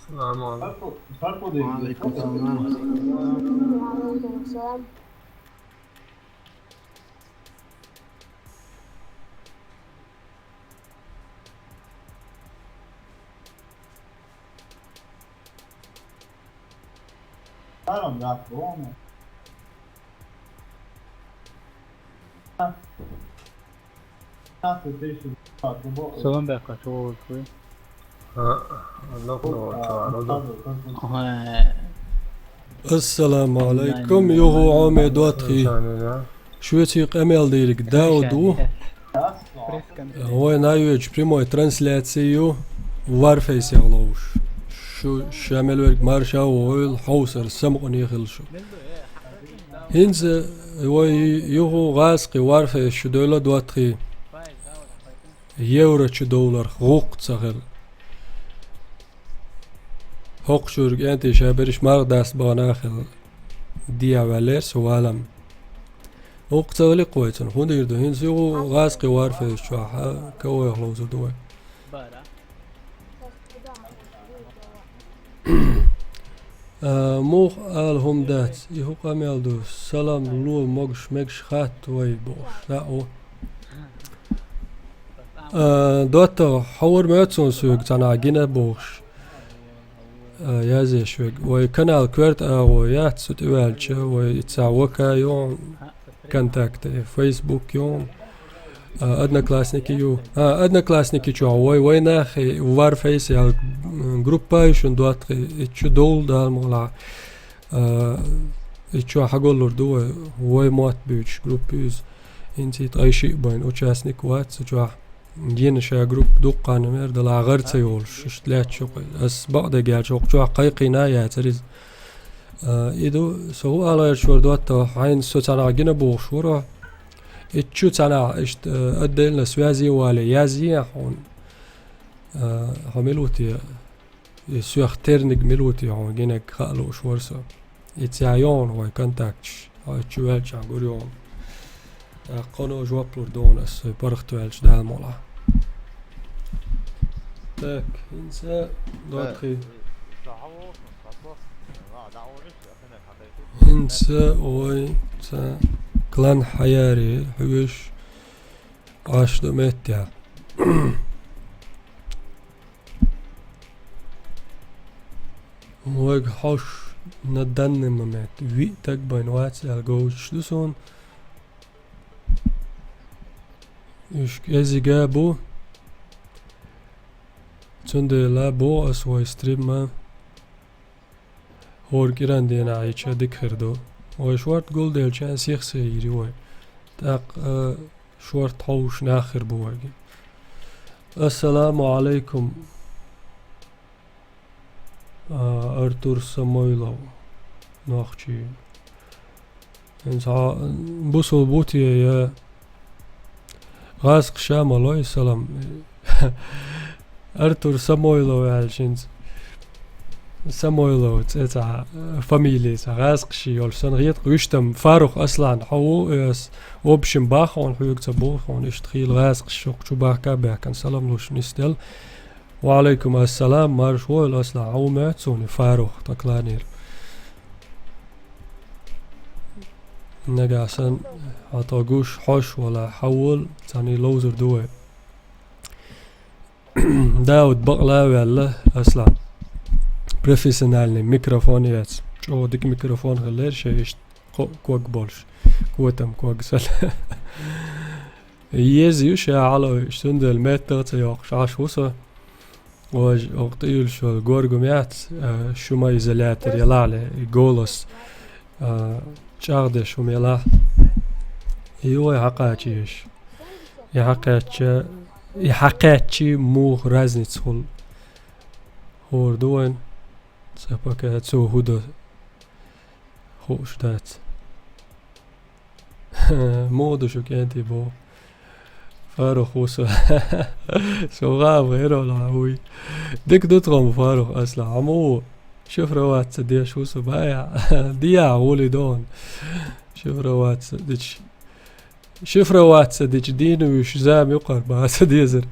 السلام عليكم. وعليكم السلام. وعليكم السلام. Салам баьккхача вовшашка. Ассаламу алайкум, юха Ӏомаде Дотхи. Шуьца къамел дийриг Дауд ву. Вай нахана йоьдуш прямой трансляци ю Варфейсехь ловзуш. Шу ша мел верг марша а войла, хьовсар самукъане хила шу. ХӀинца вай юха гӀазкхи Варфейс чу девлла доттагӀий. Евро чу довларх гӀуллакх ца хилла. ХӀокху чуьра кӀентий ша берриш марха даста бахана а хилла, дехьа ваьллера со валам. ГӀуллакх ца хилла-кх вай цунах, хӀун дийр ду? ХӀинца юха гӀазкхи Варфейс чохь а ка ойх ловзур ду вай. А, муха ала хӀума дац, и хӀун къамел ду, салам ло, могуш-мегаш хатта вай бохуш, дӀа а ву. А, доттагӀа, хьо вара моьтту суна соьга цхьанхьа гина бохуш, а, язъеш верг. Вай канал коьрта агӀо яц, цу тӀе ваьлча, вай цхьа ВК ю хьуна, ВКонтакте, Facebook ю хьуна, а, Одноклассники ю. А, Одноклассники чохь вай, вай нахе Варфейс аьлла, м, группа ю шуна доттагӀий, и чу довла Дала мукъ лахь. А, и чохь хьаголлур ду вай, вай мотт буьйцуш группа ю иза. ХӀинца и ткъе шиъ бен участник вац цу чохь. Гина ша группа дуккха а мер дала гӀар ца йолуш, иштта лаьтташ ю-кх. Ас бакъдерг аьлча, хӀокху чохь кхайкхийна а яцара иза. А, и ду, со хӀун ала гӀерташ вара доттагӀа, хьайна со цхьанхьа гина бохуш вара. И чу цхьанхьа иштта, а, отдельно связи вале, язъе хьуна. А, хьо мила ву те? И соьх терниг мила ву те хьуна гинарг хаа лууш вара со. И цхьа ю хьуна вай контакташ, хьо и чу ваьлчахь гур ю хьуна. ТӀаккха кхано жоп лур ду хьуна ас, паргӀат ваьлча Дала мукъ лахь. Так, хӀинца доттагӀий. ХӀинца вай цхьа клан хьаяре хьоьжуш Ӏаш ду меттехь. Вайга хьожуш на данный момент виъ таг бен вац аьлла говзуш ду суна. Уьш кӀезиг а бу. Цундела боху ас вай стрим ма хӀора кӀиран денахь йича дика хир ду. Вай шорта гулделча сих-сиха йийр ю вай. ТӀаккха, а, шорта хьовзуш нах хир бу вайга. Ассаламу Ӏалайкум, а, Артур Самойлов, нохчий. ХӀинца хьо бусул бу те я гӀазкхаша ма лой салам? Артур Самойлов аьлла хӀинца. Самойлов цӀе цхьа, фамили цхьа гӀазкхаша йолуш санна хета-кх. Вуьштам Фарух Аслан хьо ву, ас в общем бах хьуна, хьоьга ца боху хьуна, иштта хийла гӀазкхаша, хӀокху чу бахка а баьхкина салам луш нисделла. Ва Ӏалайкум ассалам, марша войла, Аслан, хьо ву моьтту суна, Фарух, тхан кланера. Нагахь санна хьо тхо гуш, хьожуш валахь, хьан волу, цхьаьний ловзур ду вай. Дауд бакъ ла а ваьлла, Аслан. Профессиональный микрофон яц. ЧӀогӀа дика микрофон хилла шайн иштта кхо-, ког болуш. Котам ког санна. Еза ю ша хьалавеш, цундела меттах а ца йоккхуш Ӏаш ву со. Важа, оха тӀеюьллуш йолу горгум яц, а, шумоизолятор ялахь ле, и голос, а, чӀагӀдеш хӀума ялахь. И вай хьакхачийша. И хьакхаьчча, и хьакхаьччий муха разница хуьлу. ХӀора ду вайн, цкъа пока цо хӀун до хууш дац. Муха ду шу кӀентий боху? Фарух ву со. Со гӀаба хӀеро лахьа вуй. Дика ду тхо-м, Фарух Аслан, хьо муха ву? Шифроваться деш ву со, бая. Дия гӀули дохуна. Шифроваться дича. Шифроваться дича дийна вуьш зама юкъара баха ца дезара.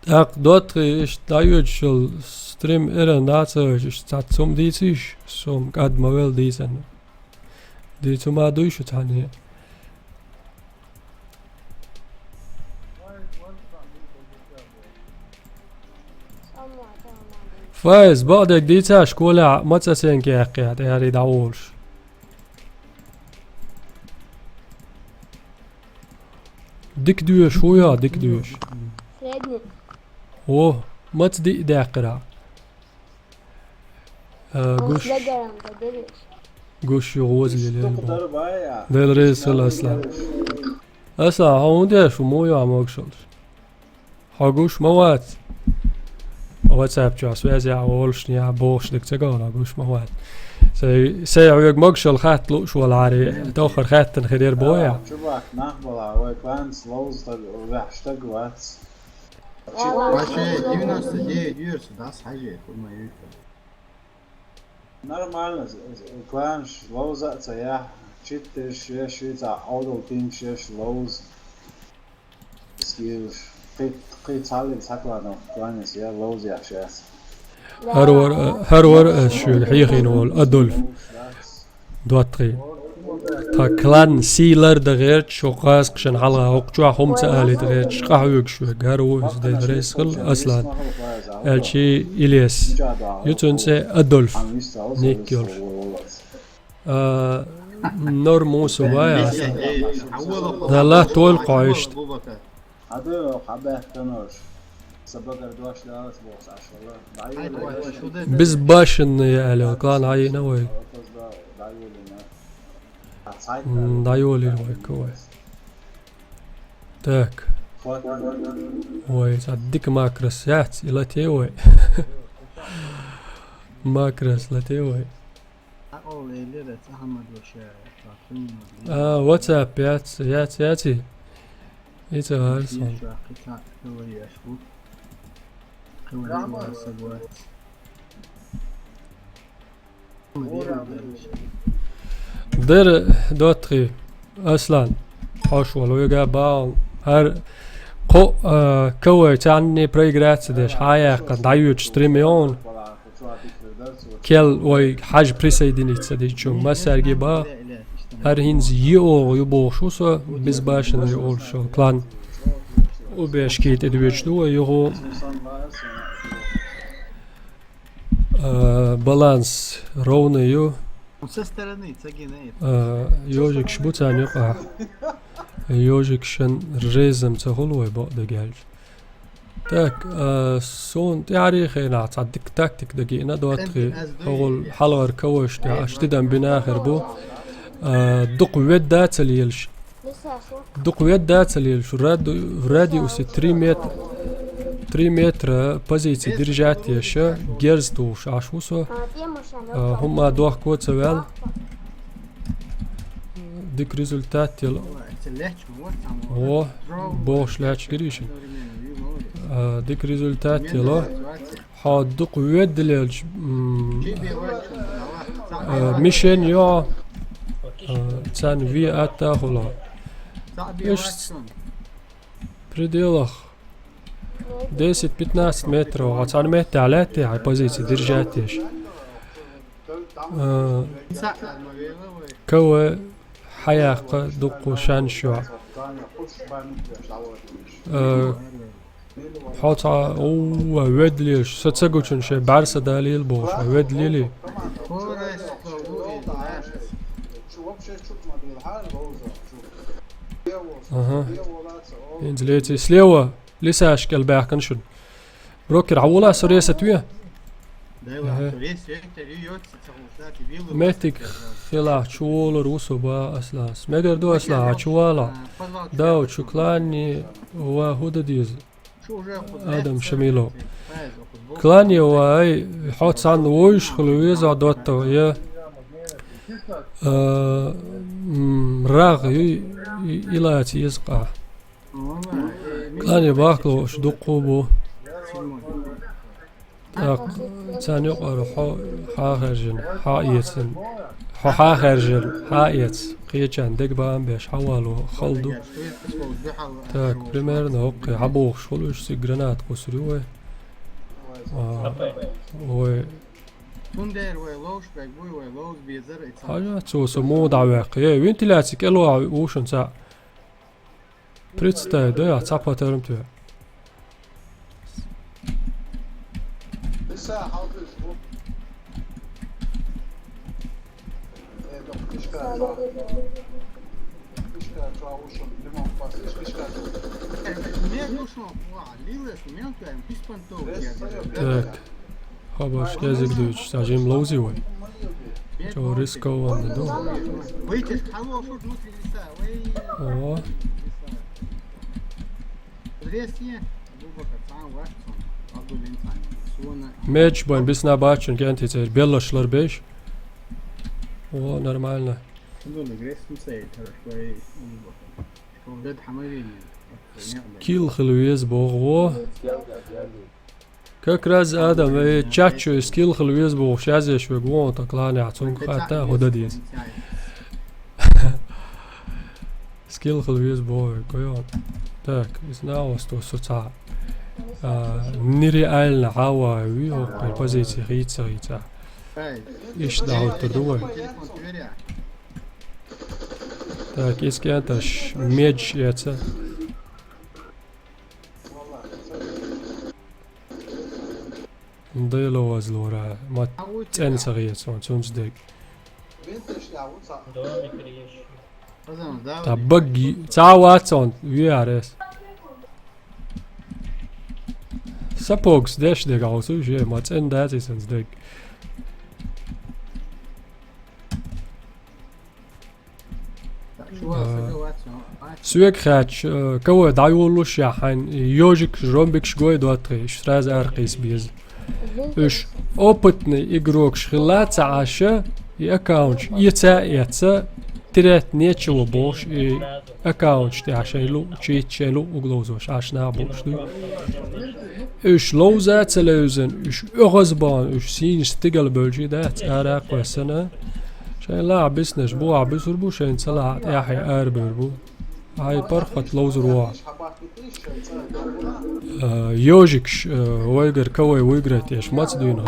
ТӀаккха доттагӀий иштта дӀайоьдуш йолу стрим эрна дӀа а ца вевзаш, иштта цхьацца хӀума дийцийша, со-м кӀад ма велла дийцарна. Дийца хӀума дуй шу цхьаьна? Файз, бакъдерг дийца школехь маца оценка яьккхи хьан, тӀаьхьарий дӀаволуш? Дика доьшуш ву я, дика доьшуш? Средний. О, маца диъ даьккхира? А, гуш. Дагара ма дереш. Гуш ю гӀоза лелаелла боху. Дела реза хуьлда, Аслан. Аслан, хьо хӀун деш ву, муха ю хьо могушаллаш? Хьо гуш ма вац. WhatsApp чохь связь яхь волуш, яхь бохуш дерг ца гахь, хьо гуш ма вац. Сайн, сайн хьоьга могушалла хатта лууш валахьара, тоххара хаьттина хир яра боху ахь. Чубак нах бала, вай кланца ловза стаг, ваьхьа стаг вац. Вообще девяносто девять вирус, да, схьажи, хуй ма юьйху. Нормально, з-, з-, кланаш ловза а ца яхь, читтеш еш, шуьца Ӏовдал тинчеш ловза. Скилш, кхин, кхин цхьаллиг цхьа кланов кланец я ловза яхь шаьц. ХӀара вара, хӀара вара ас шуьга хьехийна волу Адольф. ДоттагӀий. Тхан клан сий лардан гӀерташ, хӀокху гӀазкхашна хьалха хӀокху чохь хӀума ца алийта гӀерташ, къахьоьгуш верг хӀара ву, иза Дела реза хуьлда, Аслан. Аьлча Илес. Ю цуьнан цӀе Адольф. Ник йолуш. А, норма ву со вай, Аслан. Далла тойла кхо иштта. Хьан дуьйна хьан баьхканаш? Сан багара дош далац боху Ӏаш вала. Безбашенные аьлла, клан Ӏайина вай. М, дӀайолийна вай, ка вай. Так. Вай, цхьа дика макрас яц, и лате вай. Макрас лате вай. А, WhatsApp яц, яц, яц и. И ца гӀар сан. Дера, доттагӀий, Аслан, хьош волу веган бахьа, хӀара кхо, а, ка вай цхьанне проиграци деш, хьан яьккхина, дӀайоьдуш стримеон. Кел вай хьажа присоединиться дичу массаьрге бан. ХӀара хӀинца йиъогӀу ю бохуш ву со, безбашенный олуш йолу клан. Убежище тӀе доьдуш ду вай юху. А, баланс ровный ю. Со стороны цагина. А, ёжикаш бу царна юкъахь. Ёжикашан резам ца хуьлу вай бакъдерг аьлча. Так, а, суна тӀаьхьарий хенахь цхьа дика тактика дагийна, доттагӀий, хӀокхул хьалхара коваш тӀехь, аш тидам бина хир бу. А, дукха ведда а ца лелаш. Дукха ведда а ца лелаш. Ради-, в радиусе три мет-, три метра позиция держать еш, герз тухуш Ӏаш ву со. А, хӀумма дохко ца ваьлла. Дика результат йолу. О, бохуш лаьтташ гирий ши. А, дика результат йолу. Хьо дукха ведда лелча, м, а, мишень йо, а, царна ве атта а хуьлу. Иштта пределах десять-пятнадцать метров, хьо цхьана меттехь лаьттий хьайн позиция держать еш. А, ка вай хьаяккха дуккха шанс ю. А, хьо цхьа, у, ведда лелаш, со ца гучун шайн бӀаьрса далийла бохуш, ведда лелий. Ага. ХӀинца леций слева. Лисаш кӀел баьхкина шуна. Брокер, хьавола со ресет ве? Меттиг хилахь чу волур ву со бан, Аслас. Мегар ду, Аслас, хьан чу вала? Дав, чу кланни ва хӀу дан деза? Адам Шамилов. Кланни ва, ай, хьо цхьанна вуйш хуьлу веза, доттагӀа, я? А, м, рагӀ, и, и, и лаца еза къа. Клане бахкалуш дуккху бу. ТӀаккха царна юкъара хьо хьахаьржина, хьаэцна. Хьо хьахаьржина, хьаэц. Кхечарна дегабаам беш хьавало хала ду. Так, примерно хӀокхе хьабохуш хуьлу уьш, цига гранат кхуссур ю вай. А, вай. Цундела вай ловш берг буй, вай ловза безар и ца. Хьажа, цо со муха дӀаваьккхи. Э, вентиляция кӀел вахьа ву шуна цхьаъ. Представь, да, цхьа патарм тоьа. Так. Хьо баш кезиг дуьйцуш, цхьа жимма ловзий вай? Чё, рискованно, да? Выйдешь, кого шут внутри леса? Ой. О. Зря съел. Медж бан бисна бачун кенти цер беллаш лар беш. О, нормально. Скилл хил вез богво. Как раз Адам, э, чачу скилл хил вез богво, сейчас я шве гвон, так ладно, я цунг хата, хода диз. Скилл хил вез богво, кой он. Так, из на вас то суца. А, нереально, хава, ви, о, позиция, хица, хица. Иш да, вот, давай. Так, если это ж медж, это. Дайло вазлора, ма цен сагиец, он цунцдек. Домик реш. Та багги, цава цон, виарес. Сапогс деш дег аусу, же, ма цен даци сенцдек. Суек хач, э, кого дайволуш яхайн, ёжик, ромбикш гой дотхи, иш сразу аркис биз. Уж опытный игрокш хила цааша, и аккаунт, и ца, и ца, терять нечего больше, и аккаунт, ты ашайлу, чит шайлу, угловзош, аш на больше. Уж ловза целевзен, уж охозбан, уж син стигал бөлжи да, цара квасана. Шайн ла бисна, бу абисур бу, шайн цала, яхи арбер бу. Ай, пархат ловзур ва. Э, ёжикш, э, вайгар кавай выиграть, еш мац дуйна.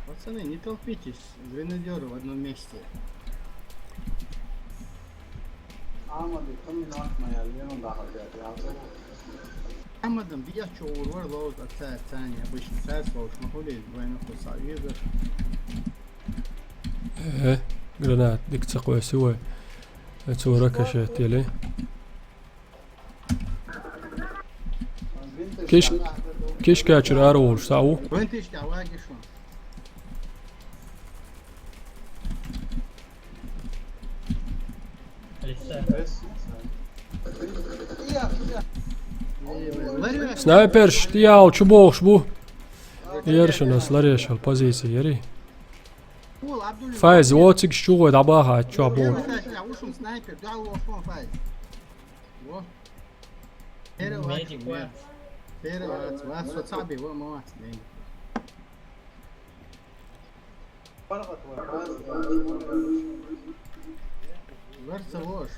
Пацаны, не толпитесь, гренадеры в одном месте. Амады, кым минут моя, Ленин да хотят, я забыл. Амадам, бия чё, урвар лоуз, отца, отца, не обычно, царь слоуш, махули, двойной хуса, виза. Э, гранат, дик цаквай сивай. Э, цура кашет, ели. Киш, киш качыр ар олуш, сау. Снайперш, тиял, чуболш бу. Ершинас ларешал позиция, ери. Файз, вот цик чугой дабаха, чуа бу. Снайпер, да, Файз. Во. Перевац, Медик, во. Перевац, вац, со цаби, во, ма вац, не. Варца вош.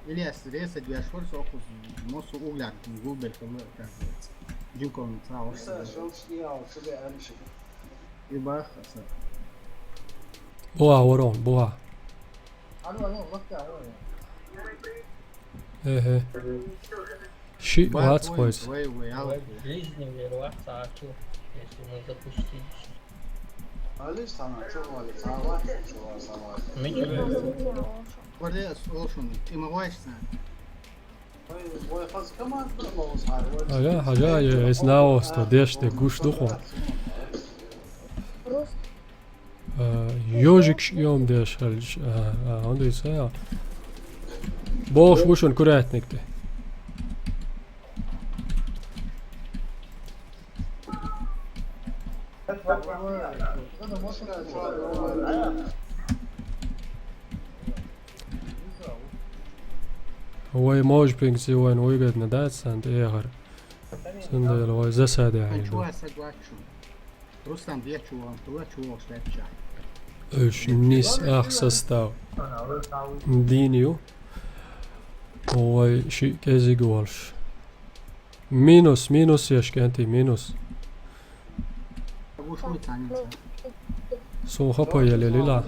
Ильяс, реса, гуяш, варца, окус, мосу угля, губель, как называется. Джинком, ца, ош. И бах, аса. Буа, ворон, буа. Алло, алло, локтя, алло. Эхе. Ши вац хойс. Жизни верваться, а чё, если мы запустились? Алиш сана, чё вали, сава, чё сава. Мы тебе Борис, Олшин, ты могу ещё? Ой, ой, хас команда, но, сава. Ага, ага, я, я знал, что деш ты гуш духу. Просто Э, ёжик шьём деш, э, э, он десь, э. Болш бушун курятник ты. Ой, может, пинг сегодня выгодно, да, цент ехар. Сендел, ой, засада. Рустам, я чувак, я чувак, я чувак. Уж нис ах состав. Диню. Ой, ши кезиг волш. Минус, минус, яшкенти, минус. Сухо поели лила.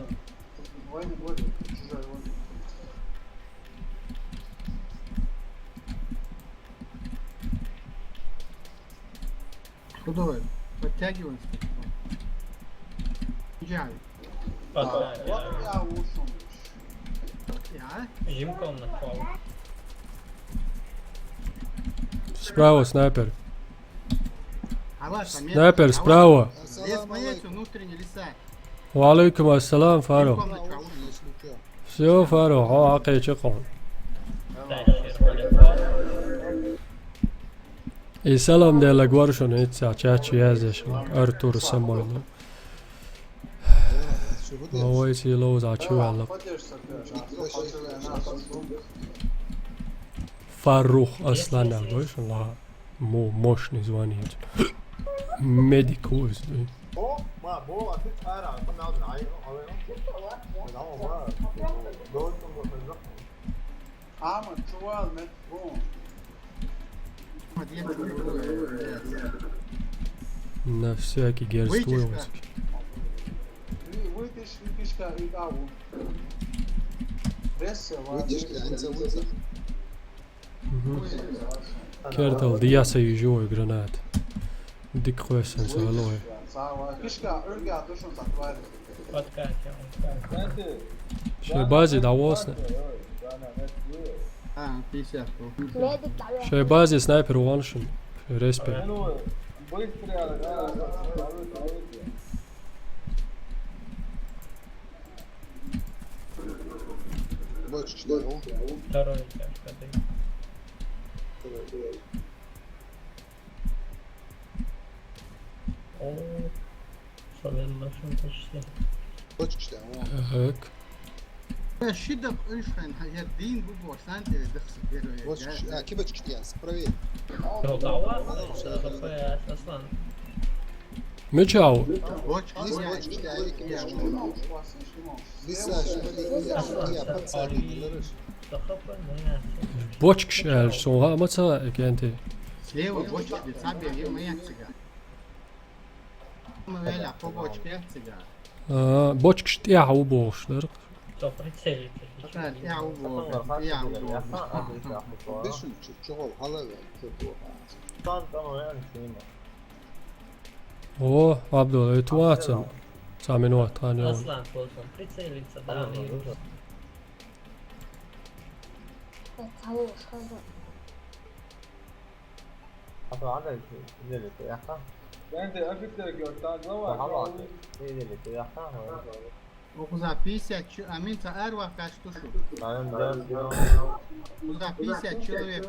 Куда вы? Подтягиваемся потихоньку. Идеально. Подсадили. Вот я ушел. Ja? Жим комнату. Справа снайпер. Алла, там Снайпер Алла. справа. Здесь мои эти внутренние леса. وعليكم السلام فارو. Комнату ушел. Все فارو. هو عقي شقون. Дальше. اي سلام ديلا قوارشون هيتسا تشاتشي يازيش. ارتور سمويلو. هو يسي لوز عتشو علق. Фаррух Аслан нахуй, ла мо мощный звонит. Медик уз. О, ма, бо, а ты ара, по нам, ай, ай, ай. Ама чувал мет бу. Подъехали. На всякий герз Выйдешь, твой да? высокий. Выйдешь, выйдешь, как и кого. Рессе, Выйдешь, я не забыл. Мгм. Кертал, дияса южой гранат. Дик хуэсэн салой. Сава. Кишка, ырга, душун саквар. Подкатим. Шей бази да восна. А, пятьдесят. Медик дали. Шей бази снайпер уаншин. Респект. Ну, быстрее, да, да, да, да. Бочки, да, о. Второй тяжко даю. О, особенно машин почти. Бочки, да, о. Так. Шидап уйшхан, я дин бубо, сан тебе дыхса первый. Бочки, а, ки бочки, я, справи. Ну, да ладно, что такое, Аслан? Мечау. Бочки, Есть я, бочки, да, я, и я, Лиса, что ли, я, я, пацаны, не ларыш. Да хапа, ну, я. Бочкш эль, сон ха маца экенти. Слева бочки, сабер, я моя цига. Ну, эля, по бочке цига. А, бочкш тя убош, дыр. Что, прицелитесь? Пока я убо, я убо. Бешим, чё, чё, халавы, чё, плохо. Там, там, реально, сильно. О, Абдул, это ватсан. Самин ват, хани он. Аслан, должен прицелиться, да, Ладно, минус. ладно. Кого сразу? А то надо или ты яха? Bence Afrika'ya gör, daha var. Daha var. Или ты яха? Окуза пятьдесят, чё, а минца арва каштушу. Benim dört kilo. Окуза пятьдесят человек.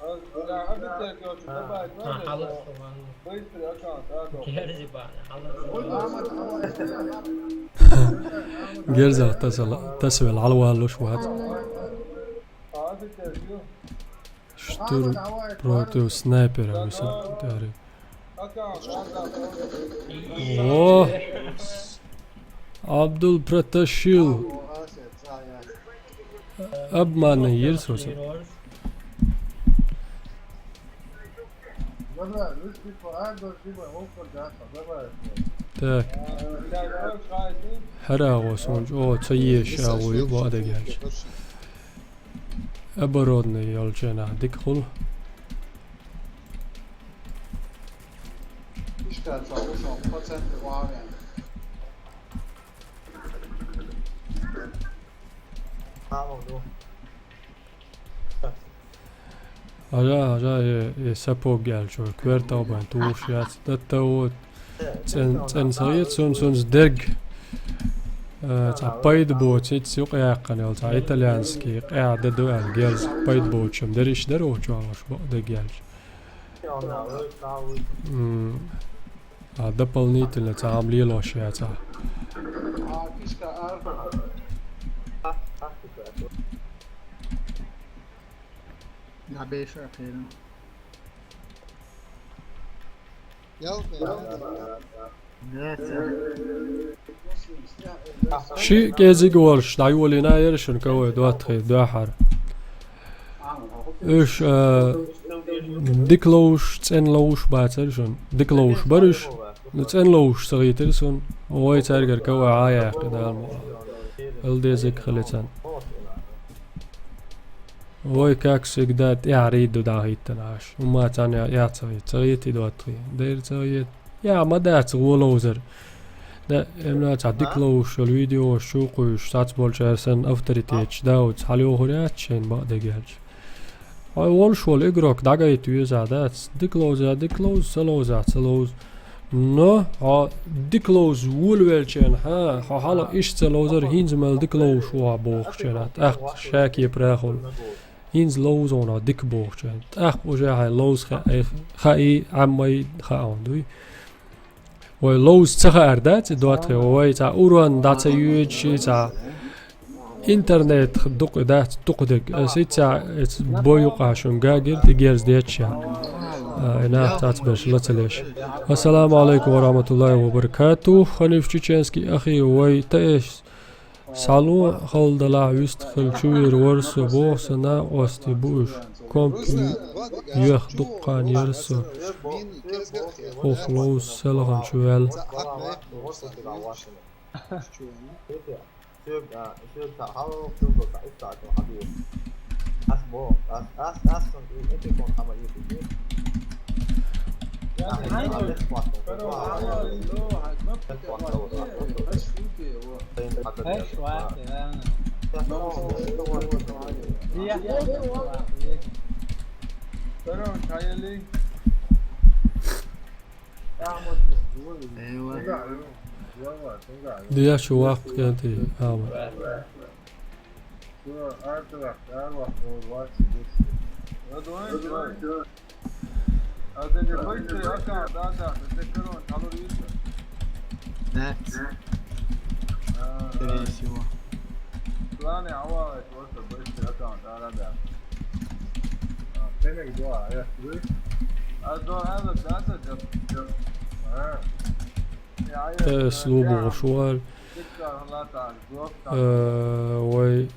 Afrika'ya gör, давай, А, давай. халас, ладно. Быстро, Акан, сразу. Герзи бана, халас. Герза тасвел, тасвел, алвалуш ват. Afrika'ya gör. Штур против снайпера, мисал, тари. Акан, Акан. О! Абдул протащил. Обманный Ерсус. Давай, русский по Ардо, либо Окко, да, давай. Так, Давай, давай, хара госунч, о, ца еш, а, уй, ва да гяч. Оборотный, ёлчена, дик хул. Ишка, чё, ушел, процент варен. Tamam, dur. Ажа, ажа, э, э, сапог гял чор, квертал бан, туш яц, датта вот. Цен, цен саецун, сун сдерг. Э, ца пайд бо, цит сюк яххан, ял, ца итальянский, я, да дуэл, герз, пайд бо, чем, дериш, дер, о, чё, аш, бо, да гял. Onlar, öyle, sağ ol. М, А дополнительно, ца, ам лилош яца. А, кишка, арфа. Да, бейша, хейран. Ял, Да, да. Ши кезиг уолш, дай уолина ершун кавай дуатхи, дуахар. Уш, э, диклоуш, ценлоуш бацаршун. Диклоуш барыш, ну ценлоуш сагитарсун. Ой, царгар кавай ая, кадалмо. Эл дезиг хилицан. Ой, как всегда, тяри дудахитанаш. Ума цан я, я цагит, цагит и дуатхи. Дэр цагит. Я, мадац уолоузер. Да, эмна цхьа дика ловзуш йолу видеош чу кхуьйсуш, цхьацца болчара санна авторитеташ Дауд хьалайохур яц шайна бакъдерг аьлча. Хьо волуш волу игрок дӀагайта веза, дац, дика ловза, дика ловза, ца ловза, ца ловза. Но хьо дика ловза волавелча, хьан, хьо хьалха иштта ца ловзара, хӀинца мел дика ловзуш ву хьо бохучу хенахь, тӀаккха ша кепара хуьлу. ХӀинца ловза хьуна хьо дика бохучу хенахь, тӀаккха уже хьайн ловза хаий, хаий, Ӏаммай хаьа хьуна дуй. Вай ловза ца хаар дац и доттагӀий, вай цхьа урон дӀа ца йоьдуш, цхьа интернетах дукха дац дукха дерг. Аса и цхьа эца бо юкъа шуна гагира тӀе герз детташ. А, и нах цацберш ла ца леш. Ассаламу алейкум ва рахматуллахи ва баракатух. Ханиф Чеченский ахи, вай таэш схьало хала далахь вист хила чувер вара со, боху сан накъостий бу уьш. Комп ю-, юьх дуккха яра со. Ох, ловза селхана чу ваьлла. Деш ваккха кӀентий, Ахьмад. Дац. Скорее всего. Э, слубо шуар. Э, вай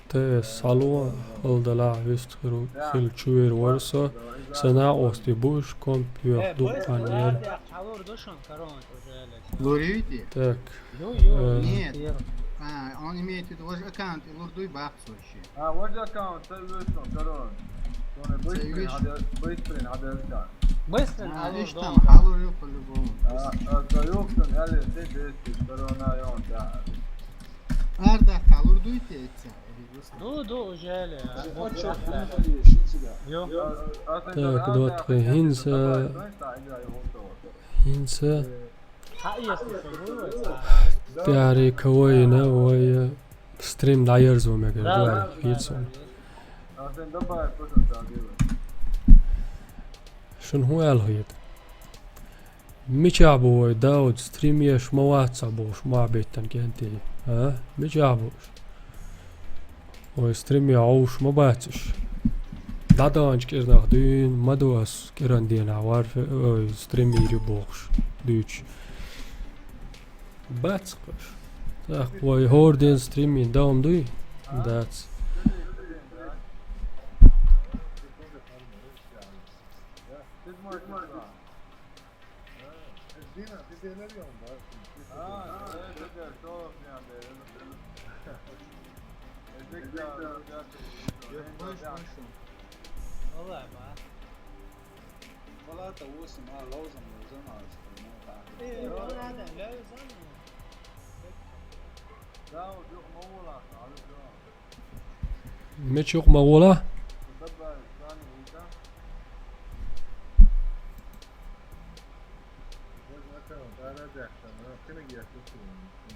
Т С хьало, хала далахь вист хир-, хила чувер вара со, сан накъостий бу уьш, комп юьх дуккха яра. Лур ю те? Так. Ю, ю. Э. Нет. А, он имеет в виду, ваш аккаунт лур дуй баккха вообще. А, ваш аккаунт, ца веш сон, корона. Ца веш? Быстрый, надо. Быстрый, надо. А, веш там, хьалур ю по-любому. А, а, ца юхтан, я ле, ты бесит, корона, и он, да. Арда, хьалур дуй те, ца? Ду, ду, уже ле. Так, доттагӀий, хӀинца, хӀинца тӀаьхьарий кавайна вай стрим дӀаерзо мегар ду аьлла хета суна. Шуна хӀун аьлла хета? Мичахь бу вай, Дауд, стрим еш ма вац ца бохуш, мохь беттан кӀентий, а? Мичахь бу уьш? Вай стрим еш хьовш ма бац уьш. ДӀадаханчу кӀирнах дуьйна ма ду ас кӀиран денахь варфе-, ой, стрим йийр ю бохуш дуьйцуш. Бац-кх уьш. ТӀаккха вай хӀора ден стрим йина дан хӀума дуй? Дац. Валлай, ма. Палата восемь, а, ловзам, ловзам, а, что, ну, да. Э, ну, надо, ловзам. Мича юкъа ма гӀола?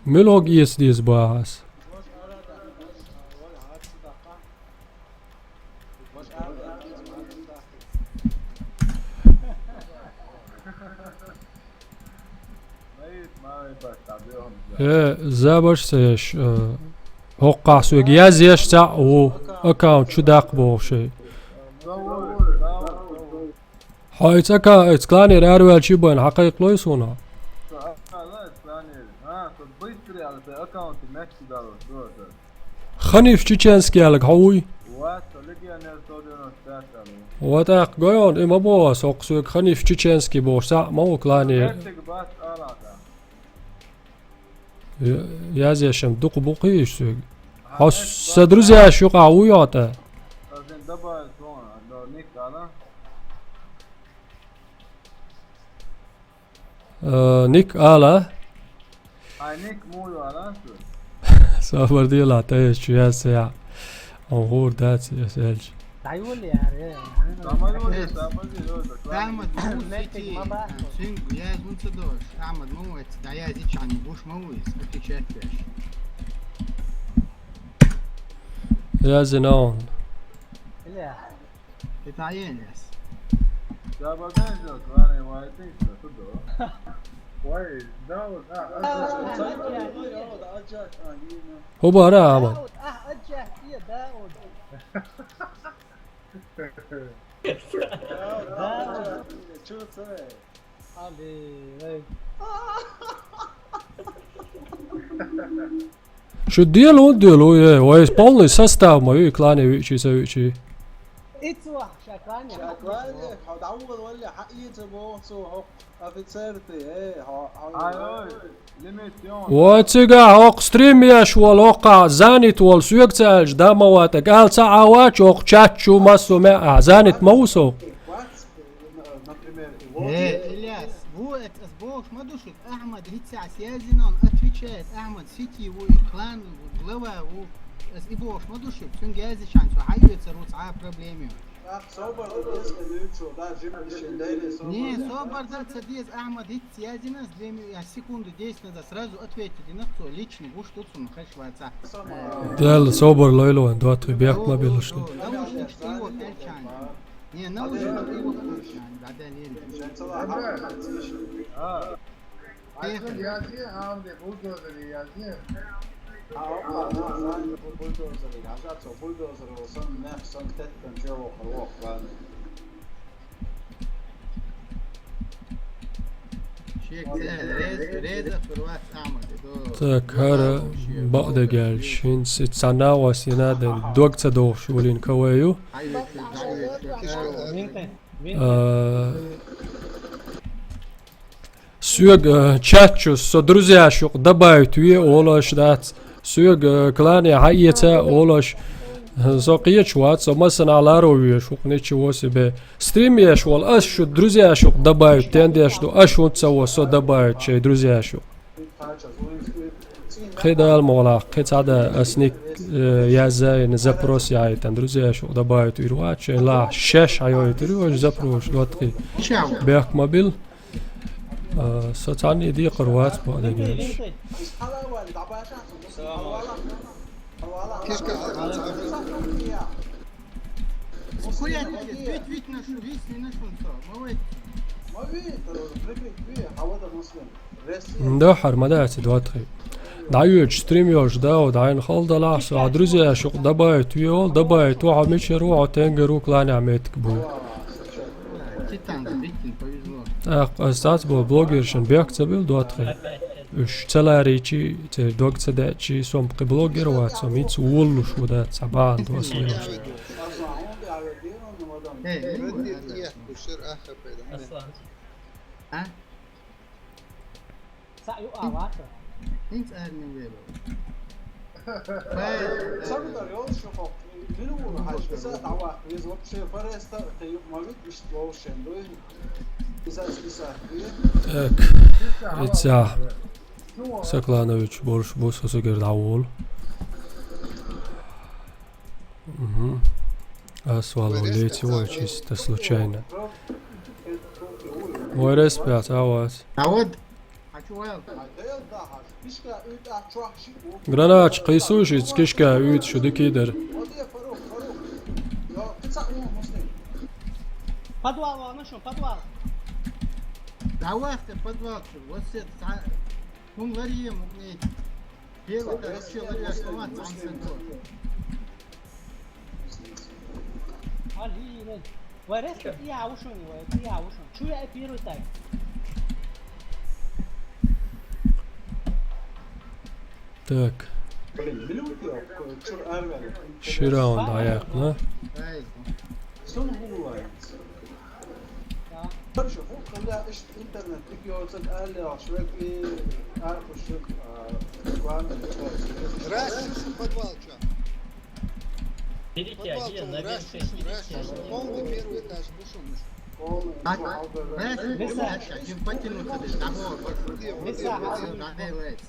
Муьлхарг эца деза боху ас? Э, забарш ца еш, э, хӀокхахь соьга язъеш цхьаъ ву, аккаунт чу даккха боху шай. Хьо ица аккаунт, ица кланера араваьлча а байна, хьан кхайкхалой суна? Ханиф Чеченский аьлларг хьо вуй? Ва тӀаккха гой хьуна, и ма боху ас, хӀокху соьга Ханиф Чеченский бохуш цхьаъ ма ву клане. Я-, язъеш-м дукха бу кхийш соьга. Хьо сан друзьяш юкъахь вуй хьо тӀе? Э, ник ала. Ай, ник му ю алан шу? Сабар дила, тӀаэс чу яз сая. Он гӀур дац, яс элч. ДӀайолла яра, э. Самар вале, самар вале, ёза, Ахьмад, класс. Ма ву Мертик сити, ма баху. Синг, яз мунца дош. Ахьмад, ма ву эц, да яз ичани, гуш ма ву эц, отвечать пеш. Яз и наун. Бля. Ты таенес. Да, бадан жо, клане вайтинг, что тут, да? Вай, да, вот, а, а, Хубара, ама. Дауд, а, аджа, я, Дауд. Дауд. Чё це? Али, эй. Шу делу, делу, е, вай полный состав ма ю клане вичи, са вичи. Ицу, ша клане. Ша клане, хьо дӀавугӀал валли, хьаийца боху цо хӀокху офицерти, э, хьо, хьо. Ай, ой, лимит, ён. Вай цига хӀокху стрим еш волу, хӀокху занят волу, соьга ца аьлча, да ма ватӀа, кӀал ца Ӏа вачу, хӀокху чат чу массо а меа, занят ма ву со. Вац, например, и вот. Э, Ильяс, ву эц ас бохуш ма ду шуьга, Ахьмад хӀинца ас яздина, он отвечает, Ахьмад сити ву, и клан глава ву, ас и бохуш ма ду шуьга, цуьнга яздича, цо хьаоьцур ву цхьа а проблема ю. Ах, собар дан деза, ка дуьйцу, да, жимма дишин дайре, собар. Не, собар дан ца деза, Ахьмад хӀинца яздина, ас леми, я секунду десять назад сразу ответить дина цо, лично гуш ду цунна, хеш ваца. Дел собар лойла вайн, дуатхи бехк ма билуш. Наушник тӀе йо кхелчани. Не, наушник тӀе йо кхелчани, бадан лери. Ай, шу язъе, амде бульдозере язъе. А, оккха, на, на, бульдозере, хьажа, цо бульдозер ву, сан, нах, сан, теттан, чего, хо, хо, ладно. Шек, э, рез-, реза, фурват, амаде, до. Так, хӀара бакъдерг аьлча, хӀинца и цхьа накъостий нах ден дог ца дохуш волийна ка вай ю. Хьайвечу, хьайвечу, хьайвечу. А, Соьга, э, чат чу со друзьяш юкъа добавить ве олуш дац. Соьга, э, клане хьаэца олуш. Со кхеча вац, со массанхьа ларо веш ву, ничего себе. Стрим еш волу, ас шу друзьяш юкъа добавить тендеш ду, аш хӀунда ца во со добавить шайн друзьяш юкъа. Кхин Дала мукъалахь, кхин цхьа да ас ник, э, яззайна запрос яхьийтан, друзьяш юкъа добавить вир вац, шайн лахь шаьш хьайойтур ю, аш запрос дот кхин. Бехк ма бил. А, со цхьанне декхар вац бакъдерг аьлча. Да, хӀара ма дац и дот кхин. ДӀайоьдуш стрим йолуш да, хӀо дӀайна хала далахь, со хьан друзьяш юкъа добавить ве олу, добавить ву хьо мичара ву, хьо тенгара ву, кланехь меттиг буй. Титан, Витин, повезло. ТӀаккха ас цац бо блогершна бехк ца бил дот кхин. Уьш ца ларийчи, церан дог ца деачи, со-м кхин блогер вац, со-м хӀинца волалуш ву дац, цхьа бахьана ду ас вилуш. Эй, Аслан. А? Цхьаъ ю а ваца. ХӀинца армин вебал. Ца гудар йолуш ю хӀокху. Мила вуна хьаьжа, иза а дӀаваккха веза, вообще фореста а кхин юкъа ма вит, иштта вовшен дуй. Иза а, иза а дуй. Так. Ица Сокланович борш бу со сагар дӀаволу. Угу. Ас валло леци вай чисто случайно. Вай респят, а вас. А вот. Гранач, кхийсуш, иц кишка уьйцу шу дикий дара. Подвал ван, ну что, подвал. Давай ты подвал, что, вот это, а, ну, ларьем, не. Первый, так, что, ларьем, что, вот, там, Алина. Вай, резко, и я ушел, вай, и я ушел. Чё я первый так? Так. Блин, минуты, чё, арвер. Ши раунд аяк, да? Хорошо, хӀу хӀунда иштта интернет тӀе йоцург аьлла йолуш векъ и архуш, а, рекламы. Раш, подвал чохь. Подвал чохь, раш, раш, полный первый этаж бу шуна. Лиса. Лиса. Лиса.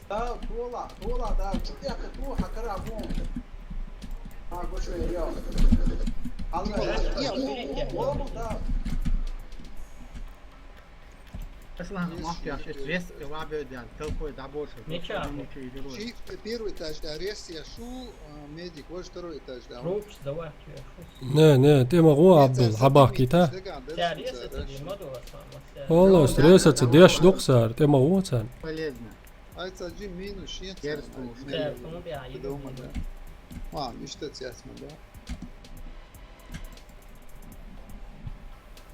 Да, тула, тула, да, чё я тут, а кара вон. А, гочо, я. Алла, я, я, я, да. Аслан, махкаш, эт вес, ва бедян, толпой да больше. Ничего. Чи первый этаж, да, рез я шу, а, медик, вот второй этаж, да. Рупс, давай, чё я шу. Не, не, тӀема гӀо, Абдул, хьабахкийта. Ця ресаца ди ма ду, Аслан, ма ця. Оло, ресаца деш дукха цар, тӀема гӀо царна. Полезно. Ай, цхьа жи минус шен. Терс цхьа, ну, минус. Цхьа, ну, бя, дома, да. А, иштта цецма, да.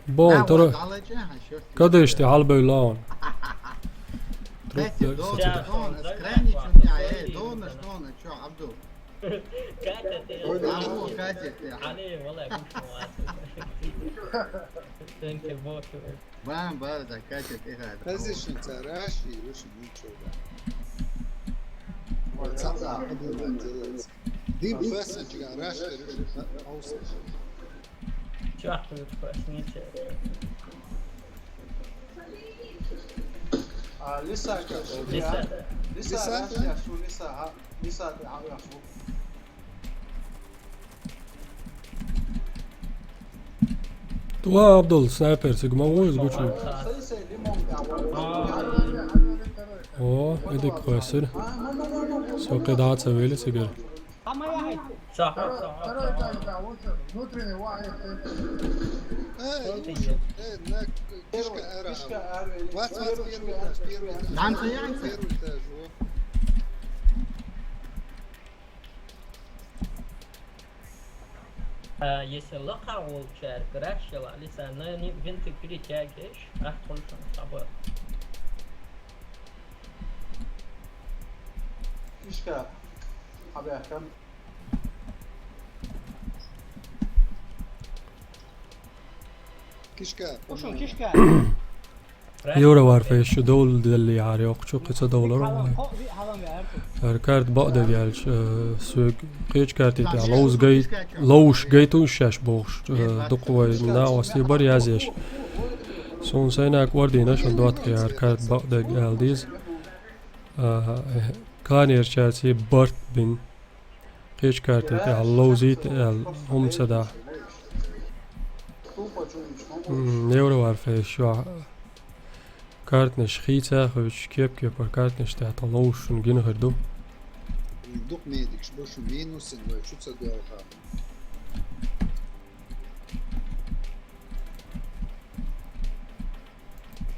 Бон, да, тора. Вот, далече, а, ещё. Кадышти, хьалбевлла он. Катя, Трубка, дон, кстати, да. Дон, скрэнни, чё у тебя, э, дон, что он, чё, Абдул? Катя, ты. Ой, да. Алло, Катя, ты. Али, вала, гучно, а. Thank you, Бокер. Бам, бам, да, Катя, ты рад. Различница, раш и руши ничего, да. Вот, сам, да, делается. Дим фэсэнчига, раш и руши, да, аус. Чё ахтывает фэсэнчига? А, Лиса, как же, Лиса. А? Лиса, Лиса? Раш, я шу, Лиса, а? Лиса, ты, а, я шу. Туа Абдул, снайпер, сигма вуз гучу. О, эдик квесир. Со кедаца вели сигер. Э, э, на кишка ара. Вац, вац, первый этаж, первый этаж. Янца, янца. Первый этаж, во. Э, если лаха волчар, граш яла, Лиса, на ни-, винтик перетягиваешь, а, только сабар. Ишка, абякам. Кишка. Ушун кишка. Евро Варфейс шу довл делли яр, йокъ, чу кхица довлар. Яр карт бакъдерг ялч, э, суг кхечу картий тӀехь ловш гай-, ловш гайтун шаьш бохуш, э, дукха вай на ости бар язъеш. Суна сайнаг ордина шун дотка яр карт бакъдерг аьлла деза. Э, канерчаьрца барт бин. Кхечу картий тӀехь ловзийта аьлла, хӀума ца дахь. М, Евро Варфейс чохь картнаш хийца а хуьйцуш, кеп-кепара картнаш тӀехь тхан ловзуш шуна гина хир ду. Дукха медикаш бу шу минусин вай чу ца доьлху.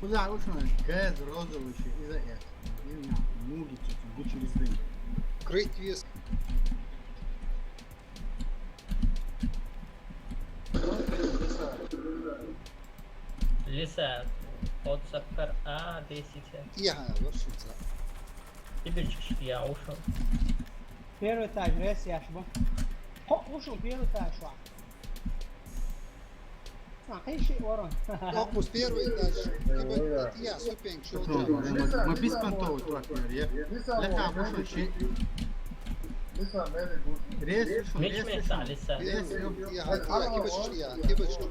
Куда ушла? Газ розовый ещё, иза я. Именно муги чуть гучу из дым. Крыть вес. Лиса, от сапкар а десять. Я, вообще-то. Теперь я ушел. Первый этаж, рез яш бу. Хо, ушел первый этаж, шо. А, кхин шиъ вара. Оккхус первый этаж. Кхин бакъ, я, ступенька шо. Мы, мы бесконтовый тротуар, я. Лекха бу шун шиъ. Рез шу, рез шу. Рез шу. Я, я, кибочки, я, кибочки.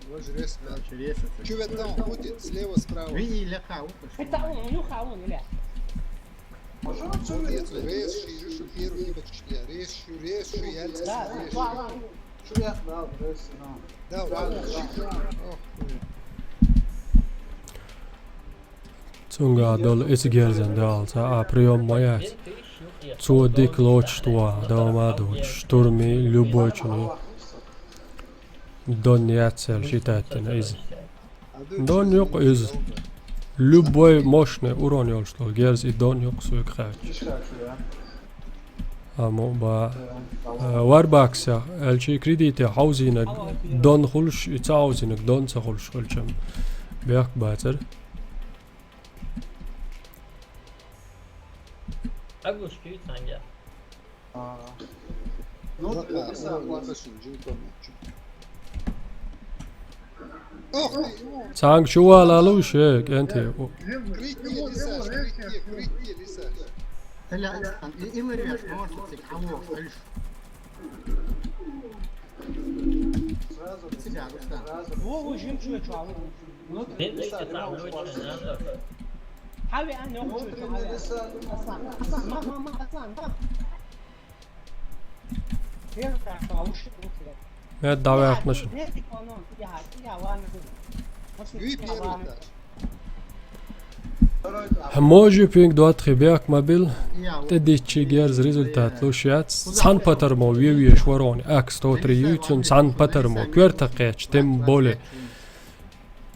Боже, рез, да. Короче, рез это. Кювет там будет, слева, справа. Види, лекха, укуш. Это он, нюха он, или? Молодец, рез шу, рез шу, первый кибочки, я, рез шу, рез шу, я, рез шу. Да, да, да. Шу я, да, рез, да. Да, да, да. Ох, ты. Цуьнга долу эца герзан далца а приём ма яц. Цо дика лоцуш тхо, дама а доцуш, штурми, любой чуьнан. Дон яц аьлла ши таттина иза. Дон юкъа иза. Любой мощный урон йолуш долу герз и дон юкъа соьга хаьттича. Амма ба, э, Варбаксехь, аьлчи кредите хьовзийнарг дон хуьлуш, и ца хьовзийнарг дон ца хуьлуш хилчам бехк бацара. Агуш куьйцанга. А. Ну, Лака, Лиса, о, класс. Лака шин, джин комнатчу. Ох ты, ё. Цхьаьнга чу вала луш, э, кӀентий. Критни, Лиса, критни, критни, Лиса. Хьала, и, и ларвеш, может, цик хьан воху, алиш. Wo, wo jim chwe chwa wo. Bin ich jetzt am Lutschen, ne? Hawi an noch chwe chwa. Hawi. Hasan, Hasan, mach, mach, mach, Hasan, mach. Ja, da war ich nicht. Ja, da war ich nicht. Хьо можи пинг доатхи бехк ма бил, тӀе диччи герз результат луш яц. Цхьан патар мо ве веш варони, ак сто три юцун цхьан патар мо, кверта кхеч, тем более.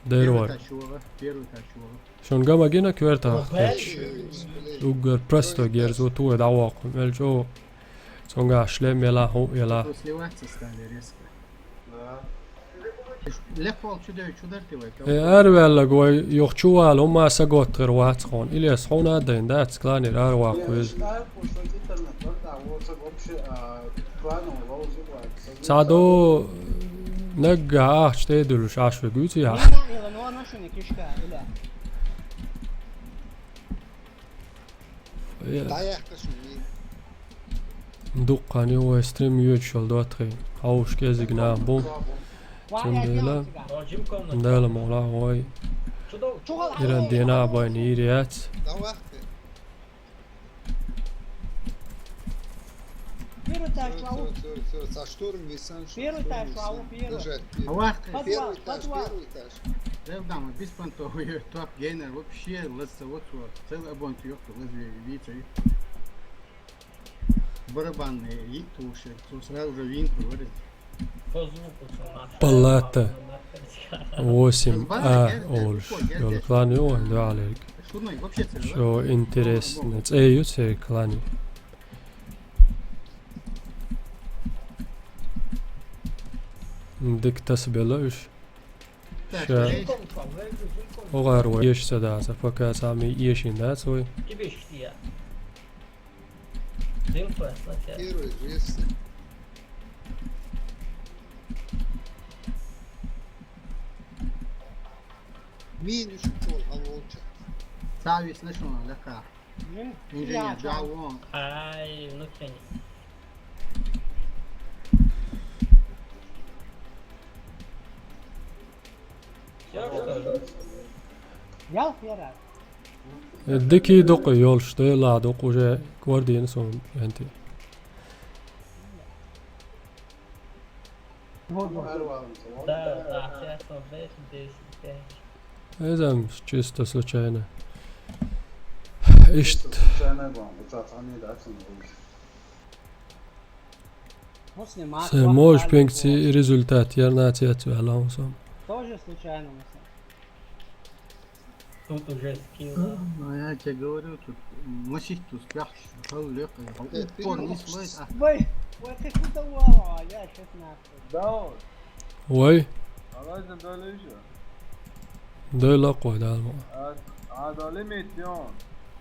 Дервар. Шун гама гина кверта кхеч. Уггар просто герз, вот уэ дӀавахъу. Мел чӀо, цунга шлем яла, хӀу яла. Э, арвеллаг вай юхачу вала, хӀума саготтагӀир вац хьона. Илес хьона а дайн дац, кланера арваккха веза. Цхьа до нагга ахча тӀе а дуьллуш Ӏаш вегуьйцу яхь. Э, дуккха ю вай стрим йоьдуш йолу доттагӀий. Хьовш кӀезиг нах бу. Цундела Дала мукъ лахь вай. Иран дена а байна йийр яц. Первый этаж, Слава. Первый этаж, Слава, первый. Подвал, подвал. Дам, беспонтовый, топ гейнер, вообще, лазца, вот, вот. Целый обончик, ёпта, лазви, видите. Барабанный йиъ тушир, цо сразу же винт варит. По звуку цо нах. Палата восемь А олуш йолу клан ю вайн дуьхьал ерг. Шуной вообще целый, да? Шо интересно. ЦӀе ю церан клани. Дика тасабелла уьш. Ша. Оха вай эш ца дац, пока сами эшин дац вай. Первый вес. Мин уьш чула хьан волча. Цавис нашуна лака. Инженер, да, вон. Ай, внутренний. Всё, что ли? Ял хера. Э, дикий дукъа йолуш, Дела дукъа уже гвардин сон энти. Да, да, сейчас он десять, десять, пять. Эзам чисто случайно. Иштта. Се можешь пенкци результат, я на цвет вялом сам. Тоже случайно, Муса. Тут уже скилл. Ну, я тебе говорю, тут, м, носить тут спрячь, хал легко, хал упор не слоит, а. Вай, вай, ты куда вала, я щас нахуй. Да. Вай. Алайза, дойлуй шу? Дойлакъой, далма. А, а, да, лимит, ё.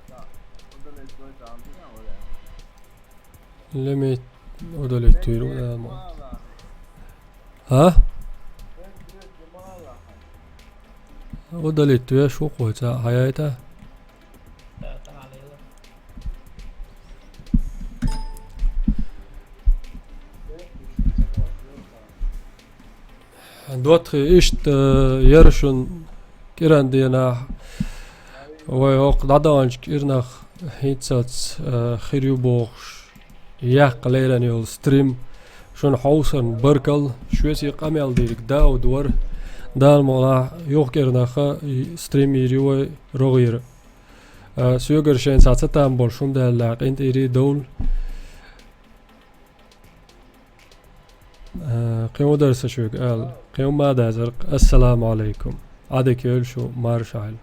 Да. Куда лезть, там, да, валя. Лимит удалить туйру, да, ма. А? Удалить туя шу кхойца, хаяйта? ДоттагӀий, иштта, э, яра шун кӀиран денахь вай хӀокху дӀадаханчу кӀирнах хӀинццалц, э, хир ю бохуш, яккха леррина йолу стрим. Шуна хьовсарна баркалла, шуьца и къамел дийриг Дауд вара. Дала мукъ лахь, юха кӀирнахха и стрим йийр ю вай рогӀера. Э, соьгара шайна схьа ца там болуш хӀума даьлла, къинтӀера довла. Э, кхин хӀун дара сан шуьга ала? Кхин хӀума а дазаркх. Ассаламу алайкум. Ӏадика йойла шу, марша Ӏайла.